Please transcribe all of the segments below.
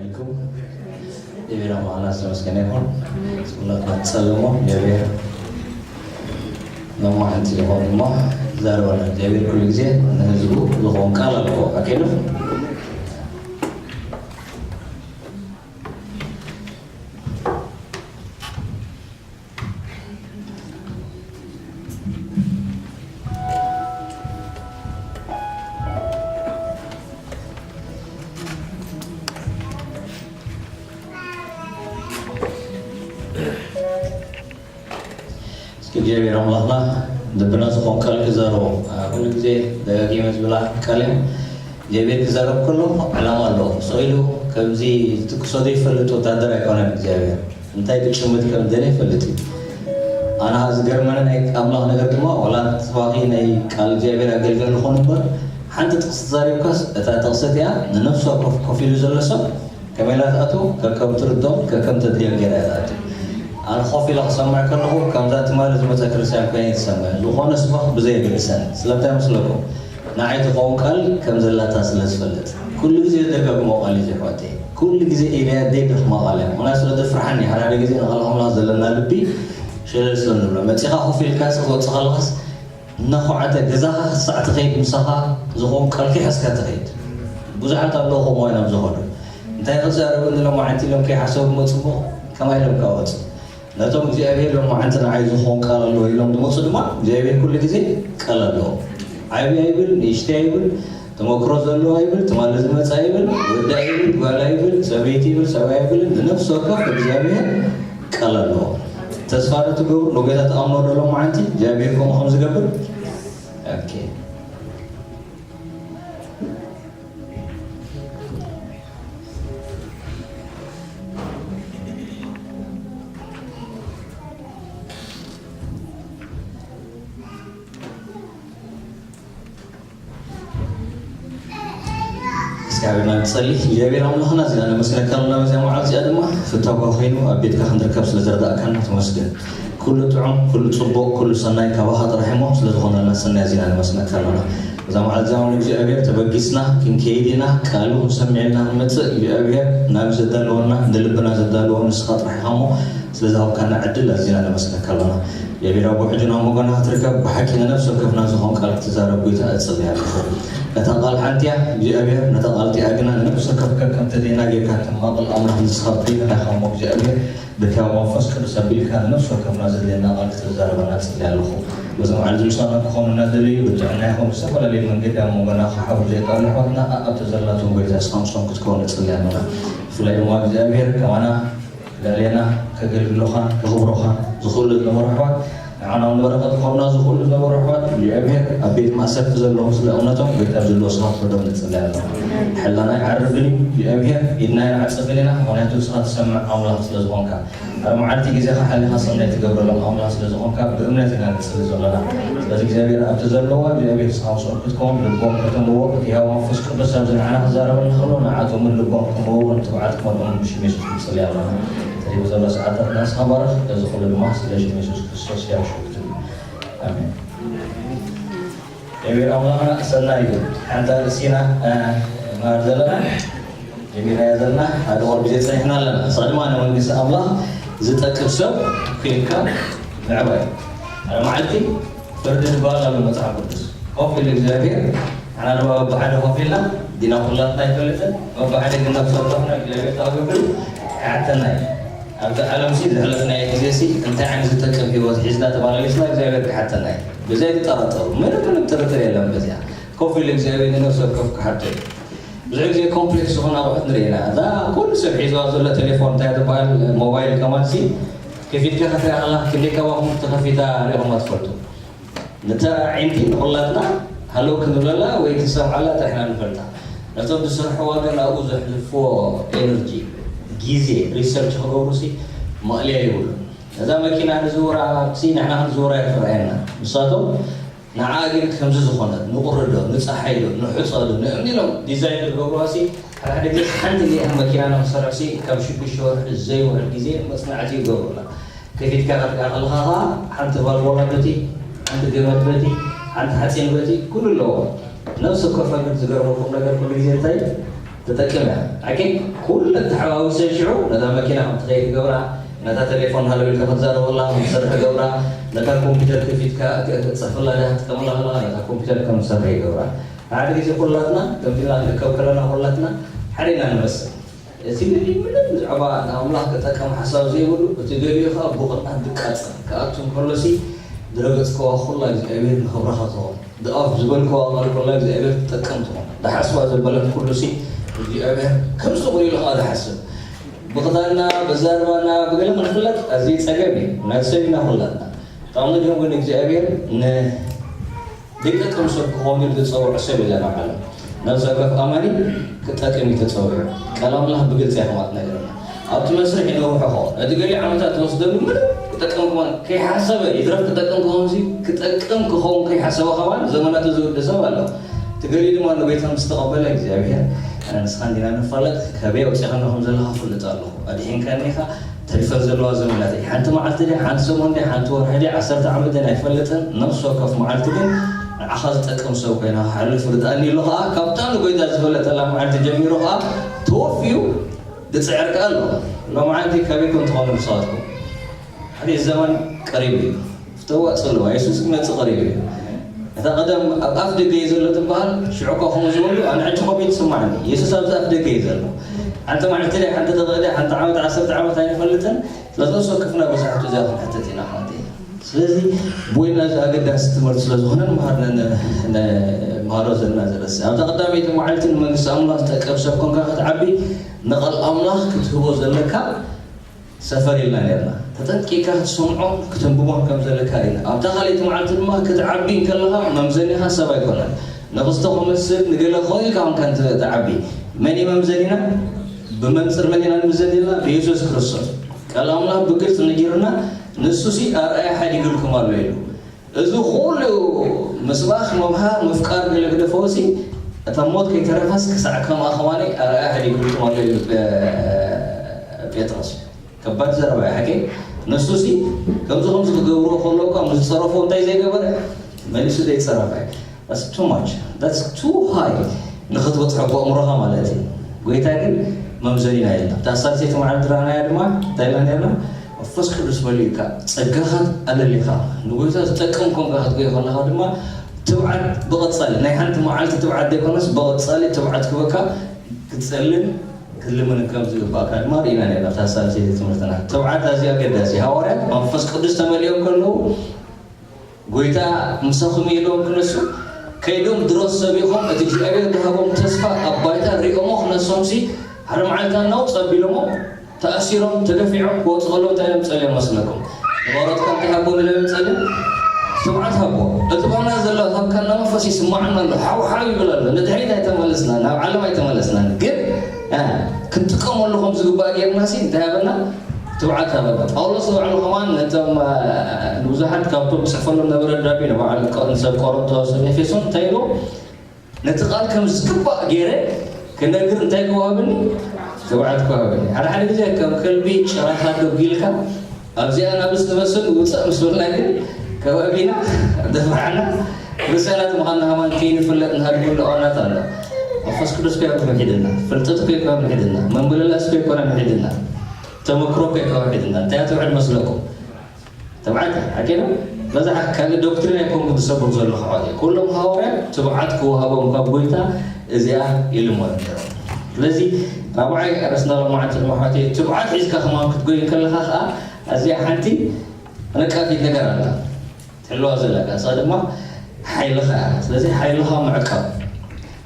ይኹን። የቤራ መዓላ ዝተመስገነ ይኹን። ስምላት መጸለሞ የቤራ። ሎማዓንቲ ይኹን ድማ ዛረባና እግዚኣብሔር ኩሉ ግዜ ንህዝቡ ዝኾን ቃል ኣለዎ። ኣኬዱ። እስኪ እግዚኣብሔር ኣምላኽና ልብና ዝኾን ቃል ክዛረቦ። ኩሉ ግዜ ደጋጊመ ዝብላ ቃል እዮም። እግዚኣብሔር ክዛረብ ከሎ ዕላማ ኣለዎ። ስቕ ኢሉ ከምዚ ዝጥቅሶ ዘይፈልጥ ወታደር ኣይኮነን እግዚኣብሔር። እንታይ ክጭምት ከም ደለ ይፈልጥ እዩ። ኣነ ዝገርመኒ ናይ ኣምላኽ ነገር ድማ ዋላ ጽባኺ ናይ ቃል እግዚኣብሔር ኣገልጋሊ ዝኾን እምበር ሓንቲ ጥቕሲ ተዛሪብካስ እታ ጥቕሲ እቲኣ ንነፍሲ ወከፍ ኮፍ ኢሉ ዘሎ ሰብ ከመይ ኢላ ትኣቱ ከከም ትርድኦም ከከም ተድልዮም ገይራ እያ ትኣቱ። ኣነ ኮፍ ኢለ ክሰምዕ ከለኹ ከምዛ ትማሊ ዝመፀ ክርስትያን ኮይነ እየ ዝሰምዕ። ዝኾነ ስባኽ ብዘይ የገድሰኒ። ስለምንታይ መስለኩም? ንዓይ ትኸውን ቃል ከም ዘላታ ስለ ዝፈልጥ ኩሉ ግዜ ዝደጋግሞ ቃል እዩ። ዘይሕዋተይ ኩሉ ግዜ ኢለያ ደይ ደኽማ ቃል እያ። ምክንያቱ ስለ ዘፍርሓኒ ሓደ ሓደ ግዜ ንቃል ኣምላኽ ዘለና ልቢ ሸለል ስለ ንብሎ መፂኻ ኮፍ ኢልካ ክትወፅእ ከለኻስ እናኾዓተ ገዛኻ ክሳዕ ትኸይድ ምሳኻ ዝኾን ቃልኪ ሒዝካ ትኸይድ። ብዙሓት ኣለዉ ከምኡ እዮም ዝኸዱ። እንታይ ክዛረቡ ንሎም ዓንቲ ኢሎም ከይሓሰቡ መፅሞ ከማይ ኢሎም ካወፅ ነቶም እግዚኣብሔር ሎም ዓንቲ ንዓይ ዝኾን ቃል ኣለዎ ኢሎም ዝመፁ ድማ እግዚኣብሔር ኩሉ ግዜ ቃል ኣለዎ። ዓብይ ኣይብል ንእሽተይ ኣይብል ተመክሮ ዘለዎ ኣይብል ትማሊ ዝመፀ ኣይብል ወዲ ኣይብል ጓል ኣይብል ሰበይቲ ይብል ሰብኣይ ኣይብል ንነፍሲ ወከፍ እግዚኣብሔር ቃል ኣለዎ። ተስፋ ዶ ትገብሩ ንጎይታ ተኣምኖ ዶ ሎም ዓንቲ እግዚኣብሔር ከምኡ ከም ዝገብር? ኦኬ። እስካብና ንጸሊ። እግዚኣብሔር ኣምላኽና እዚና ነመስግነካ ኣለና። በዚኣ መዓልቲ እዚኣ ድማ ፍታውካ ኮይኑ ኣብ ቤትካ ክንርከብ ስለ ዝረዳእካና ተመስገን። ኩሉ ጥዑም፣ ኩሉ ጽቡቕ፣ ኩሉ ሰናይ ካባኻ ጥራሕ እሞ ስለ ዝኾነልና ሰናይ እዚና ነመስግነካ ኣለና። በዛ መዓልቲ እዚኣ እውን እግዚኣብሔር ተበጊስና ክንከይድ ኢና፣ ቃሉ ክንሰምዕ ኢልና ክንመጽእ እግዚኣብሔር ናብ ዘዳለወና ንልብና ዘዳለዎ ንስኻ ጥራሕ ኢኻ እሞ ስለ ዝሃብካና ዕድል ኣዚና ነመስግነካ ኣለና። የቢራ ብሕጂ ናብ መጎና ክትርከብ ብሓቂ ንነፍሲ ወከፍና ዝኾን ቃል ክትዛረብ ጎይታ እጽሊ ኣለኹ። ነታ ቃል ሓንቲ እያ እግዚኣብሔር፣ ነታ ቃል እቲኣ ግና ንነፍሲ ወከፍ ከከም ተደይና ጌርካ ተማቕል ኣምላኽ ንስኻ ብደይንኻ ኢኻ እሞ እግዚኣብሔር ብሕያው መንፈስ ቅዱስ ኣቢልካ ንነፍሲ ወከፍና ዘድልየና ቃል ክትዛረበና እጽሊ ኣለኹ። በዚ መዓልቲ ምሳና ክኾኑ እናደለዩ ብጥዕና ይኹን ብዝተፈላለየ መንገዲ ኣብ መጎና ክሓብሩ ዘይከኣሉ ኣሕዋትና ኣብ ተዘላቶም ጎይታ እስኻ ምስኦም ክትከውን እጽሊ ኣለና። ብፍላይ ድማ እግዚኣብሔር ከማና ክዳልየና ከገልግሉኻ ከኽብሩኻ ዝኽእሉ ዝነበሩ ኣሕዋት ንዓና እውን በረኸት ክኾኑና ዝኽእሉ ዝነበሩ ኣሕዋት እግዚኣብሔር ኣብ ቤት ማእሰርቲ ዘለዉ ስለ እምነቶም ጎይታ ኣብ ዘለዎ ስፍራ ፍርዶም ንጽሊ ኣለና። ሕላና ይዓርብን እዩ እግዚኣብሔር ኢድና ይንዓጸብን ኢና ምኽንያቱ ንስኻ ትሰምዕ ኣምላኽ ስለ ዝኾንካ ኣብ መዓልቲ ግዜኻ ሓሊኻ ሰናይ ትገብረሎም ኣምላኽ ስለ ዝኾንካ ብእምነት ኢና ንጽሊ ዘለና። ስለዚ እግዚኣብሔር ኣብቲ ዘለዋ እግዚኣብሔር ንስኻ ምስኦም ክትከውን ልቦም ከተምዎ እቲ ህያው መንፈስ ቅዱስ ኣብዚ ንዓና ክዛረበና ከሎ ንዓቶም እውን ልቦም ክምውቕን ትብዓት ክመልኦም ብሽም የሱስ ንጽሊ ኣለና። ተሪፉ ዘሎ ሰዓታት ናስኻ ባርኽ። እዚ ኩሉ ድማ ስለ ሽም የሱስ ክርስቶስ ሕያው ሽም ክትብል። ኣሜን። የቤር ኣምላኽና ሰናይ እዩ። ሓንታ ርእሲና ማር ዘለና ጀሚርናዮ ዘለና ሓደ ወር ግዜ ጸኒሕና ኣለና። ንሳ ድማ ንመንግስቲ ኣምላኽ ዝጠቅም ሰብ ኮይንካ ምዕባይ። ሓደ መዓልቲ ፍርዲ ዝበሃል ኣሎ መጽሓፍ ቅዱስ። ኮፍ ኢሉ እግዚኣብሔር ንሕና ድማ በብሓደ ኮፍ ኢልና ዲና ኩላትና ኣይፈልጥን በብሓደ ግን ናብ ሰብራኽና እግዚኣብሔር ታገብር ክሓተና እዩ። ኣብዚ ዓለም ሲ ዘሕለፍናዮ ግዜ ሲ እንታይ ዓይነት ዝጠቅም ህይወት ሒዝና ተመላለስና እግዚኣብሔር ክሓተና እዩ። ብዘይ ትጠራጠሩ ምንም ምንም ጥርጥር የለን። በዚኣ ኮፍ ኢሉ እግዚኣብሔር ንነፍሲ ወከፍ ክሓቶ እዩ። ብዙሕ ግዜ ኮምፕሌክስ ዝኾነ ኣቑሑት ንርኢ ኢና። እዛ ኩሉ ሰብ ሒዝዋ ዘሎ ቴሌፎን እንታይ ትበሃል ሞባይል ከማን ሲ ከፊትካ ክትሪኣ ከለኻ ክንደይ ከባኹም ተኸፊታ ሪኢኹማ ትፈልጡ? ነታ ኣዒንቲ ንኹላትና ሃለው ክንብለላ ወይ ክንሰምዓላ ጥራሕ ኢና ንፈልጣ። ነቶም ዝሰርሕዋ ግን ኣብኡ ዘሕልፍዎ ኤነርጂ፣ ግዜ፣ ሪሰርች ክገብሩ ሲ ማእለያ የብሉን። ነዛ መኪና ንዝውራ ሲ ንሕና ክንዝውራ ይትረኣየና። ንሳቶም ንዓ ግን ከምዚ ዝኾነት ንቑሪ ዶ ንፀሓይ ዶ ንሑፀ ዶ ንእምኒ ኢሎም ዲዛይን ዝገብርዋ ሲ ሓደ ሓደ ግዜ ሓንቲ ኒኣ መኪና ንክሰርሕ ሲ ካብ ሽዱሽተ ወርሒ ዘይውሕድ ግዜ መፅናዕቲ ይገብሩላ። ከፊትካ ክትሪኣ ከለኻ ኸዓ ሓንቲ ቫልቮላ በቲ ሓንቲ ገመድ በቲ ሓንቲ ሓፂን በቲ ኩሉ ኣለዎ። ነብሲ ወከፍ ግን ዝገርመኩም ነገር ኩሉ ግዜ እንታይ ትጠቅም እያ። ሓቂ ኩለን ተሓዋዊሰ ሽዑ ነታ መኪና ከም ትኸይድ ይገብራ፣ ነታ ቴሌፎን ሃሎ ኢልካ ክትዛረበላ ከም ትሰርሕ ይገብራ፣ ነታ ኮምፒውተር ከፊትካ ክትጽሕፈላ ዲኻ ክትጥቀመላ ከለኻ ነታ ኮምፒውተር ከም ትሰርሕ ይገብራ። ሓደ ግዜ ኩላትና ከምዚ ኢልና ንርከብ ከለና ኩላትና ሓደ ኢና ንመስል። እቲ ገሊኡ ምንም ብዛዕባ ንኣምላኽ ክጠቅም ሓሳብ ዘይብሉ፣ እቲ ገሊኡ ኸኣ ብቕንኣት ዝቃጸል ክኣቱ እንከሎሲ፣ ዝረገጽክዋ ኹላ እግዚኣብሔር ንኽብረኻ ትኸውን። ዝኣፍ ዝበልክዋ ቃል ኩላ እግዚኣብሔር ትጠቅም ትኾን። ዝሓስባ ዘበለት ኩሉ ሲ እግዚኣብሔር ከም ዝኽእል ኢሉ ከዓ ዝሓስብ። ብኽዳንና፣ ብዛርባና፣ ብገለ ክንፍለጥ ኣዝዩ ጸገም እዩ። ናይ ሰብ ኢና ኩላትና። ጥቕሚ ግን እግዚኣብሔር ን-፣ ዘይጠቅም ሰብ ክኸውን ኢሉ ዝጸውዖ ሰብ የለን ኣብ ዓለም። ነፍሲ ወከፍ ኣማኒ ክጠቅም እዩ ተጸዊዑ። ቃል ኣምላኽ ብግልጺ እያ ከምኣ ትነግረና። ኣብቲ መስርሕ ይነውሖ ኸው። ነቲ ገሊኡ ዓመታት ዝወስደሉ ምንም ክጠቅም ክኾን ከይሓሰበ ይትረፍ ክጠቅም ክኾን ሲ ክጠቅም ክኸውን ከይሓሰበ ከማን ዘመናቱ ዝውድእ ሰብ ኣሎ። እቲ ገሊኡ ድማ ንጎይታ ምስ ተቐበለ እግዚኣብሔር ኣነ ንስኻ እንዲና ንፋለጥ ከበይ ኣውፂኻና ከም ዘለኻ ፈልጥ ኣለኹ። ኣድሒንካኒ ኢኻ። ተሪፈን ዘለዋ ዘመናት ሓንቲ መዓልቲ ድያ ሓንቲ ሰሙን ድያ ሓንቲ ወርሒ ድያ ዓሰርተ ዓመት ድያ ኣይፈልጥን። ነፍሲ ወከፍ መዓልቲ ግን ንዓኻ ዝጠቅም ሰብ ኮይና ክሓልፍ ርድኣኒ ኣሎ። ከዓ ካብታ ንጎይታ ዝፈለጠላ መዓልቲ ጀሚሩ ከዓ ተወፍዩ ዝፅዕር ከኣ ኣሎ። ሎምዓንቲ ካበይ ኮን ትኾኑ ንስኻትኩም? ሕዚ ዘመን ቀሪቡ እዩ። ፍተዋ ጽልዋ፣ የሱስ ክመጽእ ቀሪቡ እዩ። እታ ቀደም ኣብ ኣፍ ደገ እዩ ዘሎ ትበሃል፣ ሽዑ እኳ ከምኡ ዝበሉ፣ ኣነ ሕጂ ከምኡ እዩ ዝስምዓኒ። የሱስ ኣብዚ ኣፍ ደገ እዩ ዘሎ። ሓንቲ መዓልቲ ድያ፣ ሓንቲ ደቂቕ ድያ፣ ሓንቲ ዓመት፣ ዓሰርተ ዓመት ኣይንፈልጥን። ስለዚ ነፍሲ ወከፍና በዛሕቱ እዚኣ ክንሕተት ኢና ኣሕዋተይ። ስለዚ ቦይና እዚ ኣገዳሲ ትምህርቲ ስለ ዝኾነ ንምሃር ነ-፣ ነ-፣ ንምሃሮ ዘለና ዘረሲ። ኣብታ ቀዳመይቲ መዓልቲ ንመንግስቲ ኣምላኽ ዝጠቀም ሰብ ኮንካ ክትዓቢ ንቓል ኣምላኽ ክትህቦ ዘለካ ሰፈር ኢልና ነርና። ተጠንቂቕካ ክትሰምዖን ክተንብቦን ከም ዘለካ ርኢና። ኣብታ ካልኣይቲ መዓልቲ ድማ ክትዓቢ እንከለኻ መምዘኒኻ ሰብ ኣይኮነን። ንኽስቶ ክመስል ንገለ ኮንካ ኮንካ እንተ ትዓቢ መን እዩ መምዘኒና? ብመንጽር መን ኢና ንምዘን ዘለና? ብየሱስ ክርስቶስ። ቃል ኣምላኽ ብግልጺ ነጊሩና፣ ንሱሲ ኣርኣያ ሓዲግልኩም ኣሎ ኢሉ። እዚ ኩሉ ምስባኽ፣ ምምሃር፣ ምፍቃር ገለ ግደፈውሲ፣ እታ ሞት ከይተረፈስ ክሳዕ ከምኣ ከማኒ ኣርኣያ ሓዲግልኩም ኣሎ ኢሉ ጴ-፣ ጴጥሮስ። ከባድ ዘረባ እዩ ሓቂ። ንሱሲ ከምዚ ከምዚ ክገብርዎ ከለዉ እኳ ምስ ዝጸረፎ እንታይ ዘይገበረ? መሊሱ ዘይጸረፈ። That's too much. That's too high ንኽትበጽሖ ብኣእምሮኻ ማለት እዩ። ጎይታ ግን መምዘኒና የለን። ኣብታ ሳልሰይቲ መዓልቲ ረኣናያ ድማ እንታይ ኢልና ነርና? መንፈስ ቅዱስ መሊኡካ፣ ጸጋኻ ኣለሊኻ፣ ንጎይታ ዝጠቅም ኮንካ ክትጎይ ከለኻ ድማ ትብዓት ብቐጻሊ፣ ናይ ሓንቲ መዓልቲ ትብዓት ዘይኮነስ ብቐጻሊ ትብዓት ክበካ ክትጸልን ክትልምን ከም ዝግባእካ ድማ ርኢና ነርና ኣብታ ሳልሰይቲ ትምህርትና። ትብዓት ኣዝዩ ኣገዳሲ። ሃዋርያት መንፈስ ቅዱስ ተመሊኦም ከለዉ ጎይታ ምሳኹም እዩ ኢልዎም ክነሱ፣ ከይዶም ድሮ ሰቢኾም እቲ እግዚኣብሔር ዝሃቦም ተስፋ ኣብ ባይታ ሪኦሞ ክነሶምሲ ሓደ መዓልቲ ናውፅ ኣቢሎሞ ተኣሲሮም ተደፊዖም ክወፁ ከለዉ እንታይ እዮም ጸልዮም መስለኩም? ንባሮትካ እንታይ ሃቦ ንለዮም ጸልዮም? ትብዓት ሃቦ። እቲ ባና ዘሎ ካብ ካና መንፈስ ይስማዓና ኣሎ፣ ሓው ሓው ይብል ኣሎ። ንድሕሪት ኣይተመለስናን፣ ናብ ዓለም ኣይተመለስናን። ግን፣ እ፣ ክንጥቀመሉ ከም ዝግባእ ጌርና ሲ እንታይ ሃበና? ትብዓት ሃበና። ጳውሎስ ንባዕሉ ከማን ነቶም፣ እ፣ ንብዙሓት ካብቶም ዝጽሕፈሎም ነበረ ደብዳቤ ንበዓል ቆ-፣ ንሰብ ቆሮንቶስ፣ ኤፌሶን እንታይ ኢሉ? ነቲ ቃል ከም ዝግባእ ገይረ ክነግር እንታይ ክወሃበኒ? ትብዓት ክወሃበኒ። ሓደ ሓደ ግዜ ከም ከልቢ ጭራኻ ደጒልካ ኣብዚኣ ናብስ ትመስል ውፅእ ምስ በልና ግን ከባቢና ደፋዕና። ክርስቲያናት ምዃንና ከማን ከይንፍለጥ ንሃድመሉ እዋናት ኣሎ። መንፈስ ቅዱስ ከይኮነ ምሒድና፣ ፍልጠት ከይኮነ ምሒድና፣ መምበለላስ ከይኮነ ምሒድና፣ ተመክሮ ከይኮነ ምሒድና፣ እንታይ ትውዕል መስለኩም? ትብዓት ሓቂ ነው። በዛ ካልእ ዶክትሪን ኣይኮንኩ ዝሰብኽ ዘለኹ ኣሕዋተይ። ኩሎም ሃዋርያት ትብዓት ክወሃቦም ካብ ጎይታ እዚኣ ይልመኑ ነይሮም። ስለዚ ራብዓይ ርእስና ሎማዓንቲ ድማ ኣሕዋተይ ትብዓት ሒዝካ ከማን ክትጎይ ከለኻ ከዓ ኣዚኣ ሓንቲ ነቃፊት ነገር ኣላ። ትሕልዋ ዘለካ ንሳ ድማ ሓይልኻ እያ። ስለዚ ሓይልኻ ምዕቃብ።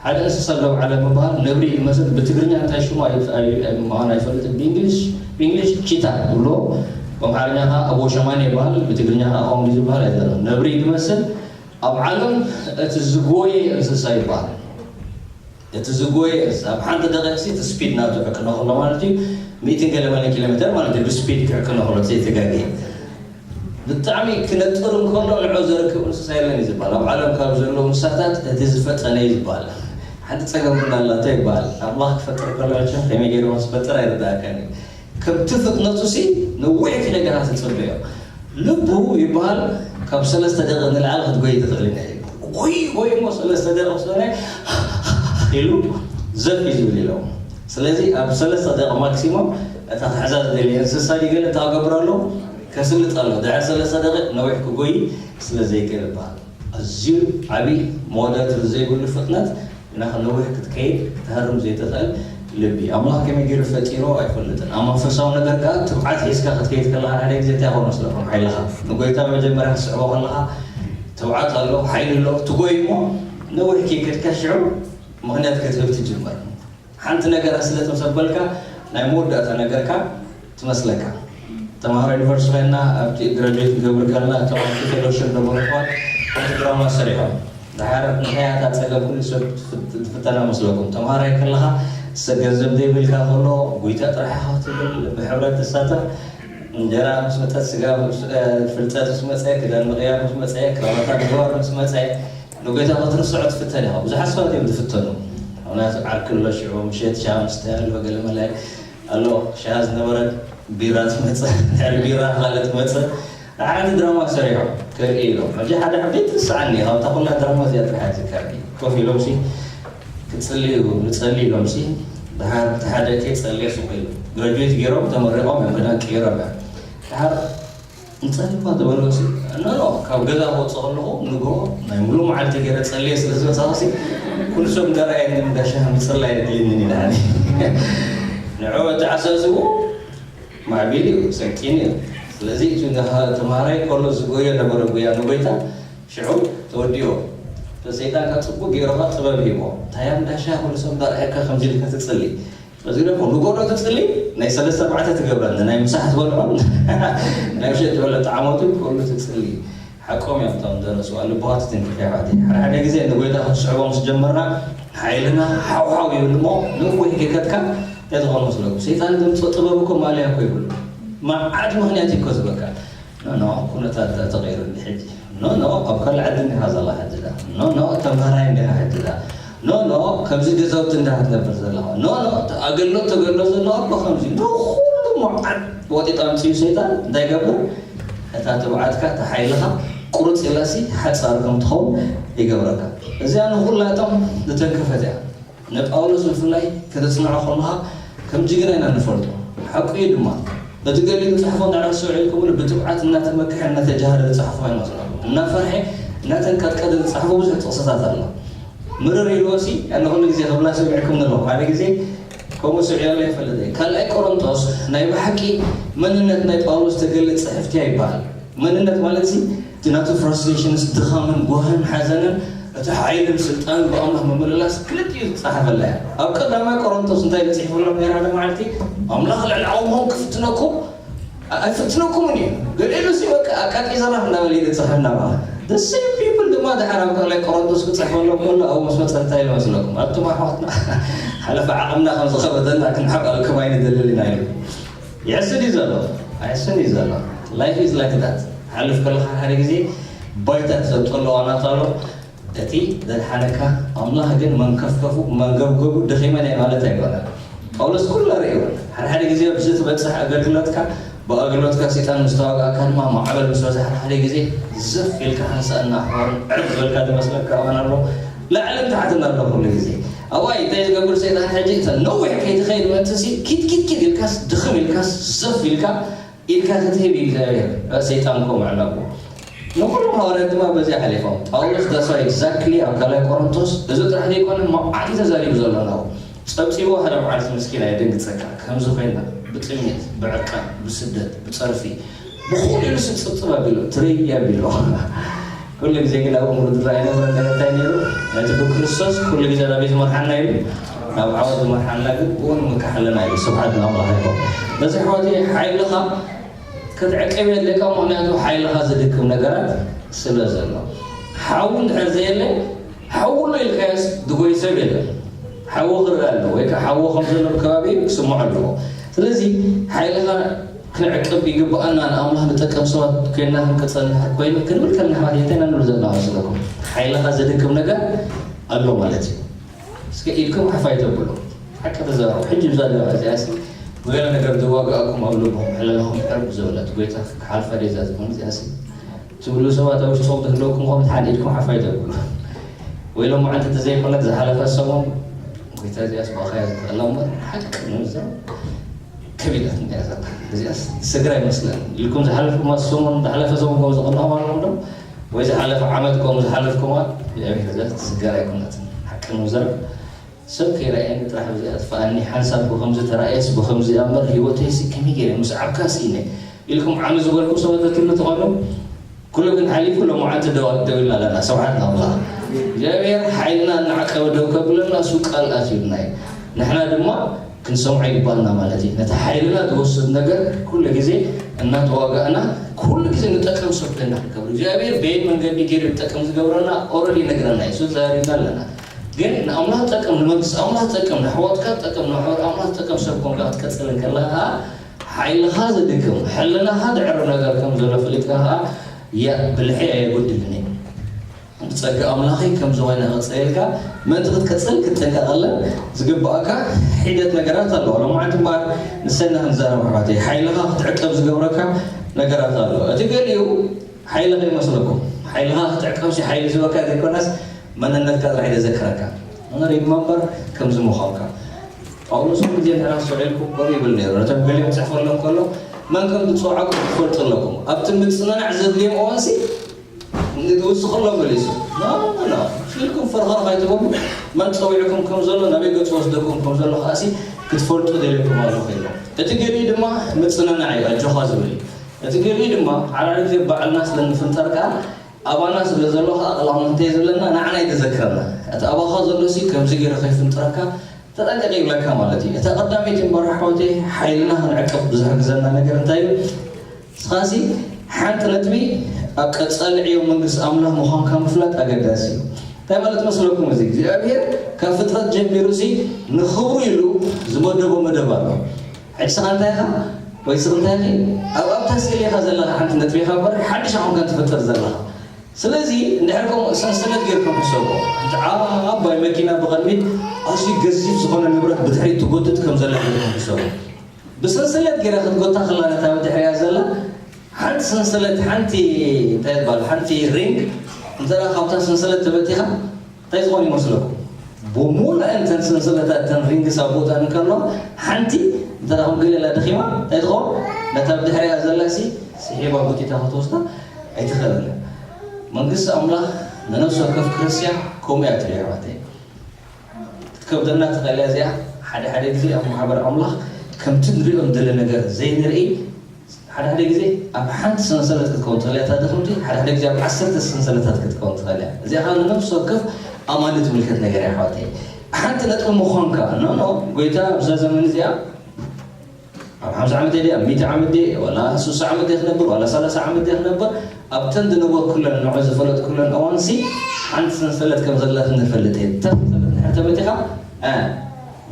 ሓደ እንስሳ ኣለዎ ዓለም ምባል ነብሪ ይመስል። ብትግርኛ እንታይ ሽሙ ኣይ-፣ ኣይ-፣ ኣይ-፣ ምዃኑ ኣይፈልጥን። ብእንግሊሽ፣ ብእንግሊሽ ቺታ ይብሎ፣ ብኣምሓርኛ ከዓ ኣቦ ሸማኔ ይበሃል፣ ብትግርኛ ከዓ ኦምሊ ዝበሃል ኣይዘሎን። ነብሪ ይመስል። ኣብ ዓለም እቲ ዝጎየ እንስሳ ይበሃል። እቲ ዝጎየ እንስሳ ኣብ ሓንቲ ደቂቕ እቲ ስፒድ ናቱ ክዕቅኖ ከሎ ማለት እዩ፣ ሚእትን ገለ መለ ኪሎ ሜተር ማለት እዩ፣ ብስፒድ ክዕቅኖ ከሎ ዘይተጋገየ። ብጣዕሚ ክነጥር እንከሎ ንዑ ዘርክብ እንስሳ የለን እዩ ዝበሃል። ኣብ ዓለም ካብ ዘለዉ እንስሳታት እቲ ዝፈጠነ እዩ ዝበሃል። ሓንቲ ጸገም ግን ኣላቶ ይበሃል። ኣምላኽ ክፈጥር ከሎ መቸም ከመይ ገይሩ ከም ዝፈጥር ኣይርድኣካን እዩ። ከምቲ ፍጥነቱ ሲ ነዊሕ ክነገራት ይጽበዮ። ልቡ ይበሃል ካብ ሰለስተ ደቂቕ ንላዕሊ ክትጎይ ትኽእል ኢና። ጎይ ጎይ እሞ ሰለስተ ደቂቕ ስለ ኢሉ ዘፍ እዩ ዝብል ኢሎም። ስለዚ ኣብ ሰለስተ ደቂ ማክሲሞም እታ ክሕዛ ዝደሊ እንስሳ ድገለ እንታይ ክገብር ኣለዎ? ከስልጥ ኣለዎ። ድሕሪ ሰለስተ ደቂ ነዊሕ ክጎይ ስለ ዘይክእል በሃል። ኣዝዩ ዓብዪ መወዳድሪ ዘይብሉ ፍጥነት፣ ግና ነዊሕ ክትከይድ ክትሃርም ዘይትኽእል ልቢ። ኣምላኽ ከመይ ገይሩ ፈጢሮ ኣይፈልጥን። ኣብ መንፈሳዊ ነገር ከኣ ትብዓት ሒዝካ ክትከይድ ከለኻ ሓደ ግዜ እንታይ ይኾን መስለኩም ሓይልኻ? ንጎይታ መጀመርያ ክትስዕቦ ከለኻ ትብዓት ኣሎ፣ ሓይሊ ኣሎ፣ ትጎይ እሞ ነዊሕ ከይከድካ ሽዑ ምኽንያት ክትህብ ትጅምር። ሓንቲ ነገር ኣስለት ምስ ኣበልካ ናይ መወዳእታ ነገርካ ትመስለካ። ተምሃሮ ዩኒቨርሲቲ ኮይና ኣብቲ ግራጁዌት ንገብር ከለና እቶም ኣብቲ ፌሎሺፕ ነበሩ ኣሕዋት ሓንቲ ድራማ ሰሪሖም። ድሓር እንታይ እያ እታ ጸገም ኩሉ ሰብ ትፍት- ትፍተና መስለኩም? ተምሃራይ ከለኻ ሰ- ገንዘብ ዘይብልካ ከሎ ጉይታ ጥራሕ ኢኻ ትብል፣ ብሕብረት ትሳተፍ፣ እንጀራ ምስ መጸት፣ ስጋ ምስ- እ፣ ፍልጠት ምስ መጸ፣ ክዳን ምቕያር ምስ መጸ፣ ክራማታ ምግባር ምስ መጸ፣ ንጎይታ ክትርስዖ ትፍተን ኢኻ። ብዙሓት ሰባት እዮም ዝፍተኑ። ምክንያቱ ዓርኪ ኣሎ፣ ሽዑ ምሸት ሻሂ ምስታይ ኣሎ፣ ገለ መለ ኣሎ፣ ሻሂ ዝነበረ ቢራ ትመጽእ፣ ድሕሪ ቢራ ካልእ ትመጽእ። ሓንቲ ድራማ ሰሪሖም ከርኢ ኢሎም። ሕጂ ሓደ ዓበይቲ ትስዓኒ፣ ካብታ ኩላ ድራማ እዚኣ ጥራሕ እያ ትዝከረኒ። ኮፍ ኢሎም ሲ ክጽልዩ ንጸሊ ኢሎም ሲ፣ ድሓር እቲ ሓደ ከይጸለየ ስቕ ኢሉ። ግራጁዌት ገይሮም ተመሪቖም እዮም፣ ክዳን ቀይሮም እዮም። ድሓር ንጸሊ እኳ ተበልዎ ሲ፣ ኖ፣ ኖ፣ ካብ ገዛ ክወጽእ ከለኹ ንግሆ ናይ ሙሉእ መዓልቲ ገይረ ጸልየ ስለ ዝመጻኹ ሲ፣ ኩሉ ሰብ እንዳረኣየኒ እንዳ ሻሂ ምጽላይ የድልየኒ ኢላኒ። ንዕኡ ኣተሓሳስብኡ ማዕቢል እዩ፣ ሰልጢን እዩ። ስለዚ እቲ ንሃ- ተምሃራይ ከሎ ዝጎዮ ነበረ ጉያ ንጎይታ፣ ሽዑ ተወዲኦ። ሰይጣን ካብ ጽቡቅ ገይሩ ኸኣ ጥበብ ሂቦ። እንታይ እያ እንዳ ሻሂ ኩሉ ሰብ እንዳረኣየካ ከምዚ ኢልካ ትጽሊ? በዚ ደሞ ንጎዶ ትጽሊ፣ ናይ ሰለስተ ኣርባዕተ ትገብረኒ፣ ናይ ምሳሕ ትበልዖ፣ ናይ ምሸት ትበልዖ ጣዕሞቱ ኩሉ ትጽሊ። ሓቆም እዮም እቶም ደረሱ፣ ልቦኻ ትትንክፍ እያ ኣሕዋተይ። ሓደ ሓደ ግዜ ንጎይታ ክትስዕቦ ምስ ጀመርና፣ ሓይልና ሓውሓው ይብል እሞ፣ ነዊሕ ከይከድካ እንታይ ትኾን መስለኩም? ሰይጣን ዘምጽኦ ጥበብ እኮ ማልያ እኮ ይብሉ። መዓት ምኽንያት እዩ እኮ ዝበካ። ኖ፣ ኖ፣ ኩነታት ተቐይሩ እንዲ ሕጂ። ኖ፣ ኖ፣ ኣብ ካልእ ዓዲ እንዲኻ ዘለኻ ሕጂ ዳ። ኖ፣ ኖ፣ ተምሃራይ እንዲኻ ሕጂ ዳ። ኖ፣ ኖ፣ ከምዚ ገዛውቲ እንዲኻ ትነብር ዘለኻ። ኖ፣ ኖ፣ ኣገልግሎት ተገልግሎ ዘለኻ እኮ ከምዚ። ንኹሉ መዓት ወጢጥ ኣምፅኡ ሰይጣን እንታይ ይገብር? እታ ትብዓትካ፣ እታ ሓይልኻ ቁርፅ ኢላሲ ሓፃር ከም ትኸውን ይገብረካ። እዚኣ ንኹላቶም ዝተንከፈት እያ። ንጳውሎስ ብፍላይ ከተጽንዖ ከለኻ ከም ጅግና ኢና ንፈልጦ። ሓቁ እዩ ድማ። እቲ ገሊኡ ዝጸሕፎ እንዳረኣየ ሰው ኢልኩምሉ ብትብዓት እናተመክሐ እናተጃሃረ ዝጸሕፎ ኣይመስለኩም። እናፈርሐ እናተንቀጥቀጠ ዝጸሕፎ ብዙሕ ጥቕስታት ኣሎ። ምርር ኢልዎሲ ኣነ ኩሉ ግዜ ክብላ ሰሚዕኩም ዘለኹ። ሓደ ግዜ ከምኡ ስዒረላ ይፈልጥ እየ። ካልኣይ ቆሮንቶስ ናይ ብሓቂ መንነት ናይ ጳውሎስ ተገልጽ ጽሕፍቲ እያ ይበሃል። መንነት ማለት ሲ እቲ ናቱ ፍራስትሬሽንስ ድኻምን ጓህን ሓዘንን እቲ ሓይልን ስልጣንን ብኣምላኽ ምምልላስ ክልቲኡ ዝጸሓፈላ እያ። ኣብ ቀዳማይ ቆሮንቶስ እንታይ ተጽሒፉ ኣሎ? ናይ ሓደ መዓልቲ ኣምላኽ ልዕሊ ዓቕምኹም ክፍትነኩም ኣይፍትነኩምን እዩ። ገሊኡ ሲ በቃ ኣቃጢ ዘራፍ እናበለ እዩ ዝጽሕፍ እናበለ። The same people ድማ ድሓር ኣብ ካልኣይ ቆሮንቶስ ክጽሕፈሎም ከሎ ኣብኡ ምስ መጸ እንታይ ኢሉ መስለኩም? ኣቱም ኣሕዋትና ሓለፈ ዓቕምና ከም ዝኸበደና ክንሓብኣልኩም ኣይንደልን ኢና ኢሉ። ይሕስድ እዩ ዘሎ፣ ኣይሕስን እዩ ዘሎ። Life is like that። ሓልፍ ከለኻ ሓደ ግዜ ባይታ ትሰብጠሉ እዋናት ኣሎ። እቲ ዘድሓነካ ኣምላኽ ግን መንከፍከፉ መንገብገቡ ደኺመ ናይ ማለት ኣይኮነን። ጳውሎስ ኩሉ ርእዩ። ሓደ ሓደ ግዜ ኣብዚ ትበጽሕ ኣገልግሎትካ ብኣገልግሎትካ ሰይጣን ምስ ተዋግኣካ ድማ ማዕበል ምስ በዝሓ ሓደ ግዜ ዘፍ ኢልካ ሓንሳእና ኣሕዋን ዕርፍ ዝበልካ ዝመስለካ እዋን ኣሎ። ላዕልን ታሕትን ኣሎ ኩሉ ግዜ። ኣብኣ እንታይ ዝገብር ሰይጣን ሕጂ እተ ነዊሕ ከይትኸይድ ምእንቲ ሲ ኪድ ኪድ ኪድ ኢልካስ ድኽም ኢልካስ ዘፍ ኢልካ ኢድካ ክትህብ እዩ እግዚኣብሔር። ሰይጣን ከምኡ ኣለዎ። ንኹሎም ሃዋርያት ድማ በዚኣ ሓሊፎም። ጳውሎስ that's why exactly ኣብ ካልኣይ ቆሮንቶስ እዚ ጥራሕ ዘይኮነ መዓት እዩ ተዛሪቡ ዘሎ ናብኡ። ጸብጺቡ ሓደ መዓልቲ ምስኪን ኣየደንግጸካ። ከምዚ ኮይና ብጥሜት፣ ብዕርቃን፣ ብስደት፣ ብጸርፊ፣ ብኹሉ ኢሉ ስጽብጽብ ኣቢሉ፣ ትርይ ኣቢሉ። ኩሉ ግዜ ግን ኣብ እምሩ ዝረኣይ ነበረ። እንታይ እንታይ ነይሩ? ነቲ ብክርስቶስ ኩሉ ግዜ ናበይ ዝመርሓና ኢሉ? ናብ ዓወት ዝመርሓና ግን ብኡ ንምካሓለና ኢሉ። ስብሓት ንኣምላኽ ይኹን። በዚ ኣሕዋተይ ሓይልኻ ክትዕቅብ የድልየካ፣ ምኽንያቱ ሓይልኻ ዝድክም ነገራት ስለ ዘሎ። ሓዊ እንድሕር ዘየለ፣ ሓዊ ኣሎ ኢልካዮስ ዝጎይ ሰብ የለን። ሓዊ ክረአ ኣለዎ ወይ ከዓ ሓዊ ከም ዘሎ ኣብ ከባቢ ክስምዖ ኣለዎ። ስለዚ ሓይልኻ ክንዕቅብ ይግብኣና፣ ንኣምላኽ ንጠቅም ሰባት ኮይና ክንቅጸል እንድሕር ኮይኑ ክንብል ከለና ኣሕዋት እንታይ ኢና ንብል ዘለና መስለኩም? ሓይልኻ ዘድክም ነገር ኣሎ ማለት እዩ። እስከ ኢድኩም ሓፍ ኣይተብሉ። ሓቂ ተዛረቡ። ሕጂ ብዛ ደረጃ እዚኣ ሲ ብገለ ነገር ዝዋጋእኩም ኣብ ልብኹም ሕለላኹም ሕርብ ዝበለት ጎይታ ክሓልፋ ድያ እዛ ዝኾነ እዚኣ ሲ ትብሉ ሰባት ኣብ ውሽጥኹም ተህልወኩም ከሆነ ሓደ ኢድኩም ሓፍ ኣይተብሉ። ወይ ሎማዓንቲ እንተዘይኮነት ዝሓለፈ ሰሙን ጎይታ እዚኣስ ብኣኻ እያ ዝትቐላ እምበር ሓቂ ንምዛረብ ከቢዳት እያ እዛ ቃል። እዚኣስ ስግር ኣይመስለን ኢልኩም ዝሓለፍኩም ሰሙን፣ ዝሓለፈ ሰሙን ከም ዝቐናኹም ኣለኩም ዶ? ወይ ዝሓለፈ ዓመት ከም ዝሓለፍኩማ? እግዚኣብሔር እዚኣ ትስገር ኣይኮነትን። ሓቂ ንምዛረብ ሰብ ከይረኣየኒ ጥራሕ እዚኣ ትፈኣኒ። ሓንሳብ ብኸምዚ ተራእየስ ብኸምዚ እያ እምበር ህይወተይሲ ከመይ ገይረ ምስ ዓብካ ስኢነ ኢልኩም ዓሚ ዝበልኩም ሰባት ተትህሉ ትኾኑ። ኩሉ ግን ሓሊፉ ሎማዓንቲ ደው ደው ኢልና ኣለና። ስብሓት ንኣምላኽ። እግዚኣብሔር ሓይልና እናዓቀበ ደው ከብለና እሱ ቃል ኣትዩልና እዩ። ንሕና ድማ ክንሰምዖ ይግባልና ማለት እዩ። ነቲ ሓይልና ዝወስድ ነገር ኩሉ ግዜ እናተዋጋእና ኩሉ ግዜ ንጠቅም ሰብ ኮይና ክንከብር እግዚኣብሔር በየን መንገዲ ገይሩ ዝጠቅም ዝገብረና ኦረዲ ይነግረና እዩ። እሱ ተዛሪብና ኣለና። ግን ንኣምላኽ ጠቅም፣ ንመንግስቲ ኣምላኽ ጠቅም፣ ንኣሕዋትካ ጠቅም፣ ንማሕበር ኣምላኽ ጠቅም ሰብ ኮንካ ክትቀጽል እንከለኻ ሓይልኻ ዘድክም፣ ሕልናኻ ዘዕርብ ነገር ከም ዘሎ ፈሊጥካ ኸኣ፣ ያ ብልሐይ ኣየጎድልን እየ። ብጸጋ ኣምላኸይ ከምዚ ኮይነ ክጽእ ኢልካ ምእንቲ ክትቀጽል ክትጥንቀቐለን ዝግብኣካ ሒደት ነገራት ኣለዋ። ሎማዓንቲ እምበኣር ንሰና ክንዛረብ ኣሕዋተይ፣ ሓይልኻ ክትዕቀብ ዝገብረካ ነገራት ኣሎ። እቲ ገሊኡ ሓይሊ ከይመስለኩም፣ ሓይልኻ ክትዕቀብሲ ሓይሊ ዝበካ ዘይኮነስ መንነትካ ጥራሕ እዩ ዘዘክረካ። ኣነ ሪመምበር ከምዚ ምዃንካ። ጳውሎስ ኩሉ ግዜ ንሕና ኣስተውዒልኩም ኮፍ ይብል ነይሩ። ነቶም ገሊኦም ክጽሕፈሎም ከሎ መን ከም ዝጸውዓኩም ክትፈልጡ ኣለኩም። ኣብቲ ምጽንናዕ ዘድልዮም እዋንሲ ንትውስኹ ኣሎ መሊሱ። ኖ፣ ኖ፣ ኖ። ኢልኩም ፈርኸር ከይትበሉ መን ጸዊዕኩም ከም ዘሎ፣ ናበይ ገጹ ወስደኩም ከም ዘሎ ከኣሲ ክትፈልጡ ደልየኩም ኣለኹ ኢሎም። እቲ ገሊኡ ድማ ምጽንናዕ እዩ፣ ኣጆኻ ዝብል እዩ። እቲ ገሊኡ ድማ ሓደ ሓደ ግዜ ባዕልና ስለ እንፍንጠር ከኣ ኣባና ስለ ዘሎ ከኣ ኣቕላቕማ እንታይ ዝብለና ንዓና እዩ ዘዘክረና። እቲ ኣባኻ ዘሎሲ ከምዚ ገይሩ ከይፍንጥረካ ተጠንቀቕ ይብለካ ማለት እዩ። እታ ቀዳመይቲ እምበር ኣሕዋተይ ሓይልና ክንዕቅብ ዝሕግዘና ነገር እንታይ እዩ? ንስኻሲ ሓንቲ ነጥቢ ኣብ ቀጻሊ ዕዮ መንግስቲ ኣምላኽ ምዃንካ ምፍላጥ ኣገዳሲ እዩ። እንታይ ማለት መስለኩም እዚ? እግዚኣብሔር ካብ ፍጥረት ጀሚሩሲ ንኽብሩ ኢሉ ዝመደቦ መደብ ኣሎ። ሕጂ ስኻ እንታይ ኢኻ? ወይ ስኽ እንታይ ኢኺ? ኣብ ኣብታ ስእሊ ኢኻ ዘለኻ ሓንቲ ነጥቢ ኢኻ እምበር ሓድሽ ኣኹንካ ትፍጠር ዘለኻ። ስለዚ እንድሕር ከምኡ ሰንሰለት ጌርኩም ሕሰቦ። ሓንቲ ዓባይ መኪና ብቐድሚት ኣዝዩ ገዚፍ ዝኾነ ንብረት ብድሕሪት ትጎትት ከም ዘላ ጌርኩም ሕሰቦ። ብሰንሰለት ጌራ ክትጎታ ከላ ነታ ብድሕሪኣ ዘላ ሓንቲ ሰንሰለት፣ ሓንቲ እንታይ ይባል፣ ሓንቲ ሪንግ እንተ ደኣ ካብታ ሰንሰለት ተበቲኻ እንታይ ዝኾን ይመስለኩም? ብሙሉኣን እተን ሰንሰለታት እተን ሪንግስ ኣብ ቦታኣን እንከለዋ ሓንቲ እንተ ደኣ ከም ገለ ኢላ ደኺማ እንታይ ትኸውን? ነታ ብድሕሪኣ ዘላሲ ስሒባ ጎቲታ ክትወስዳ ኣይትኽእልን እያ። መንግስቲ ኣምላኽ ንነፍሲ ወከፍ ክርስትያን ከምኡ እያ ትሪኦ ኣሕዋተይ። ክትከብደና ትኽእል እያ እዚኣ። ሓደ ሓደ ግዜ ኣብ ማሕበር ኣምላኽ ከምቲ ንሪኦ ንደሊ ነገር ዘይንርኢ፣ ሓደ ሓደ ግዜ ኣብ ሓንቲ ሰንሰለት ክትከውን ትኽእል እያ እታ ድኽምቲ፣ ሓደ ሓደ ግዜ ኣብ ዓሰርተ ሰንሰለታት ክትከውን ትኽእል እያ። እዚኣ ኸኣ ንነፍሲ ወከፍ ኣማኒ ትምልከት ነገር እያ ኣሕዋተይ። ሓንቲ ነጥቢ ምዃንካ፣ ኖ፣ ኖ፣ ጎይታ ኣብዛ ዘመን እዚኣ ኣብ ሓምሳ ዓመት ድየ፣ ኣብ ሚእቲ ዓመት ድየ፣ ዋላ ስሳ ዓመት ድየ ክነብር፣ ዋላ ሰላሳ ዓመት ድየ ክነብር፣ ኣብተን ዝነበርኩለን ንዑ ዝፈለጥኩለን እዋንሲ ሓንቲ ሰንሰለት ከም ዘላትኒ እፈልጥ እየ። እታ ሰንሰለት እንድሕር ተበቲኻ፣ እ፣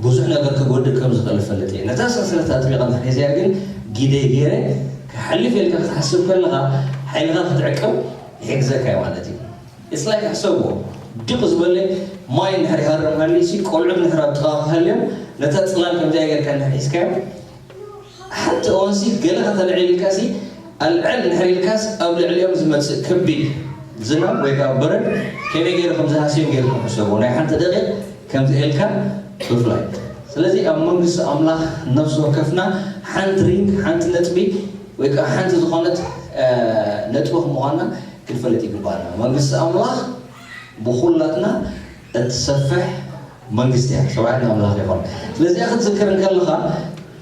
ብዙሕ ነገር ክጎድእ ከም ዝኽእል እፈልጥ እየ። ነታ ሰንሰለት ኣጥቢቐ እንድሕር ሒዘያ ግን ግደይ ገይረ ክሓልፍ ኢልካ ክትሓስብ ከለኻ ሓይልኻ ክትዕቅብ ይሕግዘካ እዩ ማለት እዩ። It's like ሕሰብዎ፣ ድቕ ዝበለ ማይ እንድሕር ይሃርም ሃልዩሲ፣ ቆልዑ እንድሕር ኣብ ጥቓኻ ሃልዮም፣ ነታ ጽላል ከምዚኣ ጌርካ እንድሕር ሒዝካዮም፣ ሓንቲ እዋንሲ ገለ ከተልዕል ኢልካሲ ኣልዕል እንድሕር ኢልካስ ኣብ ልዕሊኦም ዝመጽእ ከቢድ ዝናብ ወይ ከዓ በረድ ከመይ ገይሩ ከም ዝሃስዮም ጌርኩም ሕሰቡ። ናይ ሓንቲ ደቂቕ ከምዚ ኢልካ ብፍላይ። ስለዚ ኣብ መንግስቲ ኣምላኽ ነፍሲ ወከፍና ሓንቲ ሪንግ፣ ሓንቲ ነጥቢ ወይ ከዓ ሓንቲ ዝኾነት፣ እ፣ ነጥቢ ምዃንና ክንፈልጥ ይግባኣና። መንግስቲ ኣምላኽ ብኹላትና እትሰፍሕ መንግስቲ እያ። ስብሓት ንኣምላኽ ይኹን። ስለዚኣ ክትዝክር እንከለኻ፣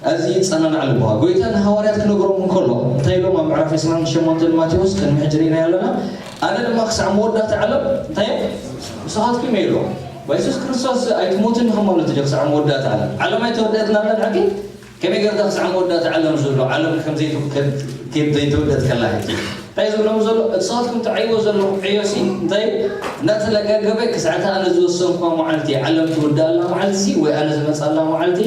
ኣዝዩ ይጸናናዕ ልብኻ። ጎይታ ንሃዋርያት ክነግሮም እንከሎ፣ እንታይ ኢሎም ኣብ ምዕራፍ ዕስራን ሸሞንተን ማቴዎስ፣ ቅድሚ ሕጂ ርኢናዮ ኣለና፣ ኣነ ድማ ክሳዕ መወዳእታ ዓለም፣ እንታይ እየ? ምሳኻትኩም እየ ኢሎም። ባ የሱስ ክርስቶስ ኣይትሞትን ኢኹም ማለት እዩ፣ ክሳዕ መወዳእታ ዓለም። ዓለም ኣይተወደአትን ኣላ፣ ንዓኪ? ከመይ ጌርካ ክሳዕ መወዳእታ ዓለም ዘሎ? ዓለም ከም ዘይትውከል፣ ከም ዘይተወደአት ከላ ሕጂ። እንታይ ዝብሎም ዘሎ? እቲ ንስኻትኩም ትዓይዎ ዘለኹም ዕዮሲ እንታይ እዩ? እናተለጋገበ ክሳዕ እታ ኣነ ዝወሰንኩዋ መዓልቲ፣ ዓለም ትውዳእ ኣላ መዓልቲሲ፣ ወይ ኣነ ዝመጽእ ኣላ መዓልቲ፣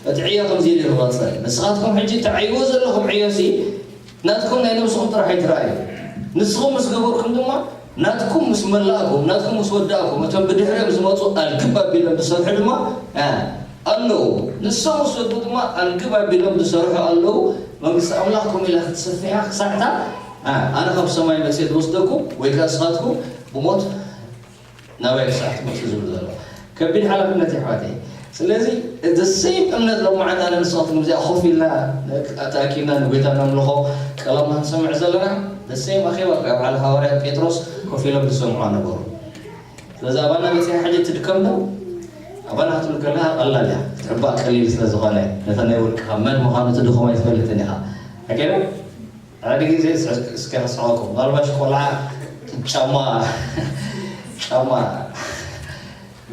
እቲ ዕዮ ከምዚ ኢሉ እዩ ክቐጽል። ንስኻትኩም ሕጂ ትዓይዎ ዘለኹም ዕዮሲ፣ ናትኩም ናይ ነብስኹም ጥራሕ ኣይትረኣዩ። ንስኹም ምስ ገበርኩም ድማ፣ ናትኩም ምስ መላእኩም፣ ናትኩም ምስ ወዳእኩም፣ እቶም ብድሕሪኦም ዝመጹ ኣልግብ ኣቢሎም ዝሰርሑ ድማ፣ እ፣ ኣለዉ። ንሶም ምስ ወዱ ድማ ኣልግብ ኣቢሎም ዝሰርሑ ኣለዉ። መንግስቲ ኣምላኽ ከምኡ ኢላ ክትሰፍሕ እያ ክሳዕ እታ፣ እ፣ ኣነ ካብ ሰማይ መጺኤ ዝወስደኩም፣ ወይ ከኣ ንስኻትኩም ብሞት ናባይ ክሳዕ ትመጹ ዝብል ዘሎ። ከቢድ ሓላፍነት እዩ ኣሕዋተይ። ስለዚ እቲ ሴም እምነት ሎማዓንታ ንስኻትኩም እዚኣ ኮፍ ኢልና ተኣኪብና ንጎይታ ነምልኾ ቀለማ ንሰምዕ ዘለና ሴም ኣኼባ በዓል ሃዋርያ ጴጥሮስ ኮፍ ኢሎም ዝሰምዑ ነበሩ። ስለዚ ኣባና መፅያ ሕጂ ትድከም ዶ ኣባና ክትብል ከለካ ቀላል እያ ክትሕባእ ቀሊል ስለ ዝኾነ ነታ ናይ ውልቅኻ መን ምዃኑ እቲ ድኹም ኣይትፈልጥን ኢኻ። ኣኬበ ሓደ ግዜ እስከ ከስሕቀኩም ምናልባሽ ቆልዓ ጫማ ጫማ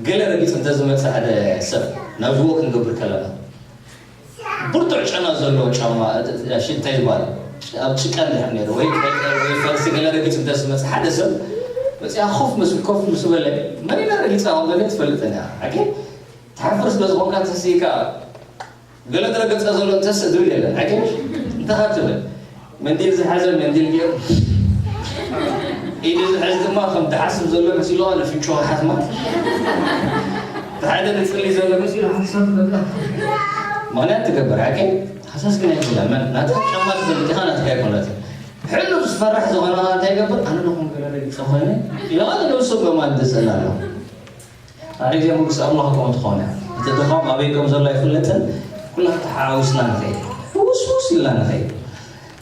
ገለ ረጊፅ እንተዝመፅእ ሓደ ሰብ ናብ ዝዎ ክንገብር ከለና ብርቱዕ ጨና ዘለዎ ጫማ ሽንታይ ዝበሃል ኣብ ጭቃ እንድሕር ነይሩ ወይ ፈርሲ ገለ ረጊፅ እንተዝመፅእ ሓደ ሰብ መፅኣ ኮፍ ምስ ኮፍ ምስ በለ መን ኢና ረጊፃ ከም ዘለ ትፈልጥን እያ ሓቂ ትሓፍር ስለ ዝኾንካ ተስኢካ ገለ ዝረገፀ ዘሎ እንተስ ዝብል የለን ሓቂ እንተኻ ትብል መንዲል ዝሓዘ መንዲል ገይሩ ኢዱ ዝሕዝ ድማ ከም ትሓስብ ዘሎ መሲልዋ ንፍንጭዋ ሓትማ ሓደ ንፅሊ ዘሎ መሲሉ ሓሳብ ምኽንያት ትገብር ሓቂ ሓሳስ ግን ኣይኮነ ናትካ ጫማ ትፈልጥ ኢኻ ናትካ ኣይኮነት ሕሉፍ ዝፈራሕ ዝኾነ እንታይ ይገብር ኣነ ንኹም ገለ ረጊፀ ኮይነ ኢለዋ ንነብሱ በማን ትፅል ኣሎ ሓደ ግዜ መንግስቲ ኣምላኽ ከምኡ ትኾነ እቲ ድኻም ኣበይ ከም ዘሎ ኣይፍለጥን ኩላትና ተሓዋዊስና ንኸይድ ውስውስ ኢልና ንኸይድ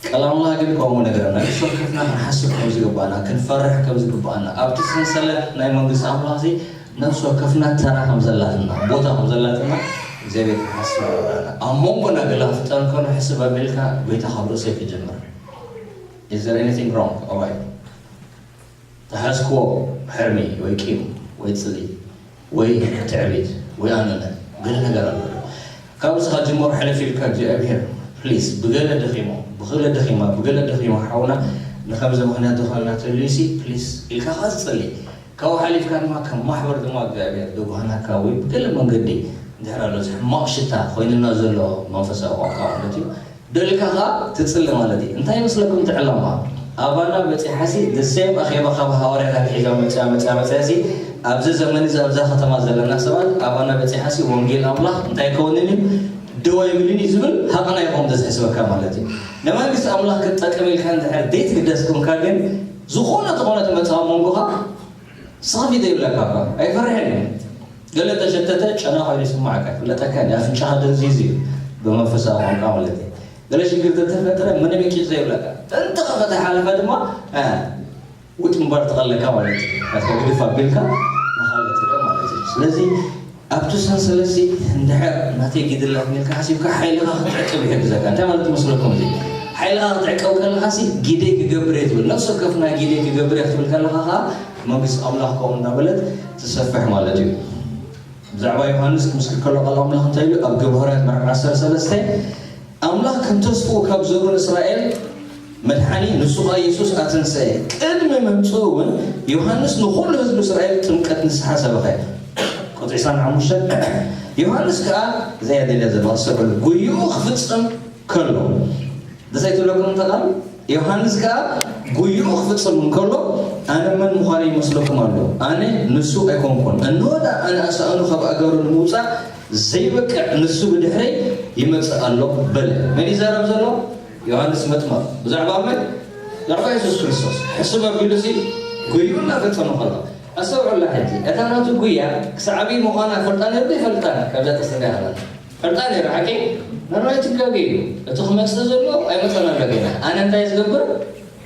ቃል ኣምላኽ ግን ከምኡ ነገረና ነፍሲ ወከፍና ክንሓስብ ከም ዝግባኣና ክንፈርሕ ከም ዝግባኣና ኣብቲ ሰንሰለት ናይ መንግስቲ ኣምላኽ እዚ ነፍሲ ወከፍና ተራ ከም ዘላትና ቦታ ከም ዘላትና እግዚኣብሔር ክንሓስብ ይግባኣና ኣብ መንጎና ገላ ክፍጠር ከሎ ሕስብ ኣቢልካ ጎይታ ካብ ርእሰይ ክጅምር is there anything wrong? Alright ተሓዝክዎ ሕርሚ ወይ ቂም ወይ ፅሊ ወይ ትዕቢት ወይ ኣነነ ገለ ነገር ኣሎ ካብዚ ካብ ጅመሩ ሕልፍ ኢልካ እግዚኣብሔር ፕሊስ ብገለ ደኺሞ ብክለ ደኺማ ብገለ ደኺሞ ሓውና ንከምዚ ምክንያት ዝኾነና ተልዩሲ ፕሊስ ኢልካ ካ ዝፅሊ ካብኡ ሓሊፍካ ድማ ከም ማሕበር ድማ እግዚኣብሔር ደጓህናካ ወይ ብገለ መንገዲ እንድሕር ኣሎ ሕማቕ ሽታ ኮይንና ዘሎ መንፈሳዊ ቋንቋ ማለት እዩ ደልካ ኸዓ ትጽሊ ማለት እዩ። እንታይ ይመስለኩም እቲ ዕላማ? ኣባና በጺሓሲ the same ኣኼባ ካብ ሃዋርያታት ሒዛ መጽያ መጽያ መጽያሲ ኣብዚ ዘመን እዚ ኣብዛ ከተማ ዘለና ሰባት ኣባና በጺሓሲ ወንጌል ኣምላኽ እንታይ ከውንን እዩ ደው ኣይብልን እዩ ዝብል ሃቕና ኢኹም ተዝሕስበካ ማለት እዩ። ንመንግስቲ ኣምላኽ ክትጠቅም ኢልካ እንድሕር ዘይትግደስ ኮንካ ግን ዝኾነ ዝኾነ ትመጽእ ኣብ መንጎኻ ስኽፊት የብለካ እኳ ኣይፈርሕን እዩ። ገለ ተሸተተ ጨና ኮይኑ ይስማዓካ ይፍለጠካ እንዲ ኣፍንጫኻ ደንዚዙ እዩ ብመንፈሳዊ ቋንቋ ማለት እዩ። ገለ ሽግር ተተፈጥረ ምንም ይቂት ዘይብለካ እንተኸፈተ ሓለፈ ድማ ውጥ ምባል ትቐለካ ማለት እዩ። ናትካ ግድፍ ኣቢልካ ንኻልእ ትርኢ ማለት እዩ። ስለዚ ኣብቲ ሰንሰለትሲ እንድሕር ናተይ ግድላት ኢልካ ሓሲብካ ሓይልኻ ክትዕቅብ ይሕግዘካ። እንታይ ማለት መስለኩም እዚ ሓይልኻ ክትዕቀብ ከለኻሲ ጊደይ ክገብር እየ ትብል ነፍሲ ወከፍና ጊደይ ክገብር እየ ክትብል ከለኻ ከዓ መንግስቲ ኣምላኽ ከምኡ እናበለት ትሰፍሕ ማለት እዩ። ብዛዕባ ዮሃንስ ክምስክር ከሎ ቃል ኣምላኽ እንታይ ኢሉ ኣብ ግብረ ሃዋርያት ምዕራፍ ዓሰርተ ሰለስተ ኣምላኽ ከም ተስፍኡ ካብ ዘሩ ንእስራኤል መድሓኒ ንሱ ኸዓ የሱስ ኣተንሰየ። ቅድሚ ምምፅኡ እውን ዮሃንስ ንኹሉ ህዝቢ እስራኤል ጥምቀት ንስሓ ሰበኸ። ቁፅሪ ዕስራን ሓሙሽተን ዮሃንስ ከዓ እዚኣ ደልያ ዘለዋ ሰብዕሉ ጉይኡ ክፍፅም ከሎ ደስ ኣይትብለኩም እንተ ቃል ዮሃንስ ከዓ ጉይኡ ክፍፅም እንከሎ ኣነ መን ምዃነ ይመስለኩም ኣሎ ኣነ ንሱ ኣይኮንኩን እንሆ ደኣ ኣነ ኣሳእኑ ካብ ኣገሩ ንምውፃእ ዘይበቅዕ ንሱ ብድሕረይ ይመፅእ ኣሎ በለ መን ይዛረብ ዘሎ ዮሃንስ መጥመቕ ብዛዕባ መን ብዛዕባ የሱስ ክርስቶስ ሕስብ ኣቢሉ ሲ ጉይኡ እናፈፀመ ከሎ ኣስተውዕላ ሕጂ እታ ናቱ ጉያ ክሳዕ ኣበይ ምዃና ፈልጣ ነይሩ ይፈልጣ ካብዛ ተሰሪያ ሃላ ፈልጣ ነይሩ ሓቂ ነርናይ ትጋገ እዩ እቲ ክመፅእ ዘሎ ኣይመፀን ኣሎ ገና ኣነ እንታይ ዝገብር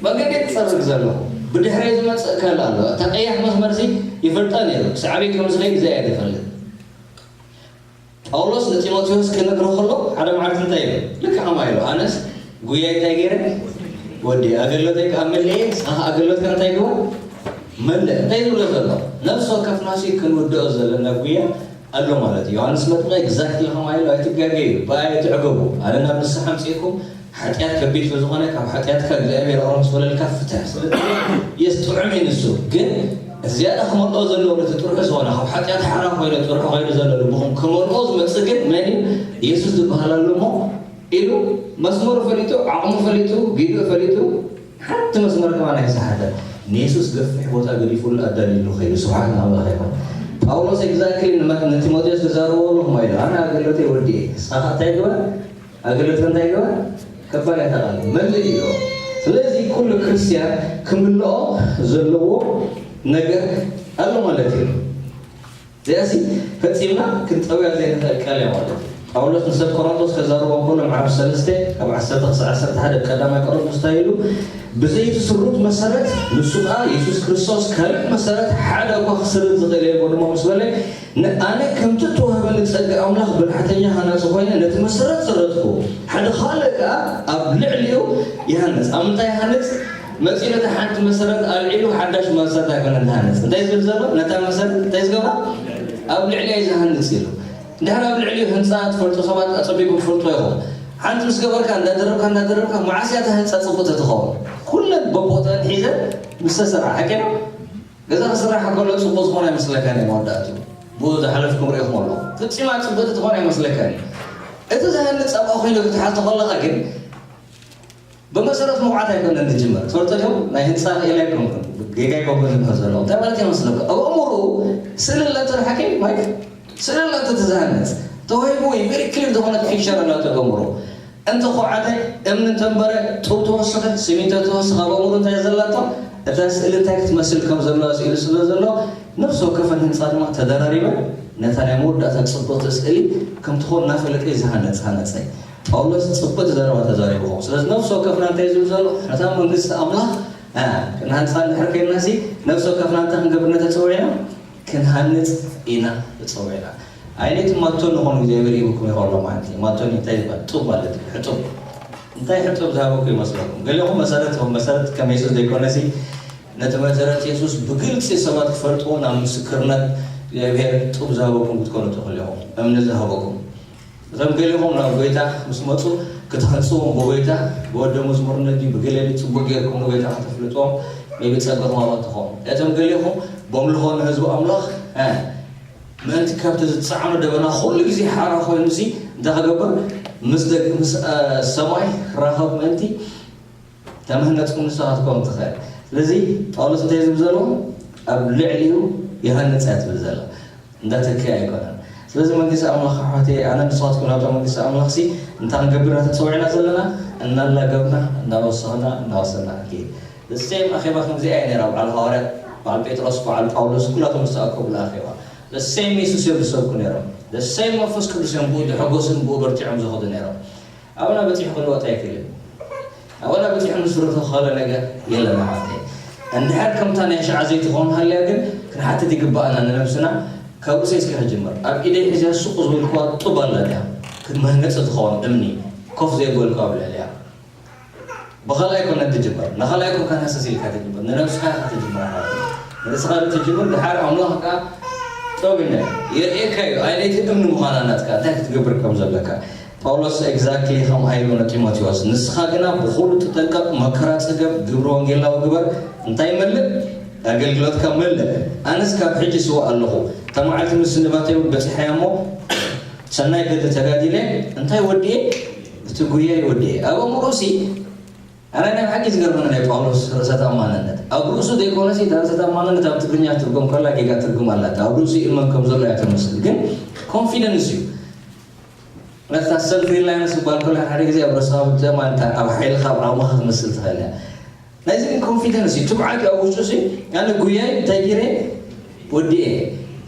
መንገዲ ክፀርግ ዘሎ ብድሕረይ ዝመፅእ ከል ኣሎ እታ ቀያሕ መስመር ሲ ይፈልጣ ነይሩ ክሳዕ ኣበይ ከም ዝኸይድ ዘያ ይፈልጥ ጳውሎስ ንጢሞቴዎስ ክነግሮ ከሎ ሓደ መዓልቲ እንታይ ኢሉ ልክዕ ከማ ኢሉ ኣነስ ጉያይ እንታይ ገይረ ወዲ ኣገልግሎተይ ከዓ መልእየ ንስኻ ከዓ ኣገልግሎትካ እንታይ ግበር መልእ እንታይ ዝብሎ ዘሎ ነፍሲ ወከፍናሲ ክንውድኦ ዘለና ጉያ ኣሎ ማለት እዩ ዮሃንስ መጥምቀ exactly ከማ ኢሉ ኣይትጋገዩ ብኣይ ኣይትዕገቡ ኣነ ናብ ንስሓ ኣምፅእኩም ሓጢኣት ከቢድ ስለ ዝኾነ ካብ ሓጢኣትካ እግዚኣብሔር ኦሮም ስበለልካ ፍትሕ ስለ የስጥዑም እዩ ንሱ ግን ዝያዳ ክመልኦ ዘለዎ ነቲ ጥርሑ ዝኾነ ካብ ሓጢኣት ሓራ ኮይነ ጥርሑ ኮይኑ ዘሎ ልብኹም ክመልኦ ዝመፅእ ግን መን እዩ የሱስ ዝበሃል ኣሎ እሞ ኢሉ መስመሩ ፈሊጡ ዓቕሙ ፈሊጡ ጊድኡ ፈሊጡ ሓንቲ መስመር ከማን ኣይሰሓተ ንየሱስ ገፊሕ ቦታ ገዲፉሉ ኣዳልዩሉ ከይዱ ስብሓት ንኣምላኽ ይኹን ጳውሎስ exactly ንቲሞቴዎስ ተዛረቦ ኣሎ ከማ ኢሉ ኣነ ኣገልግሎተይ ወዲኤ ንስኻ እንታይ ግበር ኣገልግሎትካ እንታይ ግበር ከባድ ኣይተቓልል መልእ እዩ ስለዚ ኩሉ ክርስትያን ክምልኦ ዘለዎ ነገር ኣሎ ማለት እዩ እዚኣሲ ፈጺምና ክንጠውያ ዘይንኽእል ቃል እያ ማለት እዩ። ጳውሎስ ንሰብ ቆሮንቶስ ከዛርቦም ከሎ ምዕራፍ ሰለስተ ካብ ዓሰርተ ክሳዕ ዓሰርተ ሓደ ቀዳማይ ቆሮንቶስ እንታይ ኢሉ? ብዘይቲ ስሩት መሰረት ንሱ ከኣ የሱስ ክርስቶስ ካልእ መሰረት ሓደ እኳ ክስርት ዝኽእል የልቦ ድማ ምስ በለ ኣነ ከምቲ እተዋህበኒ ጸጋ ኣምላኽ ብልሓተኛ ሃናጺ ኮይነ ነቲ መሰረት ሰረትኩ፣ ሓደ ካልእ ከኣ ኣብ ልዕሊኡ ይሃንጽ። ኣብ ምንታይ ይሃንጽ? መጺኡ ነታ ሓንቲ መሰረት ኣልዒሉ ሓዳሽ መሰረት ኣይኮነን ዝሃንጽ። እንታይ ዝብል ዘሎ? ነታ መሰረት እንታይ ዝገብራ? ኣብ ልዕሊያ እዩ ዝሃንጽ ኢሉ። እንድሕር ኣብ ልዕሊኡ ህንጻ ትፈልጡ ሰባት ኣጸቢቑ ትፈልጡ ኢኹም። ሓንቲ ምስ ገበርካ እንዳደረብካ እንዳደረብካ መዓስ እያ እታ ህንጻ ጽብቕቲ ትኸውን? ኩለን በቦታን ሒዘን ምስ ተሰርዓ ሓቂ ነው። ገዛ ክስራሕ ከሎ ጽቡቕ ዝኾነ ኣይመስለካን እዩ መወዳእቱ። ብኡ ዝሓለፍኩም ርኢኹም ኣለኹም። ፍጺማ ጽብቕቲ ትኾን ኣይመስለካን እዩ። እቲ ዝሃንጽ ኣብኣ ኮይኑ ክትሓቶ ከለኻ ግን ብመሰረት ምቑዓት ኣይኮነን ዝጅመር። ትፈልጦ ዲኹም? ናይ ህንጻ ክኢላ ኣይኮንኩን። ጌጋ ኣይኮንኩን ዝምህር ዘለኹ። እንታይ ማለት ይመስለኩም? ኣብ ኣእምሮኡ ስእሊ ኣለቶ ሓቂ ማይክ? ስእሊ ኣለቶ እቲ ዝሃንጽ። ተዋሂቡ ወይ ቨሪ ክሊር ዝኾነት ፒክቸር ኣለቶ ኣብ ኣእምሮኡ። እንተ ኹዓተ እምኒ እንተንበረ ጡብ ተወስኸ፣ ሲሚንቶ ተወስኸ፣ ኣብ ኣእምሮ እንታይ ዘላቶ? እታ ስእሊ እንታይ ክትመስል ከም ዘለዋ ስኢሉ ስለ ዘሎ፣ ነፍሲ ወከፈን ህንጻ ድማ ተደራሪበን ነታ ናይ መወዳእታ ጽብቕቲ ስእሊ ከም ትኾን እናፈለጠ እዩ ዝሃነጽ፣ ሃነጸ። ጳውሎስ ጽብቕቲ ዘረባ ተዛሪቡ ኸውን። ስለዚ ነፍሲ ወከፍና እንታይ ዝብል ዘሎ? ነታ መንግስቲ ኣምላኽ፣ አ፣ ክንሃንጻ እንድሕር ኮይንናሲ፣ ነፍሲ ወከፍና እንታይ ክንገብር ኢና ተጸዊዕና? ክንሃንጽ ኢና ተጸዊዕና። ኣይነት ማቶኒ ኾኑ እግዚኣብሔር ይብኩም ይኸሎ ማለት እዩ። ማቶኒ እንታይ ይባል? ጡብ ማለት እዩ። ሕጡብ። እንታይ ሕጡብ ዝሃበኩ ይመስለኩም? ገሊኹም መሰረት ኢኹም። መሰረት ከም የሱስ ዘይኮነሲ፣ ነቲ መሰረት የሱስ ብግልጺ ሰባት ክፈልጥዎ ናብ ምስክርነት እግዚኣብሔር ጡብ ዝሃበኩም ክትኮኑ ትኽእሉ ኢኹም። እምኒ ዝሃበኩም። እቶም ገሊኹም ናብ ጎይታ ምስ መጹ፣ ክትሃንጽዎም ብጎይታ፣ ብወደ መዝሙርነት ድዩ፣ ብገለ ድዩ፣ ጽቡቕ ጌርኩም ንጎይታ ከተፍልጥዎም፣ maybe ጸጋኹም ኣባትኾም። እቶም ገሊኹም በምልኾ ንህዝቢ ኣምላኽ፣ እ፣ ምእንቲ ካብቲ ዝጸዓኖ ደበና ኩሉ ግዜ ሓራ ኮይኑሲ እንታይ ክገብር? ምስ ደግ-፣ ምስ፣ እ፣ ሰማይ ክራኸብ ምእንቲ ተመህነጽኩም ንስኻ ክትከውን ትኽእል። ስለዚ ጳውሎስ እንታይ ዝብል ዘሎ? ኣብ ልዕሊኡ ይሃንጽ እያ ትብል ዘላ። እንዳተከየ ኣይኮነን። ስለዚ መንግስቲ ኣምላኽ ኣሕዋተይ፣ ኣነ ንስኻትኩም ናብታ መንግስቲ ኣምላኽሲ እንታይ ክንገብር ኢና ተጸዊዕና ዘለና? እናላገብና፣ እናወሰኽና፣ እናወሰና ክንከይድ። The same ኣኼባ ከምዚኣ እያ ነይራ። በዓል ሃዋርያት፣ በዓል ጴጥሮስ፣ በዓል ጳውሎስ፣ ኩላቶም ዝተኣከቡላ ኣኼባ። The same የሱስ እዮም ዝሰብኩ ነይሮም። The same መንፈስ ቅዱስ እዮም ብኡ ዝሕጎሱን ብኡ በርቲዖም ዝኸዱ ነይሮም። ኣብና በጺሑ ክልወጥ ኣይክእልን። ኣብና በጺሑ ንስርቶ ካልእ ነገር የለን ኣሕዋተይ። እንድሕር ከምታ ናይ ሽዓ ዘይትኸውን ሃልያ ግን ክንሓትት ይግባኣና ንነብስና። ካብ ርእሰይ እስከ ክጅምር። ኣብ ኢደይ ሒዘ ሱቕ ዝበልኩዋ ጡብ ኣላ ድያ? ክትመህነጺ ትኸውን እምኒ ኮፍ ዘየበልኩ ኣብ ልዕሊያ። ብኻልኣይ ኮነ ትጅምር። ንኻልኣይ ኮንካ ሃሰስ ኢልካ ትጅምር። ንነብስኻ ኢኻ ትጅምር ኣሕዋተይ። ንርእስኻ ትጅምር፣ ድሓር ኣምላኽ ከኣ ጠቢነ የርእየካ እዩ። ኣይነይቲ እምኒ ምዃና ናትካ፣ እንታይ ክትገብር ከም ዘለካ። ጳውሎስ exactly ከምኣ ኢሉ ንጢሞቴዎስ፣ "ንስኻ ግና ብኹሉ ተጠንቀቕ፣ መከራ ጽገብ፣ ግብሪ ወንጌላዊ ግበር፣ እንታይ መልእ? ኣገልግሎትካ መልእ። ኣነስ ካብ ሕጂ ስዋእ ኣለኹ። እታ መዓልቲ ምስንባተይ እውን በጺሓ እያ እሞ፣ ሰናይ ገድሊ ተጋዲለ፣ እንታይ ወዲኤ? እቲ ጉያይ ወዲኤ." ኣብ ኣእምሮሲ፣ ኣነ ናይ ብሓቂ ዝገርመኒ ናይ ጳውሎስ ርእሰ ተኣማንነት። ኣብ ርእሱ ዘይኮነሲ፣ እታ ርእሰ ተኣማንነት ኣብ ትግርኛ ትርጉም ከላ ጌጋ ትርጉም ኣላታ። ኣብ ርእሱ ይእመን ከም ዘሎ እያ ትመስል። ግን ኮንፊደንስ እዩ። ነታ ሰልፍ ሪላያንስ ዝበሃል ከሎ ሓደ ግዜ ኣብ ርእስኻ ብትእማን፣ ኣብ ሓይልኻ፣ ኣብ ዓቕምኻ ክትመስል ትኽእል እያ። ናይዚ ግን ኮንፊደንስ እዩ። ትብዓት እዩ ኣብ ውሽጡ ሲ፣ ኣነ ጉያይ እንታይ ገይረ ወዲኤ።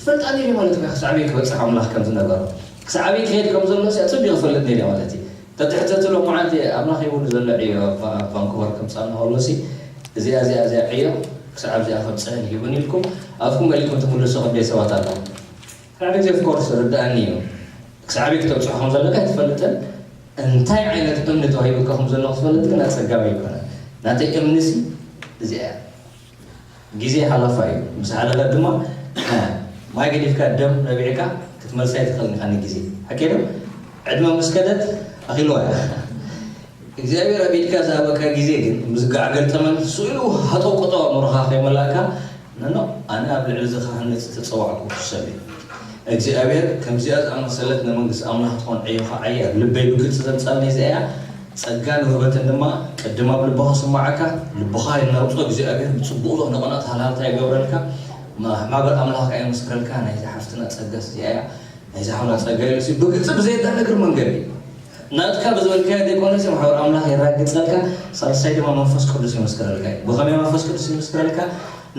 ትፈልጣኒ ድዩ ማለት እኮ፣ ክሳዕበይ ክበጽሕ ኣምላኽ ከም ዝነበሮ። ክሳዕበይ ክሄድ ከም ዘሎ ሲ፣ ኣጸቢቑ ክፈልጥ ነይረ ማለት እዩ። ተትሕተትሎ መዓልቲ ኣምላኽ ይብሉ ዘሎ ዕዮ ኣብ ቫ-፣ ቫንኩቨር ከምጻና ከሎ ሲ፣ እዚኣ፣ እዚኣ፣ እዚኣ ዕዮ ክሳዕ ኣብዚኣ ከብጽሕን ሂቡን ኢልኩም ኣፍኩም መሊኩም ትምልሱ ክንደይ ሰባት ኣለኹም። ሓደ ግዜ of course ርድኣኒ እዩ። ክሳዕበይ ክተብጽሖ ከም ዘለካ ኣይትፈልጥን። እንታይ ዓይነት እምኒ ተዋሂቡካ ከም ዘሎ ክትፈልጥ ግን ኣጸጋሚ ኣይኮነን። ናተይ እምኒ ሲ እዚኣ እያ። ግዜ ሓላፋ እዩ። ምስ ሓለፈ ድማ፣ እ፣ ማይ ገዲፍካ ደም ነቢዕካ ክትመልሳ ኣይትኽእልን ኢኻ ንግዜ። ሓቂ ዶ? ዕድመ ምስ ከደት ኣኺልዋ እያ። እግዚኣብሔር ኣብ ኢድካ ዝሃበካ ግዜ ግን ምስ ጋዕ ገልጠመን ስኢሉ ሃጠው ቀጠው ኣእምሮኻ ከይመላእካ፣ ነኖ፣ ኣነ ኣብ ልዕሊ እዚ ክሃንጽ ዝተጸዋዕኩ ሰብ እየ። እግዚኣብሔር ከምዚኣ ዝኣመሰለት ንመንግስቲ ኣምላኽ ትኾን ዕዮ ኸዓይያ ልበይ ብግልጺ ዘምጻልኒ እዚኣ እያ። ጸጋን ውህበትን ድማ ቅድም ኣብ ልብኻ ስምዓካ፣ ልብኻ የናውጾ። እግዚኣብሔር ብጽቡቕ ዝኾነ ቅንኣት ሃልሃልታ ይገብረልካ። ማ-፣ ማሕበር ኣምላኽ ከኣ ይመስክረልካ። ናይዛ ሓፍትና ጸጋስ እዚኣ እያ። ናይዛ ሓውና ጸጋ ኢሉሲ ብግልጺ ብዘየዳንግር መንገዲ ናትካ ብዝበልካዮ ዘይኮነሲ ማሕበር ኣምላኽ የራግጸልካ። ሳልሳይ ድማ መንፈስ ቅዱስ ይመስክረልካ እዩ። ብኸመይ መንፈስ ቅዱስ ይመስክረልካ?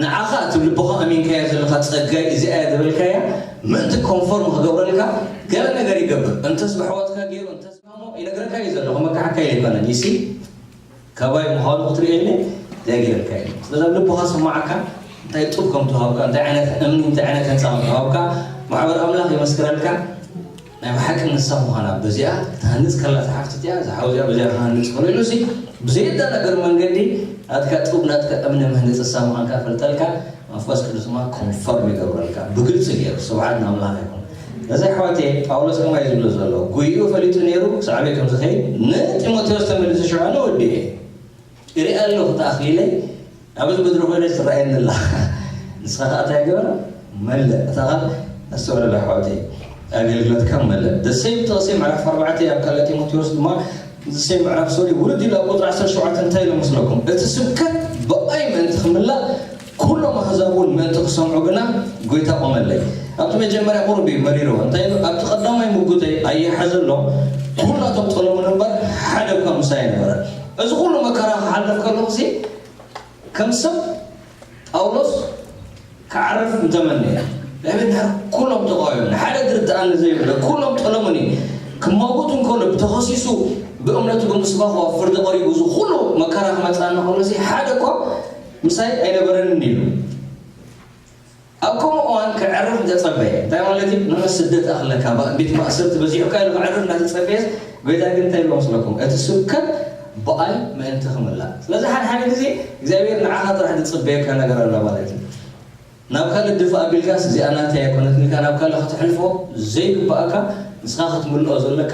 ንዓኻ እቲ ልብኻ ኣሚንካዮ ዘለኻ ጸጋይ እዚኣ እያ ዝበልካያ ምእንቲ ኮንፎርም ክገብረልካ ገለ ነገር ይገብር። እንተስ ብሕዋትካ ገይሩ እንተስ ማሞ ይነግረካ እዩ ዘሎ፣ ከመካሓካ ኣይኮነን። ይሲ ካባይ ምዃኑ ክትርእየኒ ዘይገርካ እዩ። ስለዚ ኣብ ልብኻ ስማዓካ እንታይ ጡብ ከም ተዋሃብካ፣ እንታይ ዓይነት እምኒ፣ እንታይ ዓይነት ህንፃ ከም ተዋሃብካ ማሕበር ኣምላኽ ይመስክረልካ። ናይ ብሓቂ ንሳ ምዃና በዚኣ ክትሃንጽ ከላ እታ ሓፍቲ እቲኣ፣ እዛ ሓው እዚኣ በዚኣ ክሃንጽ ከሎ ኢሉ ሲ ብዘየደናግር መንገዲ ናትካ ጡብ ናትካ እምኒ ምህንጽ ንሳ ምዃንካ ፈልጠልካ፣ መንፈስ ቅዱስ ድማ ኮንፈርም ይገብረልካ ብግልጺ ገይሩ። ስብሓት ንኣምላኽ ይኹን። እዚ ኣሕዋተይ ጳውሎስ ከማይ ዝብሎ ዘሎ ጉይኡ ፈሊጡ ነይሩ ክሳዕ ኣበይ ከም ዝኸይድ ንጢሞቴዎስ ተመሊሱ ሽዑ ኣነ ወዲኤ ይርኢ ኣለኹ እታ ኣኽሊለይ ኣብዚ ምድሪ ኮይነ ትረኣየኒ ኣላ። ንስኻ ከኣ እንታይ ገበረ? መልእ። እታ ቃል ኣስተውዕል ኣሕዋተይ። ኣገልግሎትካ መልእ። ደሰይ ብጥቕሲ ምዕራፍ ኣርባዕተ ኣብ ካልእ ጢሞቴዎስ ድማ ደሰይ ምዕራፍ ሶሪ ውርድ ኢሉ ኣብ ቁፅሪ ዓሰርተ ሸውዓተ እንታይ ኢሉ መስለኩም? እቲ ስብከት ብኣይ ምእንቲ ክምላእ ኩሎም ኣህዛብ እውን ምእንቲ ክሰምዑ ግና ጎይታ ቆመለይ። ኣብቲ መጀመርያ ቁሩብ እዩ መሪርዎ። እንታይ ኢሉ? ኣብቲ ቀዳማይ ምጉተይ ኣየሓዘሎም ኩላቶም ጠለሙኒ እምበር ሓደ እኳ ምሳይ ኣይነበረን። እዚ ኩሉ መከራ ክሓልፍ ከለኹ ሲ ከም ሰብ ጳውሎስ ክዓርፍ እንተመነየ፣ እግዚኣብሔር ድሕሪ ኩሎም ተቃወሙኒ፣ ሓደ ዝርድኣኒ ዘይብለ ኩሎም ጠለሙኒ። ክማጎት እንከሎ ብተኸሲሱ ብእምነቱ ብምስባኹ ኣብ ፍርዲ ቀሪቡ እዚ ኩሉ መከራ ክመፅኣኒ ከሎ ሲ ሓደ እኳ ምሳይ ኣይነበረንን ኢሉ። ኣብ ከምኡ እዋን ክዕርፍ እንተጸበየ እንታይ ማለት እዩ? ንመስ ስደት ኣኽለካ ባ- ቤት ማእሰርቲ በዚሑካ ኢሉ ክዕርፍ እናተጸበየስ ጎይታ ግን እንታይ ኢሉ መስለኩም? እቲ ስብከት ብኣይ ምእንቲ ክምላእ። ስለዚ ሓደ ሓደ ግዜ እግዚኣብሔር ንዓኻ ጥራሕ ዝጽበየካ ነገር ኣሎ ማለት እዩ። ናብ ካልእ ድፋእ ኣቢልካስ እዚኣ ናተይ ኣይኮነትን ኢልካ ናብ ካልእ ከተሕልፎ ዘይግባኣካ ንስኻ ክትምልኦ ዘለካ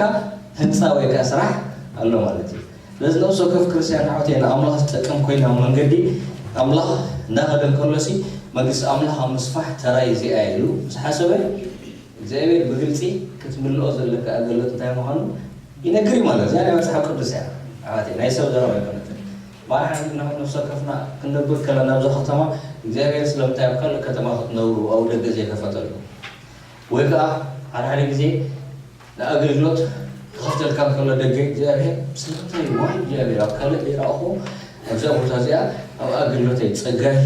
ህንፃ ወይ ከዓ ስራሕ ኣሎ ማለት እዩ። ስለዚ ነፍሲ ወከፍ ክርስትያን ኣሕዋተይ ንኣምላኽ ዝጠቅም ኮይና ኣብ መንገዲ ኣምላኽ እናኸደ እንከሎሲ መንግስቲ ኣምላኽ ኣብ ምስፋሕ ተራይ እዚኣ ኢሉ ምስ ሓሰበ እግዚኣብሔር ብግልፂ ክትምልኦ ዘለካ ኣገልግሎት እንታይ ምዃኑ ይነግር እዩ ማለት እዚኣ ናይ መፅሓፍ ቅዱስ እያ። ኣሕዋተይ ናይ ሰብ ዘረባ ኣይኮነትን። ማራ ሓንቲ ንሕና ነፍሲ ወከፍና ክንነብር ከለና ኣብዛ ከተማ እግዚኣብሔር ስለምንታይ ኣብ ካልእ ከተማ ክትነብሩ ኣብኡ ደገ ዘይከፈተሉ ወይ ከዓ ሓደ ሓደ ግዜ ንኣገልግሎት ክኸፍተልካ እንከሎ ደገ እግዚኣብሔር ስለምንታይ ዋይ እግዚኣብሔር ኣብ ካልእ ዘይረኣኹ ኣብዛ ቦታ እዚኣ ኣብ ኣገልግሎተይ ፀጋይ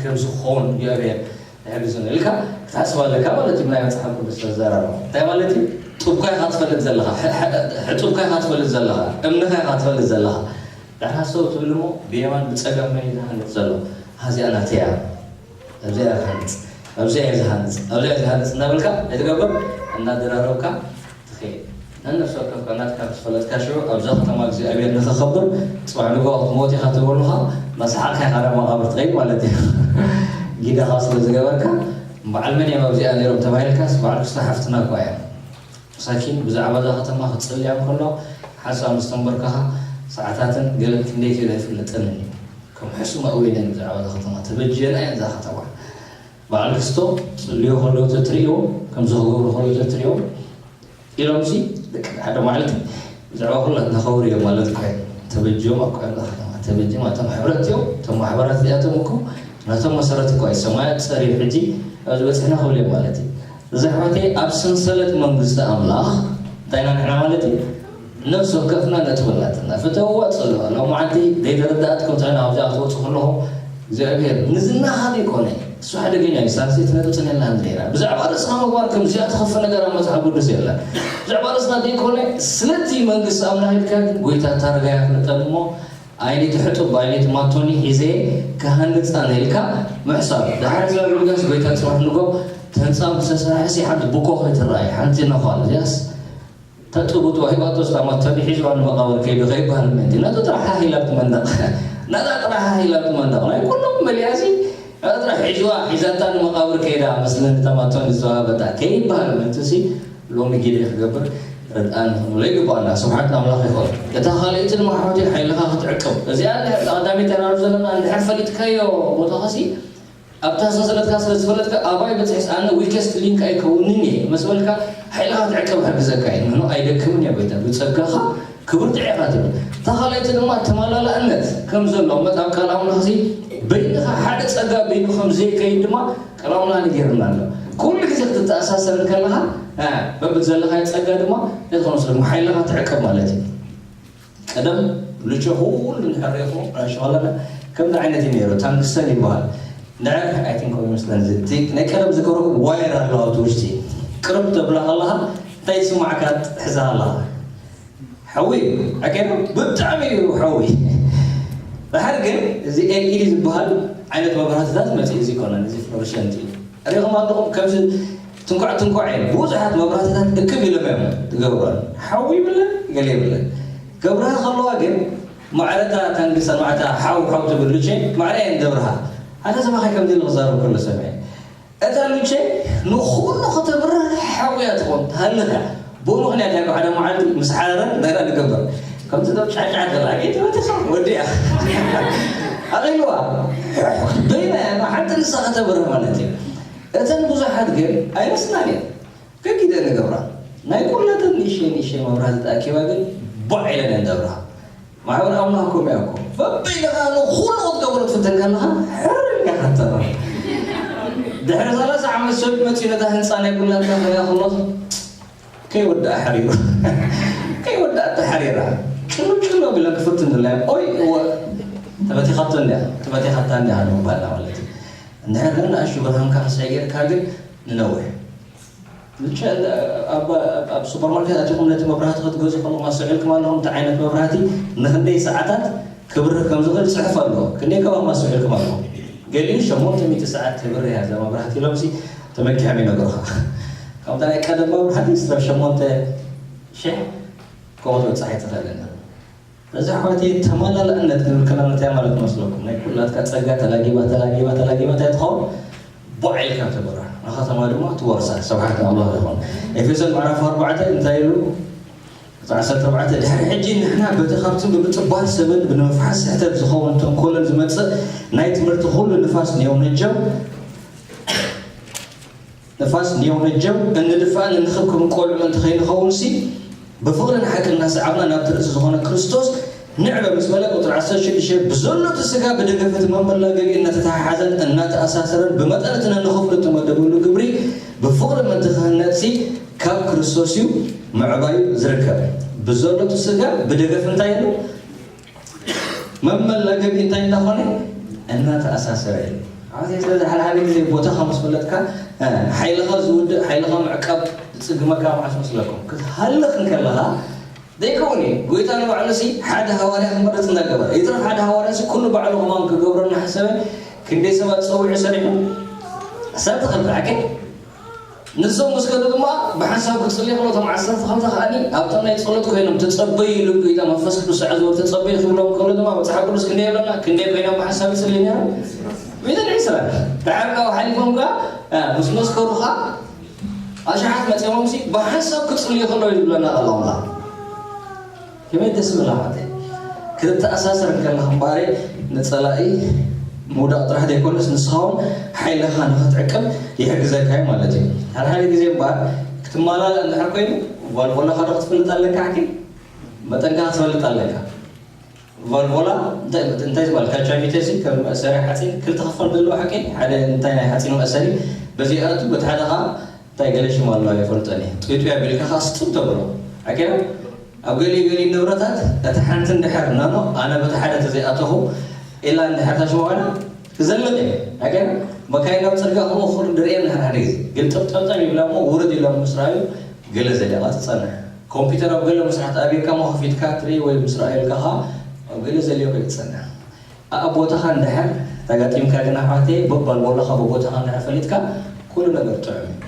ከም ዝኸውን እግዚኣብሔር ይሕግዝኒ ኢልካ ክትሓስብ ኣለካ ማለት እዩ። ናይ መፅሓፍ ቅዱስ ተዘራረባ እንታይ ማለት እዩ? ጡብካ ኢካ ትፈልጥ ዘለካ፣ ሕ- ሕ- ሕጡብካ ኢካ ትፈልጥ ዘለካ፣ እምንካ ኢካ ትፈልጥ ዘለካ። ዳሕና ሰው ትብል እሞ ብየማን ብፀጋም መን እዩ ዝሃንፅ ዘሎ? ሃዚኣ ናተያ ኣብዚኣ እየ ዝሃንፅ፣ ኣብዚኣ እየ ዝሃንፅ፣ ኣብዚኣ እየ ዝሃንፅ እናበልካ ኣይትገብር እናደራረብካ ትኸይድ። ነነፍሲ ወከፍካ ናትካ ምስ ፈለጥካ ሽዑ ኣብዛ ከተማ እግዚኣብሔር ንኸኸብር ፅባሕ ንግሆ ክትሞት ኢኻ ተበሉኻ እናሰሓቕካ ኢኻ ናብ መቓብር ትኸይድ ማለት እዩ። ጊዳኻ ስለ ዝገበርካ በዓል መን እዮም ኣብዚኣ ነይሮም ተባሂልካስ በዓል ክስታ ሓፍትና እኳ እያ። መሳኪን ብዛዕባ እዛ ከተማ ክትፅልያ እንከሎ ሓንሳብ ምስ ተንበርከኻ ሰዓታትን ገለን ክንደይ ክኢሉ ኣይፍለጠንን እዩ። ከም ሕሱም ኣእውየን እየን ብዛዕባ እዛ ከተማ ተበጅየና እየን እዛ ከተማ። በዓል ክስቶ ፅልዮ ከለዉ ተትርእዮ ከምዚ ክገብሩ ከለዉ ተትርእዮ ኢሎም ሲ ደቂ ሓደ መዓልቲ ብዛዕባ ኩላትና ከውሩ እዮም ማለት እኮ እዩ። ተበጅዮም እኮ እዮም እዛ ከተማ ተበጅዮም እቶም ሕብረት እዮም እቶም ማሕበራት እዚኣቶም እኮ ናቶም መሰረት እኮ እዩ ሰማያት ፀርዩ ሕጂ ኣብዚ በፅሕና ክብሉ እዮም ማለት እዩ። እዚ ኣሕዋተይ ኣብ ሰንሰለት መንግስቲ ኣምላኽ እንታይ ኢና ንሕና ማለት እዩ? ነፍሲ ወከፍና ነጥቢ ኣላትና ፍተውዋ ፅልዋ ሎም መዓልቲ ዘይተረዳእትኩም ተና ኣብዚኣ ክትወፁ ከለኹም እግዚኣብሔር ንዝናኻ ዘይኮነ እሱ ሓደገኛ እዩ። ሳልሰይቲ ነጥቢ ፅንሕና ንዘይና ብዛዕባ ርእስኻ ምግባር ከም እዚኣ ትኸፍእ ነገር ኣብ መፅሓፍ ቅዱስ የለን። ብዛዕባ ርእስኻ ዘይኮነ ስለቲ መንግስቲ ኣምላኽ ኢልካ ግን ጎይታ ታርጋ ያፍልጠን እሞ ኣይነቲ ሕጡብ ኣይነቲ ማቶኒ ሒዘ ክሃንፃ ንኢልካ ምሕሳብ ድሓር ዝበልጋስ ጎይታ ፅባሕ ንጎ ተንፃም ዝተሰርሐ ሲ ሓንቲ ብኮ ከይትረኣይ ሓንቲ ነኳል እዚያስ ተጥቡት ዋሂባቶስ ታማቶኒ ሒዝዋ ንመቃብር ከይዱ ከይበሃል ምእንቲ ናቱ ጥራሕ ሃሂላ ኣብቲ መንደቕ ናታ ጥራሕ ሃሂላ ኣብቲ መንደቕ ናይ ኩሎም መሊኣሲ ናታ ጥራሕ ሒዝዋ ሒዛታ ንመቃብር ከይዳ መስለኒ ታማቶኒ ዝተዋሃበታ ከይበሃል ምእንትሲ ሎሚ ጊደ ክገብር ርድኣን ንኽንብሎ ይግባኣና። ስብሓት ንኣምላኽ ይኹን። እታ ካልኣይቲ ድማ ሓወቲ ሓይልኻ ክትዕቅብ እዚኣ እንድሕር ቀዳመይቲ ናብዚ ዘለና እንድሕር ፈሊጥካዮ ቦታኻሲ ኣብታ ሰንሰለትካ ስለ ዝፈለጥካ ኣባይ በፅሕስ ኣነ ዊከስት ሊንክ ኣይከውንን እየ መስ በልካ ሓይልኻ ክትዕቅብ ሕግዘካ እየ። ንሕኑ ኣይደክምን እየ ጎይታ ብፀጋኻ ክብርትዕ ኢኻ ትብል። እታ ካልኣይቲ ድማ ተመላላእነት ከም ዘሎ መፅሓፍ ቃል ኣምላኽሲ በይንኻ ሓደ ፀጋ በይኑ ከም ዘይከይድ ድማ ቃል ኣምላኽ ነጊርና ኣሎ። ኩሉ ግዜ ክትተኣሳሰር እንከለኻ በብዘለኻዮ ፀጋ ድማ ነቲ ከመስለኩም ሓይልኻ ትዕቅብ ማለት እዩ። ቀደም ልጆ ኩሉ ንሕሬኹ ሸዋለና ከምዚ ዓይነት እዩ ነይሩ ታንክሰን ይበሃል። ንዕር ኣይትንከው ይመስለን። እዚ እቲ ናይ ቀደም ዝገብሮ ዋየር ኣለዋ ኣብቲ ውሽጢ። ቅርብ ተብላ ከለኻ እንታይ ይስማዕካ ትሕዛ ኣለኻ? ሓዊ ኣገና ብጣዕሚ እዩ ሓዊ። ድሓር ግን እዚ ኤልኢዲ ዝበሃል ዓይነት መብራህትታት መፅእ እዚ ይኮነን፣ እዚ ፍሎረሰንት እዩ። ሪኹም ኣለኹም ከምዚ ትንኳዕ ትንኳዕ እዩ። ብዙሓት መብራህትታት እክብ ኢሎም እዮም ዝገብረን። ሓዊ ይብለን ገለ ይብለን። ገብረሃ ከለዋ ግን ማዕረታ ታንግሰ ማዕታ ሓው ሓው ትብል ልቼ ማዕረ እየን ገብረሃ። ሓደ ሰባኸ ከምዚ ኢሉ ክዛረብ ከሎ ሰምዐ። እታ ሉቼ ንኹሉ ከተብርህ ሓውያ ትኾን ትሃልኽ እያ። ብኡ ምኽንያት እያ ሓደ መዓልቲ ምስ ሓረረ እንታይ ደኣ ንገብር? ከምቲ ደብ ጫጫ ገላ ጌት በቲኻ ወዲኣ። ኣቒልዋ። በይና እያ ሓንቲ ንሳ ከተብርህ ማለት እዩ። እተን ብዙሓት ግን ኣይመስላን እየን። ገጊደ ንገብራ። ናይ ኩለተን ንእሽተይ ንእሽተይ መብራህቲ ተኣኪባ ግን ቦዕ ኢለን እየን ደብርሃ። ማሕበር ኣምላኽ ከምኡ እያ እኮ። በበይንኻ ንኹሉ ክትገብሮ ትፍትን ከለኻ፣ ሕር ኢልካ ኢኻ ትተርፍ። ድሕሪ ሰላሳ ዓመት ሰብ መፂኡ ነታ ህንፃ ናይ ኩላትና ክሪኣ ከሎ፣ ከይወድኣ ሓሪሩ። ከይወድኣ ተሓሪራ። ጭሎ ጭሎ ብለን ክፍትን ዝብላ፣ ኦይ፣ እወ፣ ተበቲኻቶ እንድያ፣ ተበቲኻታ እንድያ ንምባልና ማለት እዩ። እንድሕር ግን ንኣሽቱ ብርሃንካ ክሳይ ጌርካ ግን ንነዊሕ። ብቻ ኣብ ኣብ ሱፐርማርኬት ኣቲኹም ነቲ መብራህቲ ክትገዝኡ ከለኹም ኣስተውዒልኩም ኣለኹም? እቲ ዓይነት መብራህቲ ንኽንደይ ሰዓታት ክብርህ ከም ዝኽእል ጽሑፍ ኣለዎ። ክንደይ ከባኹም ኣስተውዒልኩም ኣለኹም? ገሊኡ ሸሞንተ ሚእቲ ሰዓት ክብርህ እያ እዛ መብራህቲ ኢሎምሲ ተመኪሖም ይነግሩኻ። ከምታ ናይ ቀደም መብራህቲ ስለ ሸሞንተ ሽሕ ከምኡ ትበጽሕ ኣይትኽእልን። እዚ ኣሕዋተይ ተመላላእነት ክንብል ከለና እንታይ ማለት መስለኩም? ናይ ኩላትካ ጸጋ ተላጊባ፣ ተላጊባ፣ ተላጊባ እንታይ ትኸውን? ቦዕ ኢልካ ትብራህ። ንኸተማ ድማ ትወርሳ። ስብሓት ንኣምላኽ ይኹን። ኤፌሶን ምዕራፍ ኣርባዕተ እንታይ ኢሉ? ቁጽሪ ዓሰርተ ኣርባዕተ፣ ድሕሪ ሕጂ ንሕና በቲ ካብቲ ብምጥባር ሰብን ብምፍሓስ ስሕተት ዝኸውን ተንኮልን ዝመጽእ ናይ ትምህርቲ ኩሉ ንፋስ ንየውነጀው ንፋስ ንየውነጀው እንድፋእን እንኽብክብን ቆልዑ ምእንቲ ከይንኸውንሲ፣ ብፍቕርን ሓቅን እናሰዓብና ናብቲ ርእሲ ዝኾነ ክርስቶስ ንዕበ ምስ በለ፣ ቁጽሪ ዓሰርተ ሽዱሽተ፣ ብዘሎ እቲ ስጋ ብደገፍ እቲ መመላገቢ እናተተሓሓዘን እናተኣሳሰረን ብመጠን እቲ ነንኽፍሉ እተመደበሉ ግብሪ ብፍቕሪ ምእንቲ ክህነጽሲ ካብ ክርስቶስ እዩ ምዕባዩ ዝርከብ። ብዘሎ እቲ ስጋ ብደገፍ እንታይ ኢሉ? መመላገቢ እንታይ እንዳኾነ እናተኣሳሰረ እዩ። ኣብዚ ስለዚ ሓደ ሓደ ግዜ ቦታኻ ምስ ፈለጥካ፣ እ፣ ሓይልኻ ዝውድእ፣ ሓይልኻ ምዕቃብ ዝጽግመካ መዓስ መስለኩም? ክትሃልኽ እንከለኻ ዘይከውን እዩ። ጎይታ ንባዕሉ ሲ ሓደ ሃዋርያ ክመርጽ እንዳገበረ፣ ይትረፍ ሓደ ሃዋርያ ሲ ኩሉ ባዕሉ ከማን ክገብሮ እናሓሰበ ክንደይ ሰባት ጸዊዑ ሰሪሑ ሰብ ተኸልፈ ሓቂ ንሶም ምስ ከዱ ድማ ብሓንሳብ ክጽልዩ ከለዉ እቶም ዓሰርተ ክልተ ከኣኒ ኣብቶም ናይ ጸሎት ኮይኖም ተጸበዩ ኢሉ ጌታ መንፈስ ቅዱስ ዝዓዝዎ ተጸበዩ ክብሎም ከሎ ድማ መጽሓፍ ቅዱስ ክንደይ ይብለና? ክንደይ ኮይኖም ብሓንሳብ ይጽልዩ ነይሮም? ሚእትን ዕስራን። ድሓር ካብኡ ሓሊፎም ከኣ፣ እ፣ ምስ መስከሩ ከኣ ኣሽሓት መጺኦምሲ ብሓንሳብ ክጽልዩ ከለዉ እዩ ዝብለና ቃል ኣምላኽ። ከመይ ደስ ዝብል ኣሕዋተይ። ክትተኣሳሰር እንከለኻ እምበኣር ንጸላኢ ምውዳቕ ጥራሕ ዘይኮነስ ንስኻ እውን ሓይልኻ ንኽትዕቅብ ይሕግዘካ እዩ ማለት እዩ። ሓደ ሓደ ግዜ እምበኣር ክትመላላእ እንድሕር ኮይኑ ጓልጎላኻ ዶ ክትፈልጥ ኣለካ ሓቂ መጠንካ ክትፈልጥ ኣለካ። ቫልቮላ እንታይ እንታይ ዝበሃል ካቻቪቴሲ ከም መእሰሪ ሓፂን ክልተ ክፋል ዘለዎ ሓቂ ሓደ እንታይ ናይ ሓፂን መእሰሪ በዚ ኣቱ በቲ ሓደ ኸዓ እንታይ ገለ ሽም ኣለዋ ይፈልጦን እየ። ጡይጡይ ኣቢልካ ኸዓ ስጥም ተብሎ። ሓቂና ኣብ ገሊኡ ገሊኡ ንብረታት እታ ሓንቲ እንድሕር ናኖ ኣነ በቲ ሓደ ተዘይኣተኹ ኢላ እንድሕር ታሽሞባና ክዘልቕ እየ። ሓቂና መካይን ኣብ ፅርግያ ከምኡ ክር ድርእየን እንድሕር ሓደ ግዜ ግልጥምጠምጠም ይብላ እሞ ውርድ ኢሎም ምስ ረኣዩ ገለ ዘሊቓ ትፀንሕ። ኮምፒውተር ኣብ ገለ መስርሕ ተኣብየካ እሞ ከፊትካ ትርኢ ወይ ምስ ረኣየልካ ኸዓ ኣብ ገለ ዘልዮ ከይትፀንሕ። ኣብ ቦታኻ እንድሕር ተጋጢምካ ግን ኣሕዋተይ በባል ቦሎኻ ብቦታኻ እንድሕር ፈሊጥካ ኩሉ ነገር ጥዑም እዩ።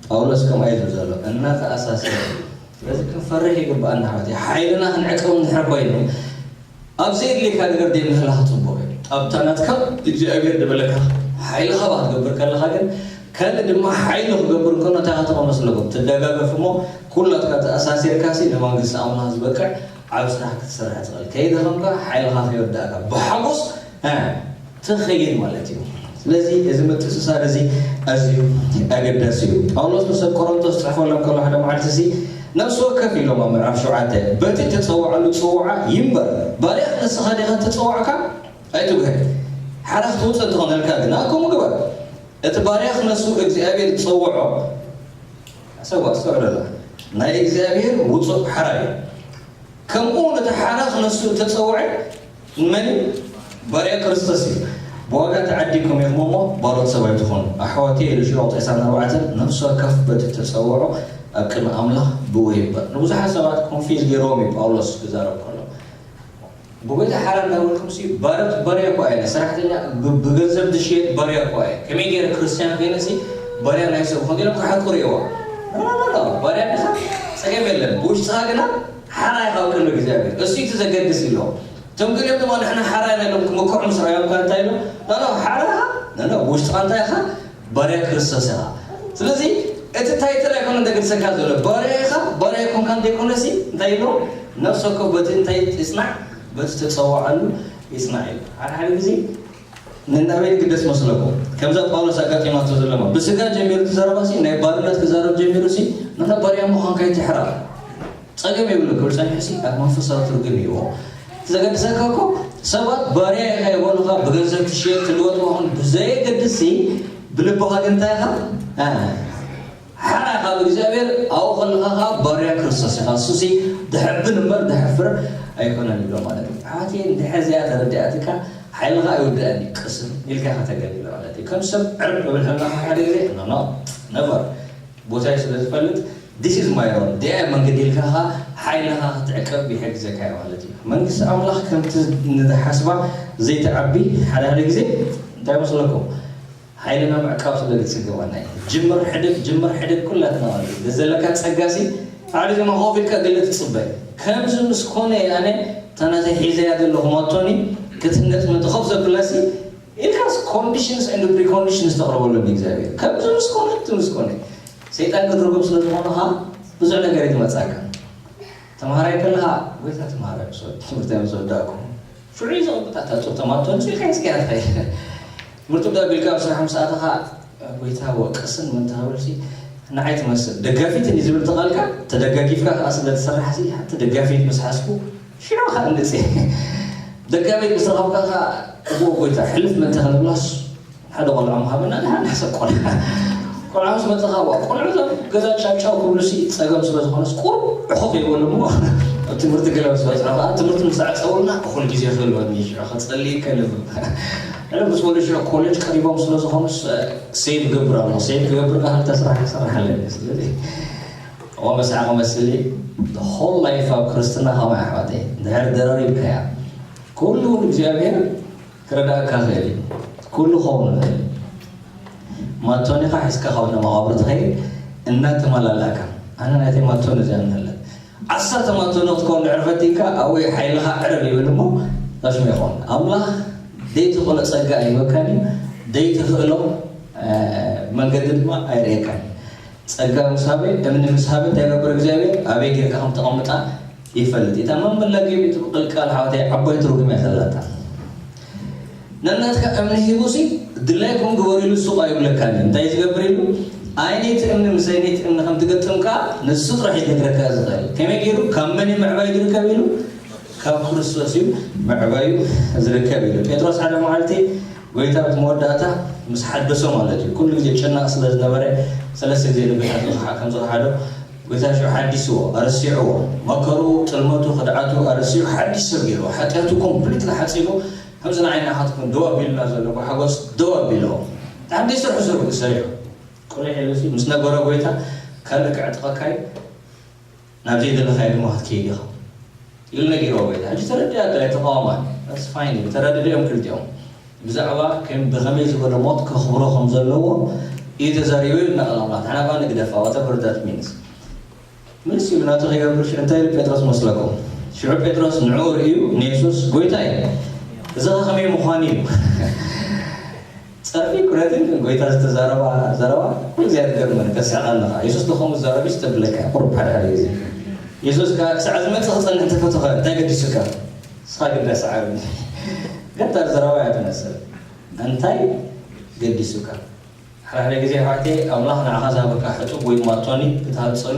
ጳውሎስ ከምኣ እዩ ዝብል ዘሎ እናተኣሳሰረ እዩ። ስለዚ ክንፈርሕ ይግብኣና ኣሕዋተይ። ሓይልና ክንዕቅብ እንድሕር ኮይኑ ኣብ ዘየድልየካ ነገር ዘይምህላኽ ጽቡቕ እዩ። ኣብታ ናትካ እግዚኣብሔር ዝበለካ ሓይልኻ ባ ክትገብር ከለኻ ግን ካልእ ድማ ሓይሊ ክገብር እንከሎ እንታይ ክትኾን መስለኩም? ትደጋገፍ እሞ ኩላትካ ተኣሳሲርካሲ ንመንግስቲ ኣምላኽ ዝበቅዕ ዓብ ስራሕ ክትሰርሕ ትኽእል። ከይደኸምካ ሓይልኻ ከይወዳእካ ብሓጎስ እ፣ ትኸይድ ማለት እዩ። ስለዚ እዚ ምትእስሳር እዚ ኣዝዩ ኣገዳሲ እዩ። ጳውሎስ ንሰብ ቆሮንቶስ ጽሕፈሎም ከሎ ሓደ መዓልቲ እዚ ነፍሲ ወከፍ ኢሎም ኣብ ምዕራፍ ሸውዓተ በቲ ተጸውዓሉ ጽውዓ ይንበር። ባርያኽ ንስኻ ዲኻ ተጸዋዕካ? ኣይትጉህድ። ሓራ ክትውጽእ እንተኾነልካ ግና ከምኡ ግበር። እቲ ባርያኽ ነሱ እግዚኣብሔር ዝጸውዖ፣ ኣሰዋ ኣስተውዕለላ፣ ናይ እግዚኣብሔር ውጹእ ሓራ እዩ። ከምኡ ነቲ ሓራ ክነሱ እተጸውዐ ንመን እዩ? ባርያ ክርስቶስ እዩ። ብዋጋ ተዓዲግኩም ኢኹም እሞ ባሮት ሰብ ኣይትኾኑ። ኣሕዋተይ ኢሉ ሽዑ ቁጽሪ ዕስራን ኣርባዕተን ነፍሲ ወከፍ በቲ እተጸውዖ ኣብ ቅድሚ ኣምላኽ ብኡ ይግበር። ንብዙሓት ሰባት ኮንፊዝ ገይርዎም እዩ ጳውሎስ ክዛረብ ከሎ። ብጎይታ ሓራ እንዳበልኩም ሲ ባሮት ባርያ እኳ እየ፣ ሰራሕተኛ ብ-፣ ብገንዘብ ዝሽየጥ ባርያ እኳ እየ። ከመይ ገይረ ክርስትያን ኮይነ ሲ ባርያ ናይ ሰብ ኾን ኢሎም ክሓቁሩ እየዋ። ኖ፣ ኖ፣ ኖ፣ ኖ፣ ባርያ ዲኻ? ጸገም የለን። ብውሽጥኻ ግና ሓራ ኢኻ ኣብ ቅድሚ እግዚኣብሔር። እሱ እዩ እቲ ዘገድስ ኢሎም። እቶም ገሊኦም ድማ ንሕና ሓራ ኢና ኢሎም ክምክሑ ምስ ረኣዮም ከ እንታይ ኢሎም? ኖ፣ ኖ፣ ሓራ ኢኻ? ኖ፣ ኖ፣ ብውሽጥኻ እንታይ ኢኻ? ባርያ ክርስቶስ ኢኻ። ስለዚ እቲ ታይትል ኣይኮነን ዘገድሰካ ዘሎ። ባርያ ኢኻ፣ ባርያ ኣይኮንካን ዘይኮነሲ እንታይ ኢሎም? ነፍሲ ወከፍ በቲ እንታይ ይጽናዕ? በቲ ተጸውዓሉ ይጽናዕ ኢሉ። ሓደ ሓደ ግዜ ንናበይ ዝግደስ መስለኩም? ከምዛ ጳውሎስ ኣጋጢማቶ ዘለማ። ብስጋ ጀሚሩ እቲ ዘረባሲ ናይ ባርነት ክዛረብ ጀሚሩሲ፣ ንሕና ባርያ ምዃንካ ይትሕራ። ጸገም የብሉ ክብል ጸኒሑሲ፣ ኣብ መንፈሳዊ ትርጉም ይህቦ። ዘገድሰካ እኮ ሰባት ባርያ ኢኻ ይበሉኻ፣ ብገንዘብ ትሽየጥ ትልወጥ ምዃኑ ብዘየገድስሲ፣ ብልብኻ ግን እንታይ ኢኻ? እ፣ ሓራ ኢኻ ብእግዚኣብሔር፣ ኣብኡ ከለኻ ኸኣ ባርያ ክርስቶስ ኢኻ። እሱሲ ደሕብን እምበር ደሕፍር ኣይኮነን ይብሎ ማለት እዩ። ኣሕዋተይ፣ እንድሕር እዚኣ ተረዲኣትካ፣ ሓይልኻ ኣይውድእን እዩ፣ ቅስን ኢልካ ኢኻ ተገልግል ማለት እዩ። ከም ሰብ ዕርብ እብል ከለኻ ሓደ ግዜ፣ ኖ፣ ኖ፣ ነቨር። ቦታይ ስለ ዝፈልጥ፣ this is my role፣ እዚኣ እያ መንገዲ ኢልካ ኸኣ ሓይልኻ ክትዕቅብ ይሕግዘካ እዩ ማለት እዩ። መንግስቲ ኣምላኽ ከምቲ ንዝሓስባ ዘይትዓቢ ሓደ ሓደ ግዜ እንታይ መስለኩም? ሓይልና ምዕቃብ ስለ ዝግባና እዩ። ጅምር ሕደግ፣ ጅምር ሕደግ ኩላትና ማለት እዩ። ዘለካ ጸጋሲ ሓደ ግዜ ኮፍ ኢልካ ገለ ትጽበ። ከምዚ ምስ ኮነ ኣነ እታ ናተይ ሒዘያ ዘለኹ ማቶኒ ክትህነጽ ምእንቲ ኮፍ ዘብላሲ ኢልካስ ኮንዲሽንስ ኤንድ ፕሪኮንዲሽንስ ተቕርበሎም እግዚኣብሔር። ከምዚ ምስ ኮነ፣ እቲ ምስ ኮነ። ሰይጣን ክትርጉም ስለ ዝኾነ ኸኣ ብዙሕ ነገር እዩ ዝመጻካ። ተምሃራይ ከለኻ፣ ጎይታ ተምሃራይ ምስ ወድ-፣ ትምህርቲ ምስ ወዳእኩ፣ ሽዑ እዩ ዘቕብጣ እታ ጡብ ተማቶ ንጽልካ ይጽክያ ትኸይድ። ትምህርቲ ዳ ቢልካ ኣብ ስራሕ ምስ ኣተኻ፣ ጎይታ ወቅስን ምን ተሃብልሲ፣ ንዓይ ትመስል። ደጋፊት እንዲ ዝብል ተቓልካ፣ ተደጋጊፍካ ከኣ ስለ ትሰርሓሲ፣ ሓንቲ ደጋፊት ምስ ሓዝኩ፣ ሽዑ ከኣ እንጽ። ደጋፊት ምስ ረኸብካ ከኣ፣ እዎ ጎይታ፣ ሕልፍ ምን ተኽንብላስ፣ ሓደ ቆልዓ ምሃበና፣ ደሓን ንሕሰብ ቆልዓ። ቆልዓ ምስ መጸኻ፣ ዋ፣ ቆልዑ እዞም ገዛ ቻው ቻው ክብሉሲ ጸገም ስለ ዝኾነስ፣ ቁሩብ ዕኹፍ ይበሉ እሞ፣ ኣብ ትምህርቲ ገለ ምስ በጽሑ ከኣ፣ ትምህርቲ ምስ ተዓጸወልና፣ ኩሉ ግዜ ክህልወኒ፣ ሽዑ ከጸሊ ከልብ። ገለ ምስ በሉ፣ ሽዑ ኮሌጅ ቀሪቦም ስለ ዝኾኑስ፣ ሴቭ ገብር ኣሎ። ሴቭ ክገብር ከኣ፣ ክልተ ስራሕ ክሰርሕ ኣለኒ። ስለዚ፣ እሞ መሳዕ ክመስል፣ the whole life ኣብ ክርስትና ከማይ ኣሕዋተይ፣ እንድሕር ደራሪብካያ፣ ኩሉ እውን እግዚኣብሔር ክረዳእካ ይኽእል እዩ። ኩሉ ክኸውን ይኽእል እዩ። ማቶኒኻ ሒዝካ ካብ እንዳ መቓብር ትኸይድ እናተመላላእካ፣ ኣነ ናተይ ማቶኒ እዚኣ እንተለት ዓሰርተ ማቶኒ ክትከውን ድሕሪ ፈቲንካ፣ ኣብኡ ሓይልኻ ዕርር ይብል እሞ፣ ታሽሙ ይኸውን። ኣምላኽ ዘይትኽእሎ ጸጋ ኣይህበካን እዩ፣ ዘይትኽእሎ፣ እ፣ መንገዲ ድማ ኣይርእየካን እዩ። ጸጋ ምስ ሃበ፣ እምኒ ምስ ሃበ፣ እንታይ ይገብር እግዚኣብሔር? ኣበይ ጌርካ ከም ተቐምጣ ይፈልጥ። እታ መመላጊ ቤት ቅልቃል ሓወተይ ዓባይ ትርጉም እያ ዘለታ። ነናትካ እምኒ ሂቡሲ፣ ድላይኩም ግበሩ ኢሉ ሱቕ ኣይብለካን እዩ። እንታይ ዝገብር ኢሉ? ኣይነይቲ እምኒ ምስ ኣይነይቲ እምኒ ከም ትገጥም ከኣ ንሱ ጥራሕ እዩ ዝነግረካ ዝኽእል። ከመይ ገይሩ? ካብ መን እዩ ምዕባይ ዝርከብ ኢሉ? ካብ ክርስቶስ እዩ ምዕባዩ ዝርከብ ኢሉ። ጴጥሮስ ሓደ መዓልቲ ጎይታ ኣብቲ መወዳእታ ምስ ሓደሶ ማለት እዩ። ኩሉ ግዜ ጨናቕ ስለ ዝነበረ፣ ሰለስተ ግዜ ንጎይታ ዝኸሓ-፣ ከም ዝኸሓዶ፣ ጎይታ ሽዑ ሓዲስዎ፣ ኣረሲዕዎ። መከሩ፣ ጥልመቱ፣ ክድዓቱ ኣረሲዑ፣ ሓዲስ ሰብ ገይርዎ። ሓጢኣቱ ኮምፕሊትሊ ሓጺቡ፣ ከምዚ ንዓይ ንዓኻትኩም ደው ኣቢሉና ዘሎ ብሓጎስ ደው ኣቢልዎ። ሓዲስ ስርሑ ስርሑ ሰሪሑ። ቁሊሕ ኢሉሲ ምስ ነገሮ ጎይታ፣ ካልእ ክዕጥቐካ እዩ፣ ናብ ዘይደለኻዮ ድማ ክትከይድ ኢኻ ኢሉ ነጊርዎ ጎይታ። ሕጂ ተረዲኣቶ፣ ኣይተቃወማን። That's fine እዩ። ተረዳዲኦም ክልቲኦም። ብዛዕባ ከም፣ ብኸመይ ዝበለ ሞት ከኽብሮ ከም ዘለዎ እዩ ተዛሪቡ ኢሉ ቃል ኣምላኽ። ንሕና ከኣ ንግደፋ፣ whatever that means። ምንስ ኢሉ ናቱ ከይገብር ሽዑ እንታይ ኢሉ ጴጥሮስ መስለኩም? ሽዑ ጴጥሮስ ንዕኡ ርእዩ ንየሱስ፣ "ጎይታይ፣ እዚ ኸ ከመይ ምዃኑ እዩ?" ጸርፊ ኩነትን ጎይታ ዝተዛረባ ዘረባ ኩሉ ግዜ ትገርመኒ፣ ከስሕቐኒ ኸኣ። የሱስ ዶ ከምኡ ዝዛረብ እዩ ተብለካ፣ ቁሩብ ሓደ ሓደ ግዜ። የሱስ ከኣ ክሳዕ ዝመጽእ ክጸንሕ እንተፈተኸ እንታይ ገዲሱካ? ንስኻ ግዳ ሰዓብኒ። ገታር ዘረባ እያ ትመስል። እንታይ ገዲሱካ? ሓደ ሓደ ግዜ ኣሕዋተይ፣ ኣምላኽ ንዓኻ ዝሃበካ ሕጡብ ወይ ማቶኒ ክትሃንጸሉ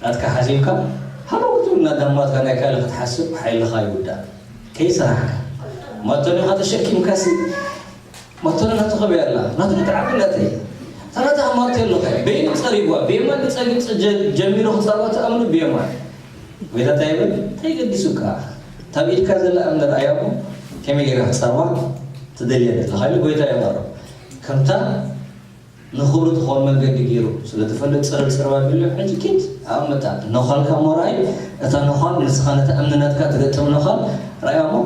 ናትካ ሓሲብካ፣ ሃለው ክትብል፣ ናትካ ናይ ካልእ ክትሓስብ ሓይልኻ ይውዳእ። ከይሰራሕካ። ማቶኒኻ ተሸኪምካሲ፣ ማቶኒ ናቱ ከበይ ኣላ? ናቱ ክትዓቢ ናተይ። እታ ናታ ማቶ ኣለካ። በየኑ ጸሪግዋ? ብየማን ክጸግብ ጸ-፣ ጀ-፣ ጀሚሩ ክጸርባ ትኣምኑ ብየማን። ጎይታ እንታይ ይብል? እንታይ ገዲሱካ? እታ ኣብ ኢድካ ዘላ እምኒ ረኣያ እሞ፣ ከመይ ጌርካ ክትጸርባ? እቲ ትደልየ ዘለኻ ኢሉ ጎይታ የቕርብ። ከምታ ንኽብሩ ትኸውን መንገዲ ገይሩ ስለ ዝፈልጥ፣ ጽርብ ጽርብ ኣቢሉ፣ ሕጂ ኪድ ኣብ መታ ነዃልካ እሞ ረኣይ። እታ ነዃል ንስኻ ነታ እምኒ ናትካ ትገጥም ነዃል ረኣያ እሞ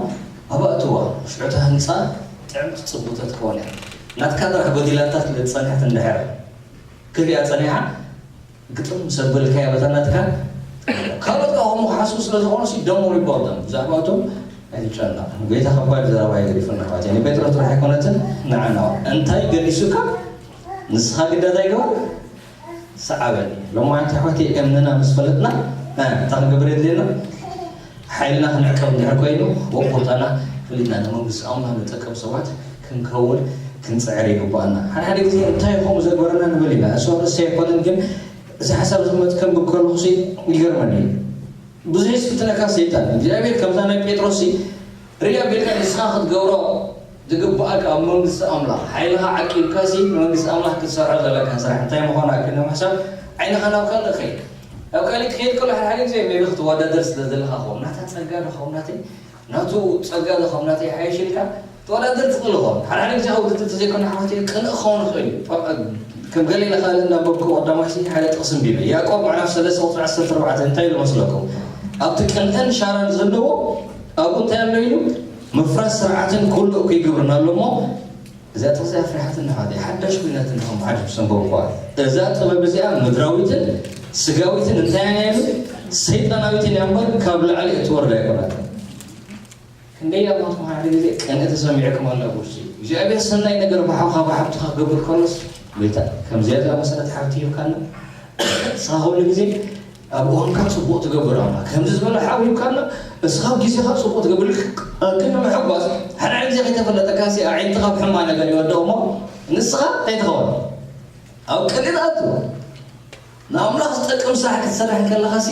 ኣብኣ እትዋ። ሽዑ እታ ህንጻ ጥዕምቲ ጽቡተ ትኸውን እያ። ናትካ ጥራሕ ጎዲላታ ስለ ዝጸንሐት እንድሕር ክሊኣ ጸኒሓ፣ ግጥም ምስ ኣበልካያ በታ ናትካ፣ ካልኦት ከኣ ከምኡ ክሓስቡ ስለ ዝኾኑ ሲ፣ don't worry about them። ብዛዕባኣቶም ኣይትጨነቕ። ጎይታ ከባድ ዘረባ እዩ ገዲፉልና ኣሕዋተይ። ንጴጥሮስ ጥራሕ ኣይኮነትን፣ ንዓና እውን። እንታይ ገዲሱካ? ንስኻ ግዳ እንታይ ግበር? ሰዓበኒ። ሎማዓንቲ ኣሕዋተይ እምንና ምስ ፈለጥና፣ እ፣ እንታይ ክንገብር የድልየና? ሓይልና ክንዕቀብ እንድሕር ኮይኑ፣ ወቁርጣና ፈሊጥና ንመንግስቲ ኣምላኽ ንጠቅም ሰባት ክንከውን ክንጽዕር ይግባኣና። ሓደ ሓደ ግዜ እንታይ እዩ ከምኡ ዘግበረና ንብል ኢና። እሱ ርእሲ ኣይኮነን፣ ግን እዚ ሓሳብ ዝመት ከንብብ ከለኹ ሲ ይገርመኒ እዩ። ብዙሕ ይስክትነካ ሰይጣን። እግዚኣብሔር ከምዛ ናይ ጴጥሮስ ሲ ርያ ቢልካ ንስኻ ክትገብሮ ዝግባኣካ ኣብ መንግስቲ ኣምላኽ ሓይልኻ ዓቂብካ ሲ ንመንግስቲ ኣምላኽ ክትሰርሖ ዘለካ ስራሕ እንታይ ምዃኑ ኣክል ንምሕሳብ ዓይንኻ ናብ ካልእ ኸይድ። ኣብ ካልእ ክኸይድ ከሎ ሓደ ሓደ ግዜ maybe ክትወዳደር ስለ ዘለኻ ኾም ናታ ጸጋ ዶ ኾም ናተይ ናቱ ጸጋ ዶ ኾም ናተይ ሓይሽ ኢልካ ተወዳደር ትኽእል ኾም። ሓደ ሓደ ግዜ ውድድር ተዘይኮነ ኣሕዋተይ ቅንእ ክኸውን ይኽእል እዩ። ከም ገለ ኢለ ካልእ እናንበብኩ ቀዳማይ ሲ ሓደ ጥቕሲ ኣንቢበ። ያዕቆብ ምዕራፍ ሰለስተ ቁጽሪ ዓሰርተ ኣርባዕተ እንታይ ኢሉ መስለኩም? ኣብቲ ቅንእን ሻራን ዘለዎ ኣብኡ እንታይ ኣሎ ኢሉ? ምፍራስ ስርዓትን ኩሉ እኩይ ግብርን ኣሎ እሞ፣ እዛ ጥቕሲ ኣፍሪሓትኒ ኣሕዋተይ፣ ሓዳሽ ኮይናትኒ ከም ሓድሽ ምስ ኣንበብኩዋ። እዛ ጥበብ እዚኣ ምድራዊትን ስጋዊትን እንታይ እያ ኢሉ? ሰይጣናዊትን እያ እምበር ካብ ላዕሊ እትወርድ ኣይኮነትን። ክንደይ ኣማትኩም ሓደ ግዜ ቅንኢ ተሰሚዕኩም ኣሎ ኣብ ውሽጢ እግዚኣብሔር ሰናይ ነገር ብሓውካ ብሓብትኻ ክገብር ከሎስ፣ ጎይታ ከምዚኣ እዛ መሰረት ሓብቲ ሂብካና። ንስኻ ኩሉ ግዜ ኣብ እዋንካ ጽቡቕ ትገብር ኣምላኽ። ከምዚ ዝበለ ሓው ሂብካና፣ ንስኻ ኣብ ግዜኻ ጽቡቕ ትገብር። ግን ንምሕጓስ ሓደ ግዜ ከይተፈለጠካ ሲ ኣዒንትኻ ኣብ ሕማቕ ነገር ይወድቕ እሞ ንስኻ እንታይ ትኸውን? ኣብ ቅንኢ ትኣቱ። ንኣምላኽ ዝጠቅም ስራሕ ክትሰርሕ ከለኻ ሲ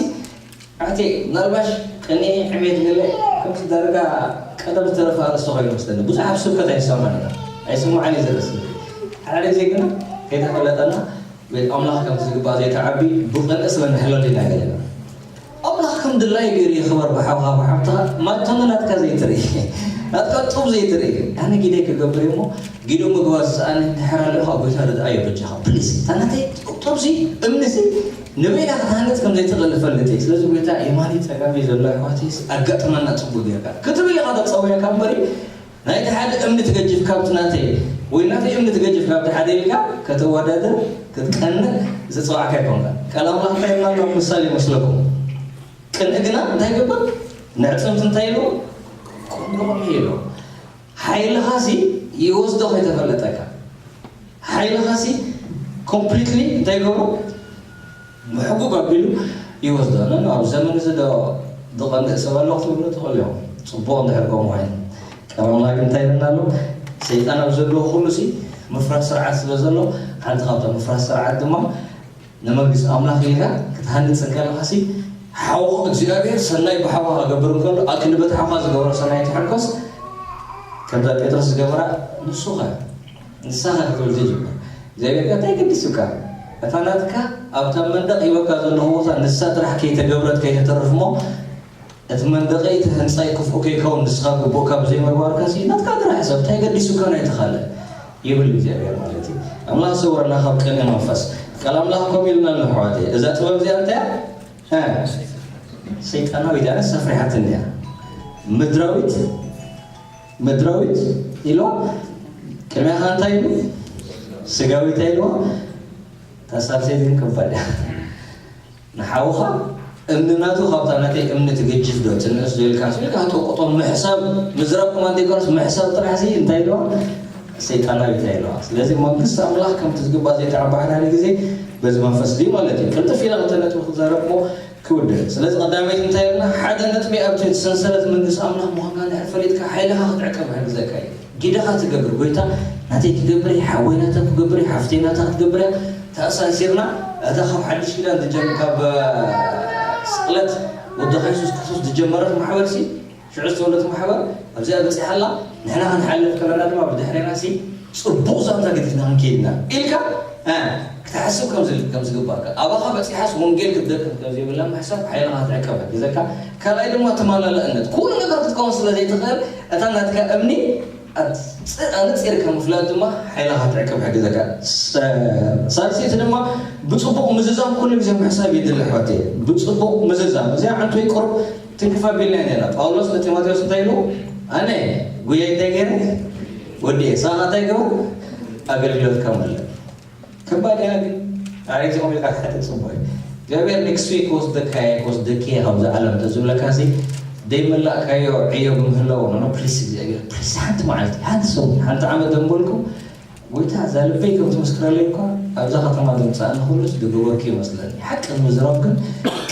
ኣሕቴ፣ ምናልባሽ ቅንኢ፣ ዕቤት ገለ ከምዚ ዳርጋ ቀደም ዝተረፈ ኣርእስቲ ኮይኑ መስለኒ። ብዙሕ ኣብ ስብከት ኣይሰማዕን ኢና። ኣይስማዕን እዩ ዘርእስቲ። ሓደ ግዜ ግና ከይተፈለጠና ቤት ኣምላኽ ከምቲ ዝግባእ ዘይትዓቢ ብቕንኢ ስለ ንሕለል ኢና ገለና። ኣምላኽ ከም ድላዩ ገይሩ ይኽበር ብሓውኻ ብሓብትኻ፣ ማቶነ ናትካ ዘይትርኢ፣ ናትካ ጡብ ዘይትርኢ። ኣነ ጊደይ ክገብር እየ እሞ ጊዱ ምግባር ዝሰኣነ እንድሕር ኣሎ፣ ካብ ጎይታ ርድኣዮ በጃኻ፣ ፕሊስ። እታ ናተይ ጡብሲ፣ እምንሲ፣ ንበይና ክትሃንጽ ከም ዘይትኽእል እፈልጥ እየ። ስለዚ ጎይታ የማኒ ጸጋሚ ዘሎ ኣሕዋተይስ ኣጋጥመና ጽቡቕ ጌርካ ክትብል ኢኻ ተጸውዕካ እምበሪ፣ ናይቲ ሓደ እምኒ ትገጅፍ ካብቲ ናተይ፣ ወይ ናተይ እምኒ ትገጅፍ ካብቲ ሓደ ኢልካ ከተወዳድር፣ ክትቀንእ ዝጸዋዕካ ኣይኮንካን። ቃል ኣምላኽ እንታይ ኢልና ኣሎ ኣብ ምሳሌ ይመስለኩም? ቅንኢ ግና እንታይ ይገብር? ንዕጽምቲ እንታይ ኢልዎ? ቁንቁን ኢልዎ። ሓይልኻ ሲ ይወስዶ ከይተፈለጠካ። ሓይልኻ ሲ ኮምፕሊትሊ እንታይ ይገብሮ? ምሕጉግ ኣቢሉ ይወስዶ። ነን ኣብ ዘመን እዚ ዶ ዝቐንእ ሰብ ኣሎ ክትብሉ ትኽእሉ እዮም። ጽቡቕ እንድሕር ከምኡ ኮይኑ። ቀረምና ግን እንታይ ይብልና ኣሎ? ሰይጣን ኣብ ዘለዎ ኩሉ ሲ ምፍራስ ስርዓት ስለ ዘሎ፣ ሓንቲ ካብታ ምፍራስ ስርዓት ድማ ንመንግስቲ ኣምላኽ ኢልካ ክትሃንጽ እንከለኻሲ፣ ሓው እግዚኣብሔር ሰናይ ብሓውኻ ክገብር እንከሎ፣ ኣብ ክንዲ በቲ ሓውኻ ዝገብሮ ሰናይ ትሕጎስ፣ ከምዛ ጴጥሮስ ዝገበራ፣ ንሱኸ ንሳኸ ክትብል ትጅምር። እግዚኣብሔር ከ እንታይ ገዲሱካ? እታ ናትካ ኣብታ መንደቕ ሂበካ ዘለኹ ቦታ ንሳ ጥራሕ ከይተገብረት ከይተተርፍ እሞ፣ እቲ መንደቐይ እቲ ህንጻይ ክፉእ ከይከውን ንስኻ ግቡእካ ብዘይምግባርካ ሲ ናትካ ጥራሕ ሕሰብ፣ እንታይ ገዲሱካ ናይቲ ካልእ? ይብል እግዚኣብሔር ማለት እዩ። ኣምላኽ ሰውረና ካብ ቅንኢ መንፈስ። ቃል ኣምላኽ ከምኡ ኢሉና ኣሎ ኣሕዋተይ። እዛ ጥበብ እዚኣ እንታይ እያ? እ፣ ሰይጣናዊት እያ፣ ኣፍሪሓትኒ እያ። ምድራዊት፣ ምድራዊት ኢልዋ፣ ቅድሚያኻ እንታይ ኢሉ? ስጋዊት ኢልዋ። ታሳብሰይ ግን ከባድ እያ። ንሓውኻ እምኒ ናቱ ካብታ ናተይ እምኒ ትገጅፍ ዶ ትንእስ ዶ ኢልካ ኢልካ ትወቅጦ ምሕሳብ ምዝራብ ከማን ዘይኮነስ ምሕሳብ ጥራሕ ሲ እንታይ ኢልዋ? ሰይጣናዊ እንታይ ኢልዋ? ስለዚ መንግስቲ ኣምላኽ ከምቲ ዝግባእ ዘይተዓባ ሓደ ሓደ ግዜ በዚ መንፈስ ድዩ ማለት እዩ። ቅልጥፍ ኢለ ክልተ ነጥቢ ክዛረብ እሞ ክውድእ። ስለዚ ቀዳመይቲ እንታይ ኢልና? ሓደ ነጥቢ ኣብቲ ሰንሰለት መንግስቲ ኣምላኽ ምዃንካ እንድሕር ፈሊጥካ ሓይልኻ ክትዕቀብ ይሕግዘካ እዩ። ጊደኻ ትገብር፣ ጎይታ ናተይ ክገብር እየ፣ ሓወይ ናታ ክገብር እየ፣ ሓፍተይ ናታ ክትገብር እያ። ተኣሳሲርና፣ እታ ካብ ሓድሽ ኪዳን ትጀምር፣ ካብ፣ እ፣ ስቕለት ወድኻ የሱስ ክርስቶስ ዝጀመረት ማሕበር ሲ፣ ሽዑ ዝተወለደት ማሕበር ኣብዚኣ በጺሓ ኣላ፣ ንሕና ክንሓልፍ ከለና ድማ ብድሕሬና ሲ፣ ጽቡቕ ዛንታ ገዲፍና ክንከይድ ኢና ኢልካ፣ እ፣ ክትሓስብ ከም ዝል-፣ ከም ዝግባእካ፣ ኣባኻ በጺሓስ ወንጌል ክትደቅም ከም ዘይብላ ምሕሳብ ሓይልኻ ክትዕቀብ ይሕግዘካ። ካልኣይ ድማ ተመላላእነት፣ ኩሉ ነገር ክትከውን ስለ ዘይትኽእል፣ እታ ናትካ እምኒ ኣንጺርካ ምፍላጥ ድማ ሓይልኻ ትዕቅብ ይሕግዘካ። ሳልሰይቲ ድማ ብፅቡቕ ምዝዛም ኩሉ ግዜ ምሕሳብ የድሊ ኣሕዋተይ። ብፅቡቕ ምዝዛም እዚኣ ዓንቶ ይቅሩብ ትንክፍ ኣቢልና ኢና። ጳውሎስ ንጢሞቴዎስ እንታይ ኢሉ? ኣነ ጉያ እንታይ ገይረ ወዲኤ፣ ሳኻ እንታይ ገባ? ኣገልግሎትካ መለ ከባድ እያ ግን ኣሬዚ ኦሜጋ ሓደ ጽቡቅ እዩ። እግዚኣብሔር next week ወስደካየ ወስደኪየ ካብዚ ዓለም ተዝብለካ ሲ ደይመላእካዮ ዕዮ ብምህላው ኖ ፕሊስ እግዚኣብሔር ፕሊስ ሓንቲ መዓልቲ ሓንቲ ሰው ሓንቲ ዓመት ደንበልኩ ጎይታ እዛ ልበይ ከም ትመስክረለይ እኳ ኣብዛ ከተማ ዘምፃእኒ ኩሉስ ዝገበርኩ ይመስለኒ። ሓቂ ንምዝራብ ግን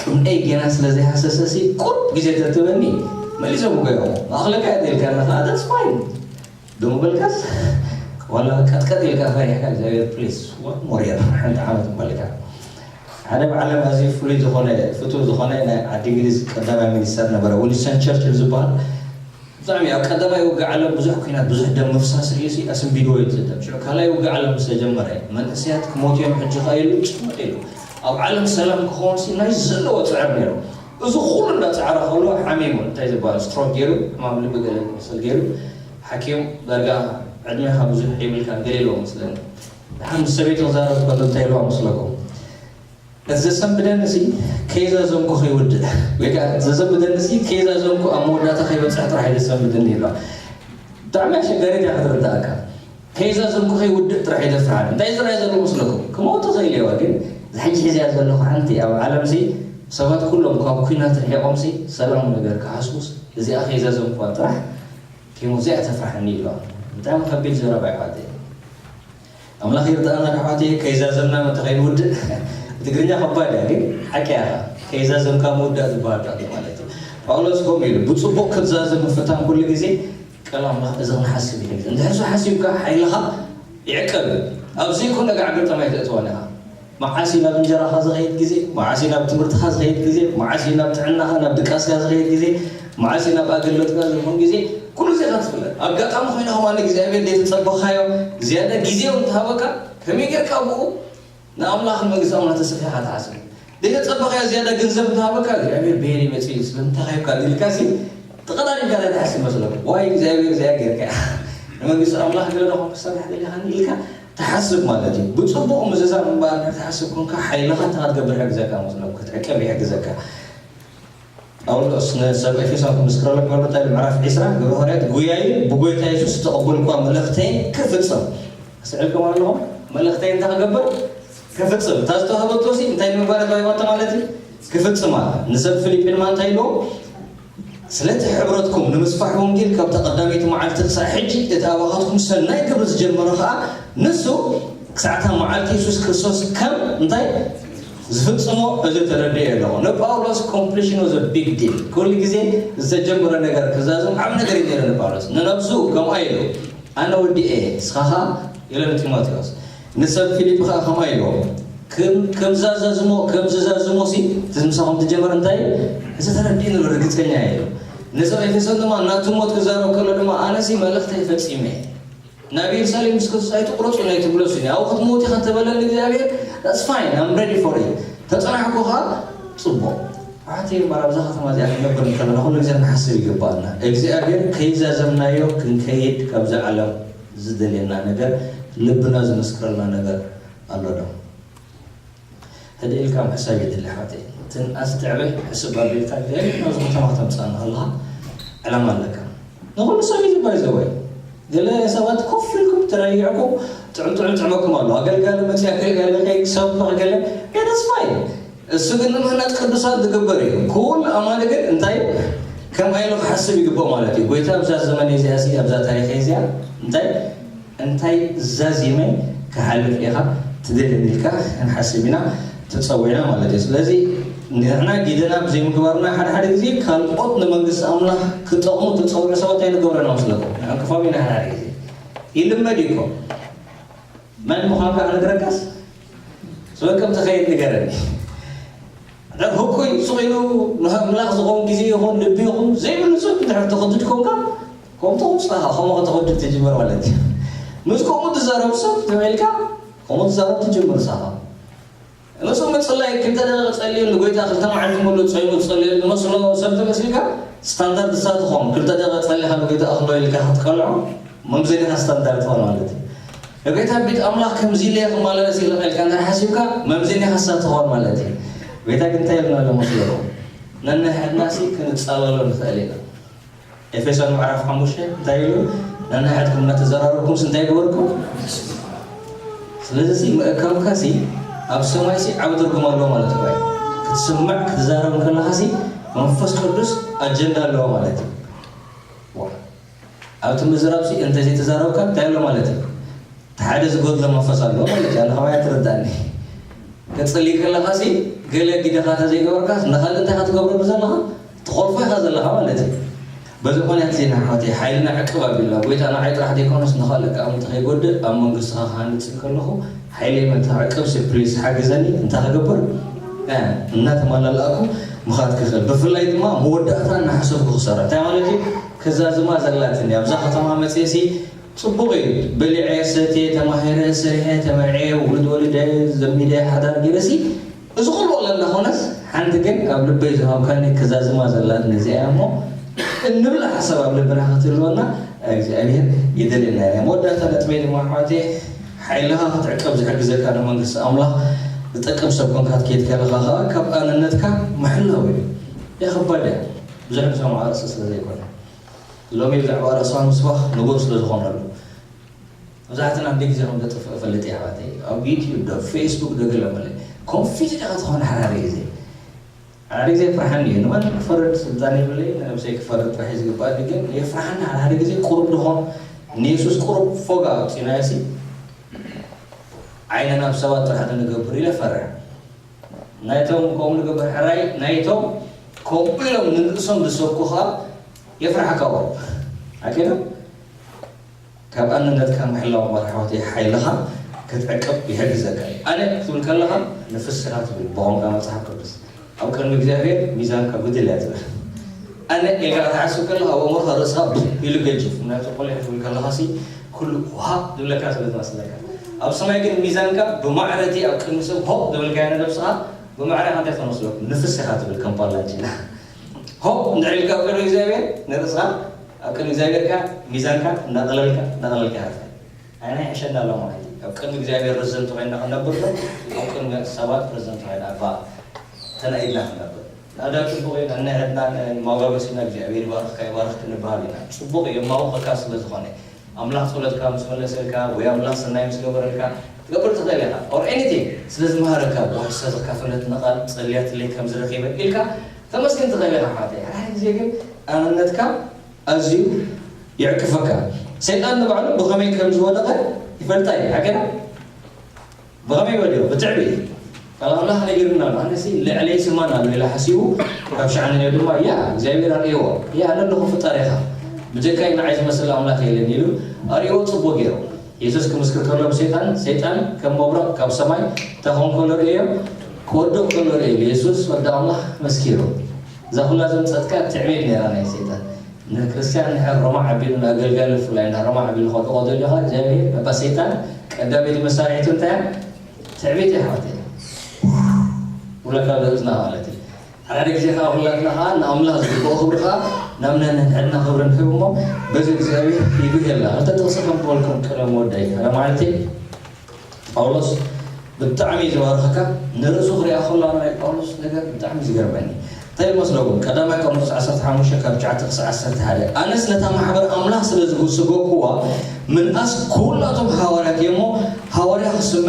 ቅንደይ ጌና ስለ ዘይሃሰሰ ሲ ቁርብ ግዜ ተትበኒ መሊሶም ጎዮም ማእክለካ እየ ተልካ ነካ that's fine። ደሞ በልካስ ዋላ ቀጥቀጥ ኢልካ ፈሪሕካ እግዚኣብሔር ፕሊስ ዋን ሞር የር ሓንቲ ዓመት በልካ። ሓደ ብዓለም ኣዝዩ ፍሉይ ዝኾነ ፍቱው ዝኾነ ናይ ዓዲ እንግሊዝ ቀዳማይ ሚኒስተር ነበረ ዊንስተን ቸርችል ዝበሃል። ብጣዕሚ ኣብ ቀዳማይ ውግእ ዓለም ብዙሕ ኩናት ብዙሕ ደም ምፍሳስ ርእዩ ሲ ኣስንቢድዎ እዩ ዝደም ሽዑ ካልኣይ ውግእ ዓለም ምስ ተጀመረ መንእሰያት ክሞቱ እዮም ሕጂ ከኣ ኢሉ ጭምቕ ኢሉ ኣብ ዓለም ሰላም ክኸውን ሲ ናይ ዘለዎ ጽዕር ነይሩ። እዚ ኩሉ እንዳጸዓረ ከሎ ሓሚሙ እንታይ ዝበሃል ስትሮክ ገይሩ ሕማም ልቢ ገለ ዝመስል ገይሩ ሓኪም ዳርጋ ዕድሜኻ ብዙሕ የብልካን ገለ ኢልዎ መስለኒ። ደሓን ምስ ሰበይቱ ክዛረብ ከሎ እንታይ ኢልዋ መስለኩም? እቲ ዘሰንብደኒ ሲ ከይዛዘምኩ ከይውድእ ወይ ከዓ እቲ ዘሰንብደኒ ሲ ከይዛዘምኩ ኣብ መወዳእታ ከይበፅሕ ጥራሕ እዩ ዘሰንብደኒ ኢልዋ። ብጣዕሚ ኣሸጋሪት እያ ክትርዳእካ። ከይዛዘምኩ ከይውድእ ጥራሕ እዩ ዘፍርሓኒ። እንታይ ዝረኣይ ዘሎ መስለኩም? ክመውት ይኽእል እየዋ ግን እዛ ሕጂ ሒዝያ ዘለኹ ሓንቲ ኣብ ዓለም ሲ ሰባት ኩሎም ካብ ኩናት ርሒቖም ሲ ሰላም ነገር ክሓስቡስ እዚኣ ከይዛዘምኩዋ ጥራሕ ከይሞት እዚኣ ተፍርሓኒ ኢልዋ። ብጣዕሚ ከቢድ ዘረባ እዩ ሓወይ። ኣምላኽ ይርዳእና ኣሕዋተይ። ከይዛዘምና መተ ከይንውድእ ትግርኛ ከባድ እያ ግን ሓቂ እያ። ከይዛዘምካ ምውዳእ ዝበሃል ዶ ኣሎ ማለት እዩ። ጳውሎስ ከምኡ ኢሉ ብፅቡቕ ክትዛዘም ምፍታን ኩሉ ግዜ ቃል ኣምላኽ እዚ ክንሓስብ ይሕግዝ። እንድሕር ሓሲብካ ሓይልኻ ይዕቀብ እዩ። ኣብ ዘይኮነ ጋዕ ገጠማ ኣይተእትዋን ኢኻ። መዓስ እዩ ናብ እንጀራኻ ዝኸይድ ግዜ፣ መዓስ እዩ ናብ ትምህርትኻ ዝኸይድ ግዜ፣ መዓስ እዩ ናብ ጥዕናኻ ናብ ድቃስካ ዝኸይድ ግዜ፣ መዓስ እዩ ናብ ኣገልግሎትካ ዝኸውን ግዜ፣ ኩሉ ዜኻ ትፍለጥ። ኣጋጣሚ ኮይና ከማን እግዚኣብሔር ዘይተጸበኻዮ ዝያዳ ግዜ እውን ተሃበካ፣ ከመይ ጌርካ ኣብኡ ንኣምላኽ ንመንግስቲ ኣምላኽ ተሰፊኻ ትሓስብ? ዘይተጸበኻዮ ዝያዳ ገንዘብ እንተሃበካ እግዚኣብሔር በየነይ መጺኡ እዩ ስለምንታይ ሂብካ ኢልካ ሲ ተቐዳዲምካ እንታይ ትሓስብ መስለኩም? ዋይ እግዚኣብሔር እዚኣ ጌርካ እያ ንመንግስቲ ኣምላኽ ገለ ዶ ክሰርሕ ደሊኻኒ ኢልካ ትሓስብ ማለት እዩ። ብጽቡቕ ምዝዛም እምበኣር ክትሓስብ ኮንካ ሓይልኻ እንታይ ክትገብር ይሕግዘካ መስለኩም? ክትዕቀብ ይሕግዘካ። ጳውሎስ ንሰብ ኤፌሶን ክምስክረሎም ከሎ እንታይ ኢሉ? ምዕራፍ ዕስራ ግብረ ሃዋርያት ጉያይን ብጎይታ የሱስ ዝተቐበልኩዋ መልእኽተይን ክፍጽም። ኣስተውዒልኩም ኣለኹም? መልእኽተይ እንታይ ክገብር? ክፍጽም። እታ ዝተዋህበቶ ሲ እንታይ ንምግባር ተዋሂባቶ ማለት እዩ? ክፍጽማ። ንሰብ ፊልጲን ማ እንታይ ኢልዎ? ስለቲ ሕብረትኩም ንምስፋሕ ወንጌል ካብታ ቀዳመይቲ መዓልቲ ክሳዕ ሕጂ እቲ ኣባኻትኩም ሰናይ ግብሪ ዝጀመረ ኸኣ ንሱ ክሳዕ እታ መዓልቲ የሱስ ክርስቶስ ከም እንታይ ዝፍጽሞ እዚ ተረዲኤ ኣለኹ። ንጳውሎስ completion was a big deal። ኩሉ ግዜ ዝተጀመረ ነገር ክዛዝም ዓብ ነገር እዩ ነይሩ ንጳውሎስ። ንነብሱ ከምኣ ኢሉ ኣነ ወዲኤ ንስኻ ኸኣ ኢሎ ንጢሞቴዎስ። ንሰብ ፊሊጲ ኸኣ ከምኣ ኢልዎ። ከም ከም ዛዛዝሞ ከም ዝዛዝሞ ሲ እቲ ምሳኹም ትጀመር እንታይ እዚ ተረዲእኒ ርግጸኛ እየ ኢሉ። ንሰብ ኤፌሶን ድማ ናቱ ሞት ክዛረብ ከሎ ድማ ኣነሲ መልእኽተይ ፈጺመ እየ። ናብ የሩሳሌም ምስ ክርስቶስ ኣይትቁረጹ ናይ ትብለሱ እኔ ኣብኡ ክትመውት ኢኻ እንተበለኒ እግዚኣብሔር that's fine I'm ready for it ተጸናሕኩ ኸኣ ጽቡቕ። ኣሕዋተይ እምበኣር ኣብዛ ከተማ እዚኣ ክንነብር እንከለና ኩሉ ግዜ ክንሓስብ ይግባኣና እግዚኣብሔር ከይዛዘምናዮ ክንከይድ ካብዛ ዓለም ዝደልየና ነገር ልብና ዝምስክረልና ነገር ኣሎ ዶ? ህድእ ኢልካ ምሕሳብ የድሊ ኣሕዋተይ። ትንኣስ ትዕበ ሕስብ ኣቢልካ እግዚኣብሔር ናብዚ ከተማ ክተምፅኣና ከለኻ ዕላማ ኣለካ። ንኹሉ ሰብ እዩ ዝባይ ዘወይ ገለ ሰባት ኮፍ ኢልኩም ተረይዕኩም ጥዑም ጥዑም ጥዕመኩም ኣሎ ኣገልጋሊ መፅእ ኣገልጋሊ ከይሰብኽ ገለ ገደስፋ እዩ። እሱ ግን ንምህናፅ ቅዱሳን ዝግበር እዩ። ኩሉ ኣማኒ ግን እንታይ ከም ኣይሉ ክሓስብ ይግባእ ማለት እዩ። ጎይታ ኣብዛ ዘመን እዚኣ ሲ ኣብዛ ታሪክ እዚኣ እንታይ እንታይ ዛዚመ ክሓልፍ ኢኻ ትደልን ኢልካ ክንሓስብ ኢና ተፀዊዕና ማለት እዩ። ስለዚ ንሕና ጊደና ብዘይምግባርና ሓደ ሓደ ግዜ ካልኦት ንመንግስቲ ኣምላኽ ክጠቕሙ ተፀውዑ ሰባት ኣይንገብረና መስለኩም ንዕንቅፋም ኢና ሓደ ሓደ ግዜ ይልመድ እዩ እኮ መን ምዃንካ ክነግረካስ ስበከም ተኸይድ ንገረኒ። ሕኩይ ስቕ ኢሉ ንኣምላኽ ዝኸውን ግዜ ይኹን ልቢ ይኹን ዘይብሉ ሰብ እንድሕር ተኸድድ ኮንካ ከምኡ ተኹስኻ ከምኡ ከተኸድድ ትጅምር ማለት እዩ። ምስ ከምኡ ትዛረብ ሰብ ተባሂልካ ከምኡ ትዛረብ ትጅምር ሳኻ። ንሱ ምጽላይ ክልተ ደቂቕ ጸልዩ ንጎይታ ክልተ መዓልቲ ሙሉእ ጾይሙ ዝጸልዮ ዝመስሎ ሰብ ተመሲልካ ስታንዳርድ እሳ ትኾን ክልተ ደቂቕ ጸሊኻ ንጎይታ ኣኽሎ ኢልካ ክትቀልዖ መምዘኒ ኢኻ ስታንዳርድ ትኾን ማለት እዩ። ንጌታ ቤት ኣምላኽ ከምዚ ኢለ ክመላለስ ኢለ ኢልካ እንድሕር ሓሲብካ፣ መምዘኒ ኢኻ ስታንዳርድ ትኾን ማለት እዩ። ጌታ ግን እንታይ ኢልና ኣሎ መስለኩም? ነንሕድናሲ ክንጻለሎ ንኽእል ኢና። ኤፌሶን ምዕራፍ ሓሙሽተ እንታይ ኢሉ? ነንሕድኩም እናተዘራረብኩምስ እንታይ ግበርኩም? ስለዚ ሲ መእከብካ ሲ ኣብ ሰማይ ሲ ዓቢ ትርጉም ኣለዎ ማለት እኮ እዩ። ክትስምዕ ክትዛረብ ከለኻ ሲ መንፈስ ቅዱስ ኣጀንዳ ኣለዎ ማለት እዩ። ዋ። ኣብቲ ምዝራብ ሲ እንተዘይተዛረብካ እንታይ ኣሎ ማለት እዩ? እቲ ሓደ ዝጎድሎ መንፈስ ኣሎ ማለት እዩ። ኣነ ከማይ ትርዳእኒ። ክትጽሊ ከለኻ ሲ ገለ ግደኻ እንተዘይገበርካ ንኻልእ እንታይ ኢኻ ትገብረሉ ዘለኻ? ትኾልፎ ኢኻ ዘለኻ ማለት እዩ። በዚ ምኽንያት እዚ ንኣሕዋተይ ሓይልና ዕቅብ ኣቢልና፣ ጎይታ ንዓይ ጥራሕ ዘይኮነስ ንኻልእ ከኣ ምእንቲ ከይጎድእ ኣብ መንግስትኻ ክሃንጽ ከለኹ ሓይለይ ምእንቲ ከዕቅብ ሲ ፕሊስ ሓግዘኒ። እንታይ ክገብር? እ፣ እናተመላላእኩ ምኻድ ክኽእል። ብፍላይ ድማ መወዳእታ እናሓሰብኩ ክሰርሕ። እንታይ ማለት እዩ? ክዛዝማ ዘላትኒ ኣብዛ ከተማ መጽየ ሲ ጽቡቕ እዩ። በሊዐ፣ ሰትየ፣ ተማሂረ፣ ሰሪሐ፣ ተመርዕየ፣ ውሉድ ወሊደ፣ ዘሚደ፣ ሓዳር ገይረ ሲ እዚ ኩሉ ወላ እናኾነስ ሓንቲ ግን ኣብ ልበይ ዝሃብካኒ ክዛዝማ ዘላትኒ እዚኣ እያ እሞ እንብላ ሓሳብ ኣብ ልብና ክትህልወና እግዚኣብሔር ይደልየና ኢና። መወዳእታ ነጥበይ ድማ ኣሕዋተይ ሓይልኻ ክትዕቀብ ዝሕግዘካ ንመንግስቲ ኣምላኽ ዝጠቅም ሰብ ኮንካ ክትከይድ ከለኻ ኸዓ ካብ ኣነነትካ ምሕላው እዩ። እያ ከባድ እያ። ብዙሕ ንሰምዖ ኣርእስቲ ስለ ዘይኮነ ሎሚ ብዛዕባ ርእስኻ ምስባኽ ንቡር ስለ ዝኾነሉ መብዛሕትና እንደ ግዜ ከም ዘጥፍእ እፈልጥ እየ ኣሕዋተይ። ኣብ ዩትዩብ ዶ ፌስቡክ ዶ ገለ መለ ኮንፊዝ ኢኻ ትኾን ሓደ ሓደ ግዜ ሓደ ግዜ የፍርሓኒ እዩ። ንማንም ክፈርድ ስልጣን የብለይ፣ ንነብሰይ ክፈርድ ጥራሕ እዩ ዝግባእ። ግን የፍርሓኒ ሓደ ሓደ ግዜ ቁሩብ ድኾን ንየሱስ ቁሩብ ፎጋ ኣውፂናዮ ሲ ዓይንና ኣብ ሰባት ጥራሕ ንገብር ኢለ ፈርሕ። ናይቶም ከምኡ ንገብር ሕራይ ናይቶም ከምኡ ኢሎም ንርእሶም ዝሰብኩ ኸዓ የፍርሓካ ቁሩብ ኣኪሎም ካብ ኣንነትካ ምሕላው እምበር ኣሕዋተይ ሓይልኻ ክትዕቅብ ይሕግዘካ እዩ። ኣነ ክትብል ከለኻ ንፍስኻ ትብል ብቋንቋ መጽሓፍ ቅዱስ ኣብ ቅድሚ እግዚኣብሔር ሚዛንካ ጉድል እያ ትብል። ኣነ ኢልካ ክትሓስብ ከለኻ ኣብ ኣእምሮኻ ርእስኻ ብብ ኢሉ ገጅፍ። ምክንያቱ ቆሊሕ ክትብል ከለኻሲ ኩሉ ውሃ ዝብለካ ስለ ዝመስለካ። ኣብ ሰማይ ግን ሚዛንካ ብማዕረቲ ኣብ ቅድሚ ሰብ ሆ ዝበልካዮ ንነብስኻ ብማዕረኻ እንታይ ተመስለኩም? ንፍስኻ ትብል ከም ፓላንቺና። ሆ እንድሕር ኢልካ ኣብ ቅድሚ እግዚኣብሔር ንርእስኻ ኣብ ቅድሚ እግዚኣብሔር ከኣ ሚዛንካ እንዳቐለልካ እንዳቐለልካ ሃርፋይ ኣየናይ ይሕሸና ኣሎ ማለት እዩ። ኣብ ቅድሚ እግዚኣብሔር ረዘንቲ ኮይና ክንነብር ዶ ኣብ ቅድሚ ሰባት ረዘንቲ ኮይና እባ ተናኢድና ክንነብር? ናዳ ጽቡቕ እዩ። ነንሕድና መጓበሲና እግዚኣብሔር ይባርኽካ ይባርኽኪ ንበሃል ኢና። ጽቡቕ እዩ የማውቐካ ስለ ዝኾነ ኣምላኽ ጸሎትካ ምስ መለሰልካ ወይ ኣምላኽ ሰናይ ምስ ገበረልካ ክትገብር ትኽእል ኢኻ። ኦር ኤኒቲንግ ስለ ዝመሃረካ ዋሕሳ ዝካፈለትና ቃል ጸልያትለይ ከም ዝረኺበ ኢልካ ተመስግን ትኽእል ኢኻ ሓወተይ። ሓደ ግዜ ግን ኣነነትካ ኣዝዩ የዕቅፈካ። ሰይጣን ንባዕሉ ብኸመይ ከም ዝወደቐ ይፈልጣ እዩ። ሓቀና ብኸመይ ወዲቑ? ብትዕቢት። ቃል ኣምላኽ ነጊሩና ኣሎ። ኣነሲ ልዕለይ ስማን ኣሎ ኢለ ሓሲቡ ካብ ሸዓነ ነይሩ ድማ ያ እግዚኣብሔር ኣርእይዎ። ያ ኣነ ኣለኹ ፍጣሪኻ። ብጀካይ ንዓይ ዝመስል ኣምላኽ የለን ኢሉ ኣርእይዎ ጽቡቕ ገይሩ። የሱስ ክምስክር ከሎ ብሰይጣን ሰይጣን ከም መብረቕ ካብ ሰማይ እንታይ ክኾን ከሎ ርእዮ? ክወድቕ ከሎ ርእዮ። የሱስ ወዲ ኣምላኽ መስኪሩ። እዛ ኩላ ዘምጸትካ ትዕቢት ነይራ ናይ ሰይጣን። ንክርስትያን እንድሕር ረማዕ ኣቢሉ ንኣገልጋሊ ብፍላይ እንዳ ረማዕ ኣቢሉ ከውድቖ ደልዩ ኸኣ እግዚኣብሔር እባ ሰይጣን ቀዳመይቲ መሳርሒቱ እንታይ እያ? ትዕቢት እያ ኣሕዋተይ። ውለካ ለእዝና ማለት እዩ። ሓደ ግዜ ኸዓ ኩላትና ኸዓ ንኣምላኽ ዝግብኦ ክብሪ ኸዓ ናብ ነንሕድና ክብሪ ንህብ እሞ በዚ እግዚኣብሔር ይጉህየልና። ክልተ ጥቕሲ ከም ዝበልኩም ቅድሚ ምውዳይ ሓደ መዓልቲ ጳውሎስ ብጣዕሚ እዩ ዝባርኸካ። ንርእሱ ክሪኣ ከሎ ኣነ ናይ ጳውሎስ ነገር ብጣዕሚ እዩ ዝገርመኒ። እንታይ ይመስለኩም? ቀዳማይ ቆሮንቶስ ዓሰርተ ሓሙሽተ ካብ ትሽዓተ ክሳብ ዓሰርተ ሓደ ኣነስ ነታ ማሕበር ኣምላኽ ስለ ዝሰጎግኩዋ ምንኣስ ኩላቶም ሃዋርያት እየ እሞ ሃዋርያ ክስመ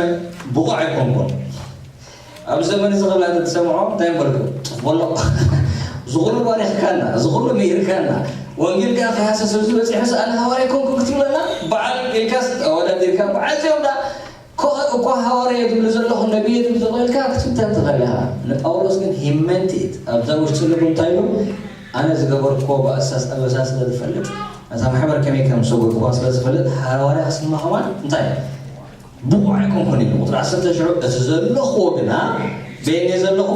ብቑዕ ኣይኮንኩን። ኣብ ዘመን እዚ ክብላ እንተትሰምዖ እንታይ ምበልኩ? ጥፍ በሎ። እዚ ኩሉ ባሪኽካና፣ እዚ ኩሉ ምሂርካና፣ ወንጌል ከኣ ከይሃሰስ ኣብዚ በጺሑስ ኣነ ሃዋርያ ኣይኮንኩን ክትብለና? በዓል ኢልካስ ኣወዳዲርካ በዓል እዚኦም ደኣ እኮ እኮ ሃዋርያ እየ ዝብሉ ዘለኹ ነቢይ እየ ዝብሉ ዘለኹ ኢልካ ክትፍተን ትኽእል ኢኻ። ንጳውሎስ ግን he meant it ኣብዛ ውሽጢ ልቡ እንታይ ኢሉ ኣነ ዝገበርክዎ ብኣሳስ ኣበሳ ስለ ዝፈልጥ ነታ ማሕበር ከመይ ከም ዝሰጎግክዋ ስለ ዝፈልጥ ሃዋርያ ክስማ ከማን እንታይ ብቑዕ ኣይኮንኩን ኢሉ ቁፅሪ ዓሰርተ ሽዑ እቲ ዘለኽዎ ግና በየን እየ ዘለኹ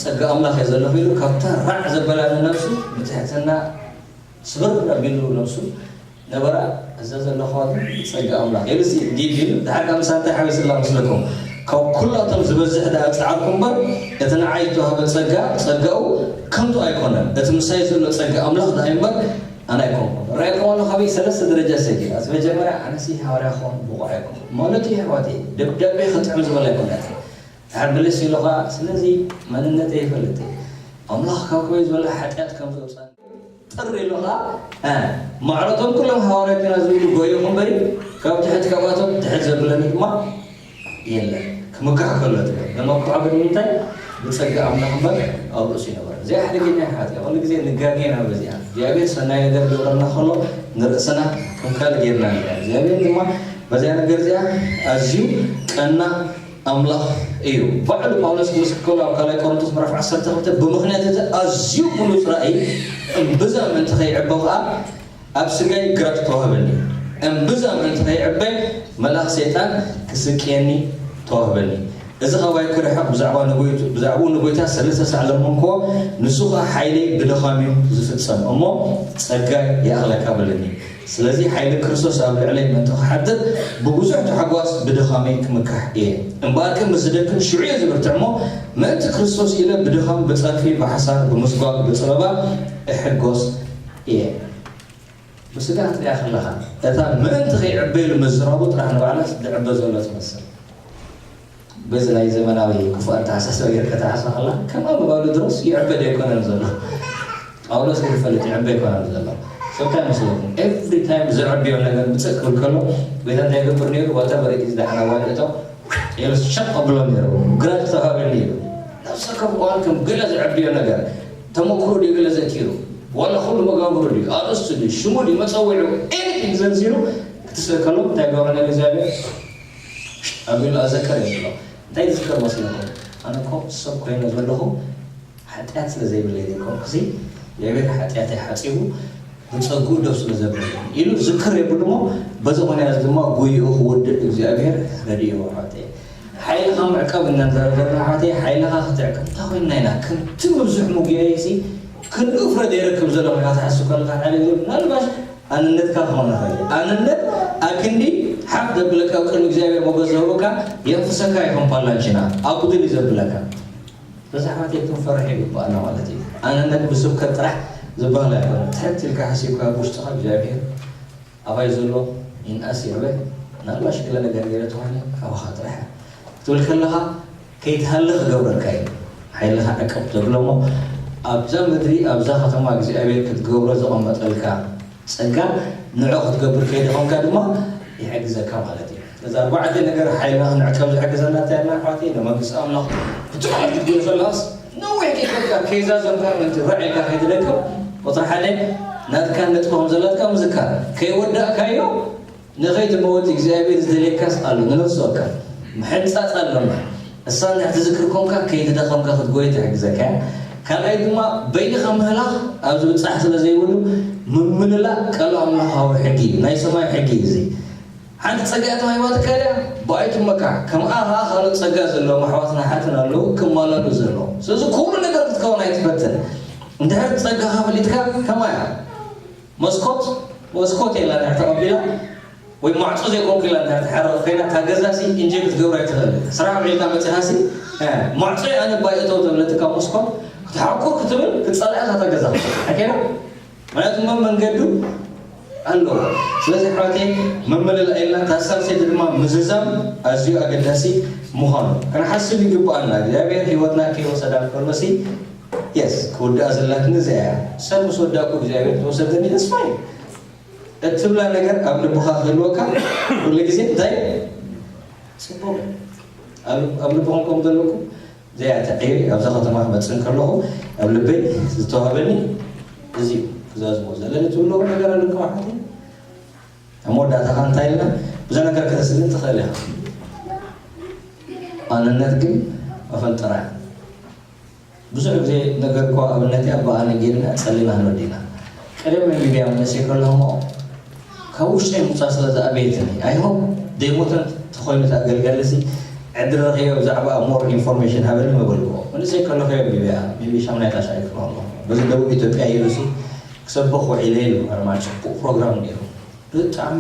ጸጋ ኣምላኽ እየ ዘለኹ ኢሉ ካብታ ራዕ ዘበላ ንነብሱ ብትሕትና ስብር ኣቢሉ ነብሱ ነበራ እዛ ዘለኹዋ ግን ጸጋ ኣምላኽ ኢሉ ሲ ዲብ ኢሉ ድሓር ካብ ምሳንታይ ሓዊስላ መስለኩም ካብ ኩላቶም ዝበዝሕ ደኣ ጸዓርኩ እምበር እቲ ንዓይ ዝተዋህበ ጸጋ ጸጋኡ ከንቱ ኣይኮነን እቲ ምሳይ ዘሎ ጸጋ ኣምላኽ ደኣ እምበር ኣነ ኣይኮንኩን ራእይኩም ኣለኹ ሰለስተ ደረጃ ሰጊድ። እቲ መጀመርያ ኣነሲ ሃዋርያ ክኾን ብቑዕ ኣይኮንኩ ማለት እዩ ኣሕዋተይ። ደብዳቤ ክጥዕም ዝበለ ኣይኮነትን። ድሓር ምልስ ኢሉ ኸዓ ስለዚ መንነተይ ይፈልጥ እየ። ኣምላኽ ካብ ከመይ ዝበለ ሓጢኣት ከም ዘውፅኣኒ ጥር ኢሉ ኸዓ፣ እ፣ ማዕረቶም ኩሎም ሃዋርያት ኢና ዝብሉ ጎይኹም በሪ፣ ካብ ትሕት ካብኣቶም ትሕት ዘብለኒ ድማ የለን። ክምካሕ ከሎ ትብል። ንመኩዓ ብምንታይ? ብጸጋ ኣምላኽ እምበር ኣብ ርእሱ ይነበረ። እዚኣ ሓደገኛ ሓጢኣት። ኩሉ ግዜ ንጋጌ ናብ እዚኣ። እግዚኣብሔር ሰናይ ነገር ክገብረና ከሎ ንርእስና ከም ካልእ ጌርና ንርኣ። እግዚኣብሔር ድማ በዚኣ ነገር እዚኣ ኣዝዩ ቀና ኣምላኽ እዩ። ባዕሉ ጳውሎስ ክምስክር ከሎ ኣብ ካልኣይ ቆሮንቶስ ምዕራፍ ዓሰርተ ክልተ ብምኽንያት እቲ ኣዝዩ ብሉጽ ራእይ እምብዛ ምእንቲ ከይዕቦ ከኣ ኣብ ስጋይ ግራት ተዋህበኒ። እምብዛ ምእንቲ ከይዕበ መልኣኽ ሰይጣን ክስቅየኒ ተዋህበኒ። እዚ ካባይ ክርሕቕ ብዛዕባ ንጎይቱ-፣ ብዛዕባኡ ንጎይታ ሰለስተ ሳዕ ለመንክዎ፣ ንሱ ኸኣ ሓይለይ ብድኻም እዩ ዝፍጸም እሞ ጸጋይ ይኣኽለካ በለኒ። ስለዚ ሓይሊ ክርስቶስ ኣብ ልዕለይ ምእንቲ ክሓድር ብብዙሕ ታሕጓስ ብድኻመይ ክምካሕ እየ። እምበኣርከ ምስ ዝደክም ሽዑ እየ ዝብርትዕ እሞ ምእንቲ ክርስቶስ ኢለ ብድኻም፣ ብጸርፊ፣ ብሓሳር፣ ብምስጓግ፣ ብጽበባ እሕጎስ እየ። ብስጋ ክትሪኣ ከለኻ፣ እታ ምእንቲ ከይዕበ ኢሉ ምዝራቡ ጥራሕ ንባዕላስ ዝዕበ ዘሎ ትመስል። በዚ ናይ ዘመናዊ ክፉእ ኣተሓሳስባ ጌርካ ክትሓስባ ከለኻ፣ ከም ኣበባሉ ድሮስ ይዕበ ዶ ኣይኮነን ዘሎ? ጳውሎስ ግን ይፈልጥ ይዕበ ኣይኮነን ዘሎ። ሰብ እንታይ መስለኩም? ኤቭሪ ታይም ዘዕብዮ ነገር ምጽእ ክብል ከሎ፣ ጎይታ እንታይ ይገብር ነይሩ? ዋታ በረቂ ዝደሓና ዋልእቶ ኢሉ ሸቕ ኣብሎ ነይሩ። ግራት ተዋህበኒ ኢሉ። ነፍሰ ከም እዋን ከም ገለ ዘዕብዮ ነገር፣ ተመክሮ ድዩ ገለ ዘኪሩ፣ ዋላ ኩሉ መጋብሩ ድዩ፣ ኣርእስቱ ድዩ፣ ሽሙ ድዩ፣ መጸውዒኡ፣ ኤኒቲንግ ዘርዚሩ ክትስእ ከሎ እንታይ ገብረ ነቢ እግዚኣብሔር? ኣቢሉ ኣዘከር እዩ ዝብሎ። እንታይ ዝዝከር መስለኩም? ኣነ እኮ ሰብ ኮይነ ዘለኹ ሓጢኣት ስለ ዘይብለይ ዘይኮንኩሲ፣ እግዚኣብሔር ሓጢኣተይ ሓጺቡ ብጸግኡ ደው ስለ ዘብለኒ ኢሉ ዝክር የብሉ እሞ፣ በዚ ምኽንያት ድማ ጉይኡ ክወድእ እግዚኣብሔር ረድእዎ። ኣሕዋተይ፣ ሓይልኻ ምዕቃብ እናተዛረብና ኣሕዋተይ፣ ሓይልኻ ክትዕቅብ እንታይ ኮይንና ኢና? ከምቲ ብዙሕ ምጉያይሲ ክንኡ ፍረ ዘይረክብ ዘሎ ኮይንካ ትሓስብ ከለኻ፣ ሓደ ግዜ ምናልባሽ ኣንነትካ ክኾን ይኽእል እዩ። ኣንነት ኣክንዲ ሓፍ ዘብለካ፣ ኣብ ቅድሚ እግዚኣብሔር ሞገስ ዝህበካ፣ የንፍሰካ ይኹን ፓላንቺና፣ ኣጉድል እዩ ዘብለካ። በዚ ኣሕዋተይ ክንፈርሕ ይግባኣና ማለት እዩ። ኣንነት ብስብከት ጥራሕ ዝበሃል ኣይኮነን። ትሕት ኢልካ ሓሲብካ፣ ኣብ ውሽጥኻ እግዚኣብሔር ኣባይ ዘሎ ይንኣስ ይዕበ፣ ምናልባሽ ገለ ነገር ገይረ ተኾይነ ካባኻ ጥራሕ ክትብል ከለኻ፣ ከይትሃሊ ክገብረካ እዩ። ሓይልኻ ዕቅብ ተብሎ እሞ፣ ኣብዛ ምድሪ፣ ኣብዛ ከተማ እግዚኣብሔር ክትገብሮ ዘቐመጠልካ ጸጋ ንዑ ክትገብር ከይደኸምካ ድማ ይሕግዘካ ማለት እዩ። ነዚ ኣርባዕተ ነገር ሓይልና ክንዕቀብ ዝሕግዘና እንታይ ኢልና ኣሕዋተይ? ንመንግስቲ ኣምላኽ ብትኹረት ክትብል ከለኻስ ነዊሕ ከይከድካ ከይዛዘምካ ምእንቲ ራዕ ኢልካ ከይትደክም፣ ቁጽሪ ሓደ ናትካ ነጥቢ ከም ዘላትካ ምዝካር። ከይወዳእካዮ ንኸይትመውት እግዚኣብሔር ዝደልየካስ ኣሎ፣ ንነፍሲ ወከፍ ምሕንጻጽ ኣለና። እሳ እንድሕር ትዝክር ኮንካ ከይትደኸምካ ክትጎይ ትሕግዘካ እያ። ካልኣይ ድማ በይንኻ ምህላኽ ኣብ ዝብጻሕ ስለ ዘይብሉ ምምልላእ ቃል ኣምላኻዊ ሕጊ እዩ፣ ናይ ሰማይ ሕጊ እዩ እዚ። ሓንቲ ጸጋ ተዋሂባትካ ድያ? ብኣይ ትመካዕ። ከምኣ ኸኣ ካልኦት ጸጋ ዘለዎም ኣሕዋትና ኣሓትን ኣለዉ ክማለሉ ዘለዎም። ስለዚ ኩሉ ነገር ክትከውን ኣይትፈትን። እንድሕር ጸጋኻ ፈሊጥካ ከማይ እያ። መስኮት፣ መስኮት ኢላ እንድሕር ተቐቢላ ወይ ማዕጾ ዘይኮንኩ ኢላ እንድሕር ትሓርቕ ኮይና፣ እታ ገዛሲ ኢንጆይ ክትገብራ ኣይትኽእልን። ስራሕ ውዒልካ መጺኻሲ፣ እ፣ ማዕጾ ኣነ ባይ እተው ተብለትካ መስኮት ክትሓኩር ክትብል ክትጸልኣ እታ ገዛ። ኣኬና ምኽንያቱ መን መንገዱ ኣለዎ። ስለዚ ኣሕዋተይ፣ ምምልላእ ኢልና፣ እታ ሳልሰይቲ ድማ ምዝዛም ኣዝዩ ኣገዳሲ ምዃኑ ክንሓስብ ይግብኣና። እግዚኣብሔር ህይወትና ከይወሰዳ እንከሎሲ፣ የስ፣ ክውድኣ ዘላትኒ እዚኣ እያ። ሰብ ምስ ወዳእኩ እግዚኣብሔር ተወሰደኒ፣ that's fine። እትብላ ነገር ኣብ ልብኻ ክህልወካ ኩሉ ግዜ እንታይ? ጽቡቕ። ኣብ፣ ኣብ ልብኹም ከም ዘለኩም ዘይኣተዕየ ኣብዛ ከተማ ክመጽእ እንከለኹ ኣብ ልበይ ዝተዋህበኒ እዚ እዩ። ክዛዝሞ ዘለኒ ትብልዎ ነገር ኣለኩም ኣሕዋተይ? ኣብ መወዳእታኻ እንታይ ኢልና ብዙሕ ነገር ከተስልን ትኽእል ኢኻ። ኣንነት ግን መፈንጠራ እያ። ብዙሕ ግዜ ነገር እኮ ኣብነት እያ፣ ብኣነ ጌርና ጸሊና ክንወድ ኢና። ቀደም ሚድያ መንእሰይ ከለኹ ካብ ውሽጠይ ምውጻእ ስለ ዝኣበየትኒ፣ I hope ደይሞተን ተኾይኑ እቲ ኣገልጋሊ ሲ ዕድል ረኺበ ብዛዕባ more information ሃበኒ ምበልክዎ። መንእሰይ ከለኹ እየ ቢቢኣ፣ maybe ሻምናይ ክላስ ኣይክፍሎ ኣለኹ። በዚ ደቡብ ኢትዮጵያ ኢሉ ሲ ክሰብኽ ውዒለ ኢሉ፣ ኣርማ ጽቡቕ ፕሮግራም ነይሩ። ብጣዕሚ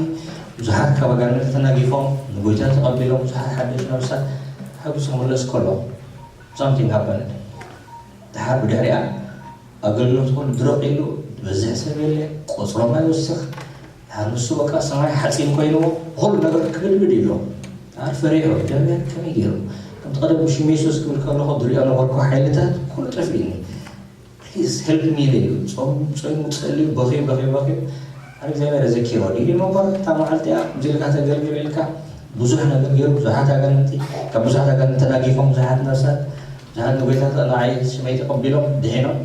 ብዙሓት ካብ ኣጋንንቲ ተናጊፎም፣ ንጎይታ ተቐቢሎም፣ ብዙሓት ሓደሽ ነብሳት ሓጉስ ክምለስ ከሎ፣ something happened። ደሓር ብድሕሪኣ ኣገልግሎት ኩሉ ድርቕ ኢሉ፣ ዝበዝሕ ሰብ የለ፣ ቁጽሮም ኣይውስኽ። ኣነሱ በቃ ሰማይ ሓፂን ኮይንዎ፣ ኩሉ ነገር ክብድብድ ይብሎ። ኣር ፈሪሑ፣ እግዚኣብሔር ከመይ ገይሩ? ከምቲ ቀደም ብሽም የሱስ ክብል ከለኹ ዝሪኦ ነበርኩ ሓይልታት ኩሉ ጠፊእኒ። ፕሊዝ ሄልፕ ሚ ኢለ እዩ። ጾም ጾይሙ ጸልዩ በኺዩ በኺዩ በኺዩ ኣብ እግዚኣብሔር ኣዘኪሮ። ዲዲ መባር እታ መዓልቲ እያ፣ ከምዚ ኢልካ ተገልግል ኢልካ ብዙሕ ነገር ገይሩ፣ ብዙሓት ኣጋንንቲ፣ ካብ ብዙሓት ኣጋንንቲ ተናጊፎም፣ ብዙሓት ነፍሳት፣ ብዙሓት ንጎይታ ንዓይ ሽመይ ተቐቢሎም ድሒኖም።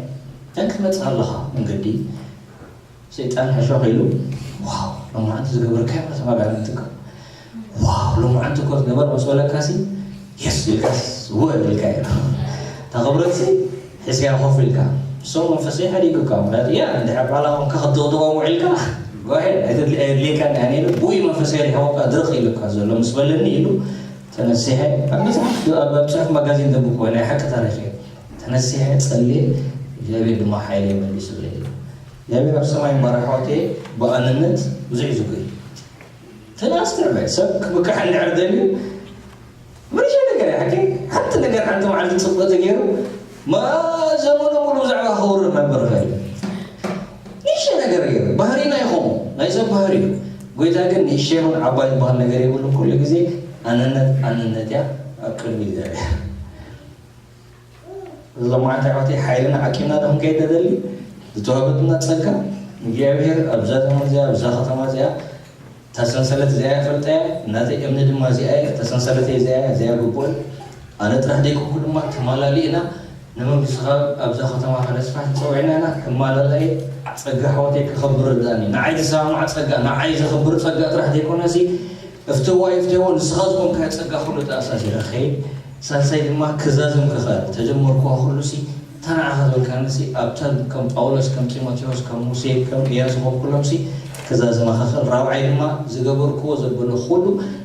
ግን ክትመጽእ ኣለኻ መንገዲ ሰይጣን ሕሾኽ ኢሉ፣ ዋው፣ ሎማዓንቲ ዝገበርካዮ ከተማ ጋር እንትካ፣ ዋው፣ ሎማዓንቲ እኮ ዝገበር መስ በለካሲ፣ የስ ኢልካስ፣ ወ ኢልካ እዩ። እታ ክብረትሲ ሒዝካያ ኮፍ ኢልካ። እሶም መንፈሰይ ሓዲጉካ፣ ምክንያቱ፣ ያ፣ እንድሕር ባዕላ ኮንካ ክትድቕድቖም ውዒልካ፣ go ahead፣ ኣይተድሊ-፣ ኣየድልየካን፣ ኣነ ኢሉ፣ ብኡይ መንፈሰይ ሪሕቆካ፣ ድርቕ ኢሉካ ዘሎ፣ ምስ በለኒ ኢሉ፣ ተነሲሐ፣ ኣብ መጽሓፍ፣ ኣብ፣ ኣብ ጽሑፍ ማጋዚን ዘንብብ ኮይኑ፣ ናይ ሓቂ ታሪኽ እዩ። ተነሲሐ፣ ጸልየ፣ እግዚኣብሔር ድማ ሓይለይ መሊሱለይ። እግዚኣብሔር ኣብ ሰማይ እምበር ኣሕዋተየ ብኣንነት ብዙሕ እዩ ዝጎይ። ተናስተርበ ሰብ ክብካሕ እንድሕር ደልዩ፣ ምንሸ ነገር እያ፣ ሓቂ ሓንቲ ነገር ሓንቲ መዓልቲ ጽቡቕ ተገይሩ፣ ማ ዘመኑ ሙሉ ብዛዕባ ክውርር ነበር ይኽእል። ንእሽተይ ነገር ገይሩ፣ ባህሪና ይኸውን፣ ናይ ሰብ ባህሪ እዩ። ጎይታ ግን ንእሽተይ ይኹን ዓባይ ዝበሃል ነገር የብሉን። ኩሉ ግዜ ኣንነት፣ ኣንነት እያ ኣብ ቅድሚ እግዚኣብሔር። እዚ ሎማዓንቲ ኣሕዋተይ ሓይልና ዓቂብና ዶ ክንከይድ ንደሊ? ዝተዋህበትና ጸጋ፣ እግዚኣብሔር ኣብዛ ዘመን እዚኣ፣ ኣብዛ ከተማ እዚኣ፣ እታ ሰንሰለት እዚኣ እያ ፈልጠያ፣ ናተይ እምኒ ድማ እዚኣ እያ፣ እታ ሰንሰለተይ እዚኣ እያ፣ እዚኣ ግቡእን፣ ኣነ ጥራሕ ደይኮንኩ ድማ ተማላሊእና ንመንግስትኻ ኣብዛ ከተማ ከነስፋሕ ጸዊዕና ኢና። ክማላላየ ጸጋ ኣሕዋተይ ክኸብር ርድኣኒ። ንዓይ ዝሰማማዕ ጸጋ፣ ንዓይ ዘኽብር ጸጋ ጥራሕ ዘይኮነሲ፣ እፍትዋ ይፍትዎ፣ ንስኻ ዝኾንካዮ ጸጋ ኩሉ ተኣሳሲረ ክኸይድ፣ ሳልሳይ ድማ ክዛዝም ክኽእል። ተጀመርኩዋ ኩሉሲ፣ እታ ንዓኻ ዝበልካንሲ፣ ኣብተን ከም ጳውሎስ፣ ከም ጢሞቴዎስ፣ ከም ሙሴ፣ ከም ኤልያስ ዝኾንኩሎምሲ፣ ክዛዝማ ክኽእል። ራብዓይ ድማ፣ ዝገበርኩዎ ዘበለ ኩሉ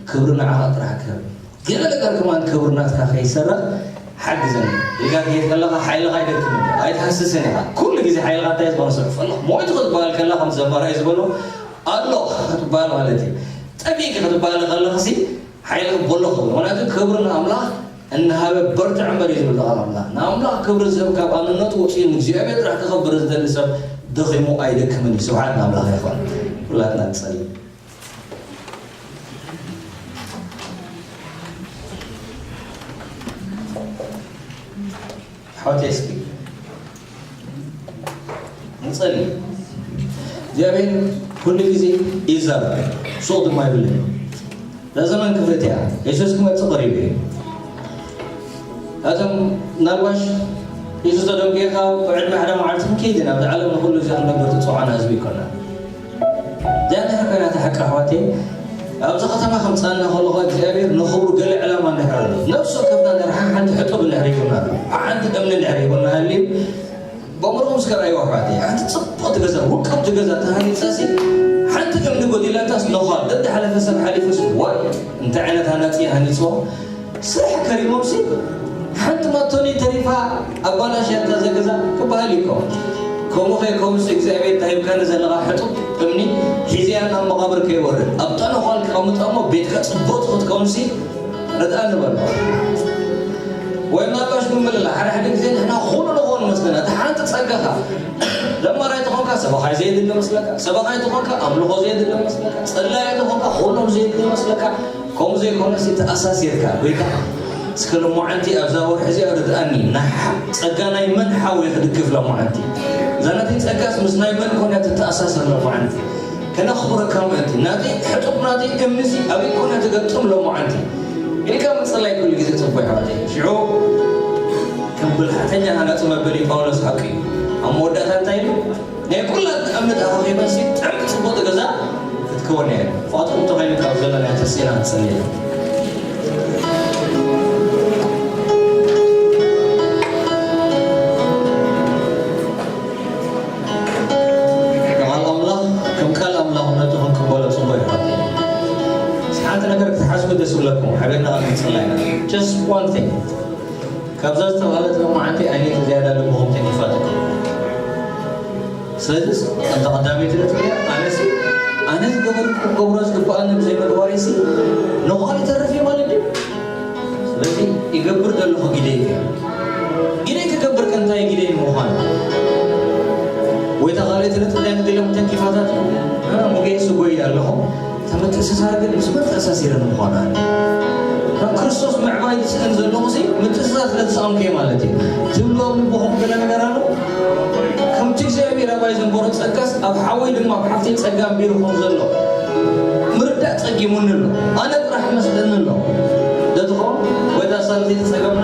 ክብሪ ንዓኻ ጥራሕ ክህብ። ገለ ነገር ከማን ክብሪ ናትካ ከይሰርቕ ሓግዘኒ። ኢልካ ትሄድ ከለኻ ሓይልኻ ኣይደክምን እዩ። ኣይትሃስስን ኢኻ። ኩሉ ግዜ ሓይልኻ እንታይ ዝኾነ ስርሑ ፈለኹ። ሞይቱ ክትበሃል ከላ ከም ዘማራይ ዝበሎ ኣሎ ክትበሃል ማለት እዩ። ጠፊእኪ ክትበሃል ከለኽሲ ሓይልኺ በሎ ክብል። ምኽንያቱ ክብሪ ንኣምላኽ እናሃበ በርትዕ እምበር እዩ ዝብል ቃል ኣምላኽ። ንኣምላኽ ክብሪ ዝህብ ካብ ኣንነቱ ወፂኡ ንእግዚኣብሔር ጥራሕ ክኸብር ዝደሊ ሰብ ደኺሙ ኣይደክምን እዩ። ስብሓት ንኣምላኽ ይኹን። ኩላትና ንጸሊ። ኣሕዋተይ እስኪ ንጸሊ። እግዚኣብሔር ኩሉ ግዜ ይዛረብ፣ ሱቕ ድማ ይብልን እዩ። እዛ ዘመን ክፍእቲ እያ። የሱስ ክመጽእ ቀሪቡ እዩ። እቶም ምናልባሽ የሱስ ተደንቂኻ ብዕድመ ሓደ መዓልቲ ክንከይድ ኢና፣ ኣብዚ ዓለም ንኹሉ ግዜ ክንነብር ትጽዋዕና ህዝቢ ኣይኮናን። እዚኣ እንድሕር ኮይና እታ ሓቂ ኣሕዋተይ፣ ኣብዚ ከተማ ከምጽኣና ከሎ ኸኣ እግዚኣብሔር ንኽብሩ ገለ ዕላማ እንድሕር ኣለዎ፣ ነፍሲ ወከፍና እንድሕር ሓንቲ ሕጡብ እንድሕር ሂቡና ኣሎ፣ ሓንቲ እምኒ እንድሕር ሂቡና ሃልዩ፣ በምርኹም እስከ ረኣይዎ ኣሕዋተይ፣ ሓንቲ ጽብቕቲ ገዛ፣ ውቅብቲ ገዛ ተሃኒጻሲ፣ ሓንቲ እምኒ ጎዲላታስ ነዃል፣ ደድሓለፈ ሰብ ሓሊፉስ፣ ዋይ፣ እንታይ ዓይነት ሃናጺ ሃኒጽዎ? ስራሕ ከሪሞምሲ፣ ሓንቲ ማቶኒ ተሪፋ ኣባላሽያታ እዛ ገዛ ክበሃል እዩ እኮ። ከምኡ ኸ፣ ከምኡስ እግዚኣብሔር እታ ሂብካኒ ዘለኻ ሕጡብ እምኒ ሒዘያ ናብ መቓብር ከይወርድ፣ ኣብታ ነዃል ክቐምጣ እሞ ቤትካ ጽብቕቲ ክትከውንሲ ርድኣኒ በሎ። ወይ ምናልባሽ ምምልላ፣ ሓደ ሓደ ግዜ ንሕና ኩሉ ንኾን መስለና፣ እቲ ሓንቲ ጸጋኻ፣ ዘማራይ ተኾንካ ሰበኻይ ዘየድሊ መስለካ፣ ሰበኻይ ተኾንካ ኣምልኾ ዘየድሊ መስለካ፣ ጸላይ ተኾንካ ኩሎም ዘየድሊ መስለካ፣ ከምኡ ዘይኮነሲ ተኣሳሲርካ ጎይታ፣ እስከ ሎማዓንቲ ኣብዛ ወርሒ እዚኣ ርድኣኒ፣ ናይ ሓ-፣ ጸጋ ናይ መን ሓው እየ ክድግፍ ሎማዓንቲ? እዛ ናተይ ጸጋስ ምስ ናይ መን ኮን እያ ትተኣሳሰር ሎማዓንቲ? ከነኽብረካ ምእንቲ፣ ናተይ ሕጡብ ናተይ እምኒሲ ኣበይ ኮን እያ ትገጥም ሎማዓንቲ? ኢልካ ምጽላይ ኩሉ ግዜ ጽቡቅ ኣሕዋተይ። ሽዑ ከም ብልሓተኛ ሃናጺ መበሊ ጳውሎስ ሓቂ እዩ። ኣብ መወዳእታ እንታይ ኢሉ? ናይ ኩላትና እምነት ኣኻኺበሲ ጥዕምቲ ጽቡቕቲ ገዛ ክትከወን እያ። ፋጡር እንተኾይኑ ካብ ዘለና ተስኢና ክንጽሊ ኢና። ቃል ኣምላኽ ከም ቃል ኣምላኽነቱ ክንቅበሎ ጽቡቕ ይኾን። ሓንቲ ነገር ክትሓስቡ ደስ ይብለኩም። ሓቢርና ክንጽሊ ኢና። Just one thing። ካብዛ ዝተባህለት ሎማዓንቲ ኣይነት ዝያዳ ልብኹም ተንኪፋትኩም። ስለዚ፣ ኣንታ ቀዳመይቲ ነጥቢ እያ፣ ኣነሲ፣ ኣነ ዝገበርኩ ክገብሮ ዝግበኣኒ ብዘይምግባረይሲ፣ ነዃል ይተርፍ እዩ ማለት ድዩ? ስለዚ፣ ይገብር ዘለኹ ግደይ እዩ። ግደይ ክገብር ከ እንታይ ግደይ ንምዃኑ? ወይ እታ ካልኣይቲ ነጥቢ እንታይ ንግለኹም ተንኪፋታት? እ፣ ሙጌ ስጎያ፣ ኣለኹ። ተመትእስሳር ግን ምስ መተእሳሲረ ንምዃኑ ኣነ ናብ ክርስቶስ ምዕባይ ዝስእን ዘለኹ ሲ ምትእስሳር ስለ ዝሰኣንኩ እየ ማለት እዩ። ትብልዎም ልብኹም ገለ ነገር ኣሎ። ከምቲ እግዚኣብሔር ኣባይ ዘንበሮ ጸጋስ ኣብ ሓወይ ድማ ኣብ ሓፍተይ ጸጋ ኣንቢሩ ከም ዘሎ ምርዳእ ጸጊሙኒ ኣሎ። ኣነ ጥራሕ መስለኒ ኣሎ። ደትኾም ወይ ዳሳንቲ ዝጸገምና፣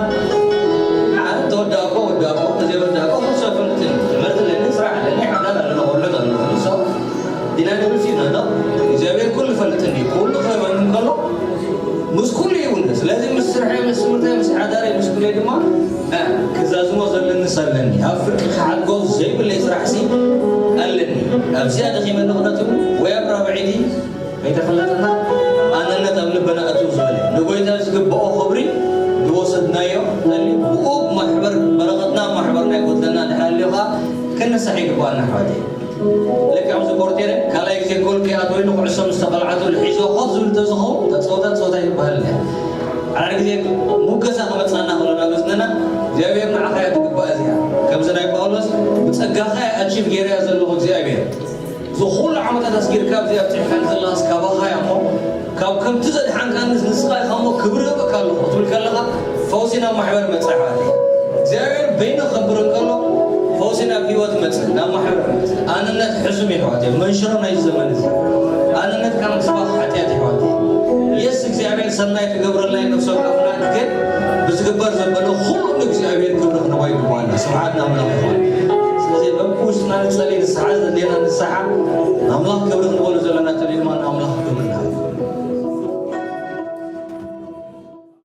ኣነ ተወዳእኮ ወዳእኮ፣ ተዘይወዳእኮ፣ ክንሶ ፍልጥን ትምህርቲ ኣለኒ፣ ስራሕ ኣለኒ፣ ሓዳር ኣለኒ፣ ቆልዑት ኣለኒ። ክንሶ ዲና ንብል ሲና ነው። እግዚኣብሔር ኩሉ ይፈልጥ እንዲ ኩሉ ክህበን እንከሎ ምስ ኩሉ ይውነ። ስለዚ ምስ ስርሐ፣ ምስ ትምህርተ፣ ምስ ሓዳረ፣ ምስ ኩለይ ድማ እ፣ ክዛዝሞ ዘለኒ ሰለኒ። ኣብ ፍርቂ ክሓድጎ ዘይብለይ ስራሕ ሲ ኣለኒ። ኣብዚኣ ደኺመ ንቕነቱ ወይ ኣብ ራብዒቲ ከይተፈለጠና ኣነነት ኣብ ልበና እትው ዝበለ ንጎይታ ዝግብኦ ክብሪ ዝወሰድናዮ ተልዩ ብኡ ማሕበር በረኸትና ማሕበርና ይጎድለና ድሓልዮ ከዓ ክንሳሕ ይግባኣና ኣሕዋተይ። ልክዕ ኣብዚ ኮርቴረ ካልኣይ ግዜ ጎል ከይኣትወ ኢሉ ኩዕሶ ምስ ተቐልዓቱ ልሒዞ ኮፍ ዝብል ተዝኸውን ተፀወታ ፀወታ ይበሃል እያ። ሓደ ግዜ ሙገሳ ክመፃና ከሎ ናብ እዝንና እግዚኣብሔር ንዓኻ እያ ትግባእ እዚኣ። ከምዚ ናይ ጳውሎስ ብፀጋኻ እያ ኣቺቭ ገይረያ ዘለኹ እግዚኣብሔር። እዚ ኩሉ ዓመታት ኣስጊርካ ኣብዚ ኣብፂሕካኒ ዘለኻስ ካባኻ እያ እሞ ካብ ከምቲ ዘድሓንካኒ ንስኻ ኢኻ እሞ ክብሪ እህበካ ኣለኹ ክትብል ከለኻ ፈውሲ ናብ ማሕበር መፅእ ኣሕዋተይ። እግዚኣብሔር በይኑ ክኸብር እንከሎ ፈውሲ ናብ ህይወት መፅእ፣ ናብ ማሕበር መፅእ። ኣንነት ሕሱም እዩ ኣሕዋተይ፣ መንሽሮ ናይ ዘመን እዚ ኣንነት ካብ ምስባኽ ሓጢኣት እዩ ኣሕዋተይ። የስ እግዚኣብሔር ሰናይ ክገብረልና እዩ ነፍሲ ወከፍና፣ ግን ብዝግበር ዘበለ ኩሉ ንእግዚኣብሔር ክብሪ ክንባ ይግባና። ስብሓት ንኣምላኽ ይኹን። ስለዚ በብውሽጥና ንጸሊ ንስሓ ዘድልየና ንስሓ ንኣምላኽ ክብሪ ክንበሉ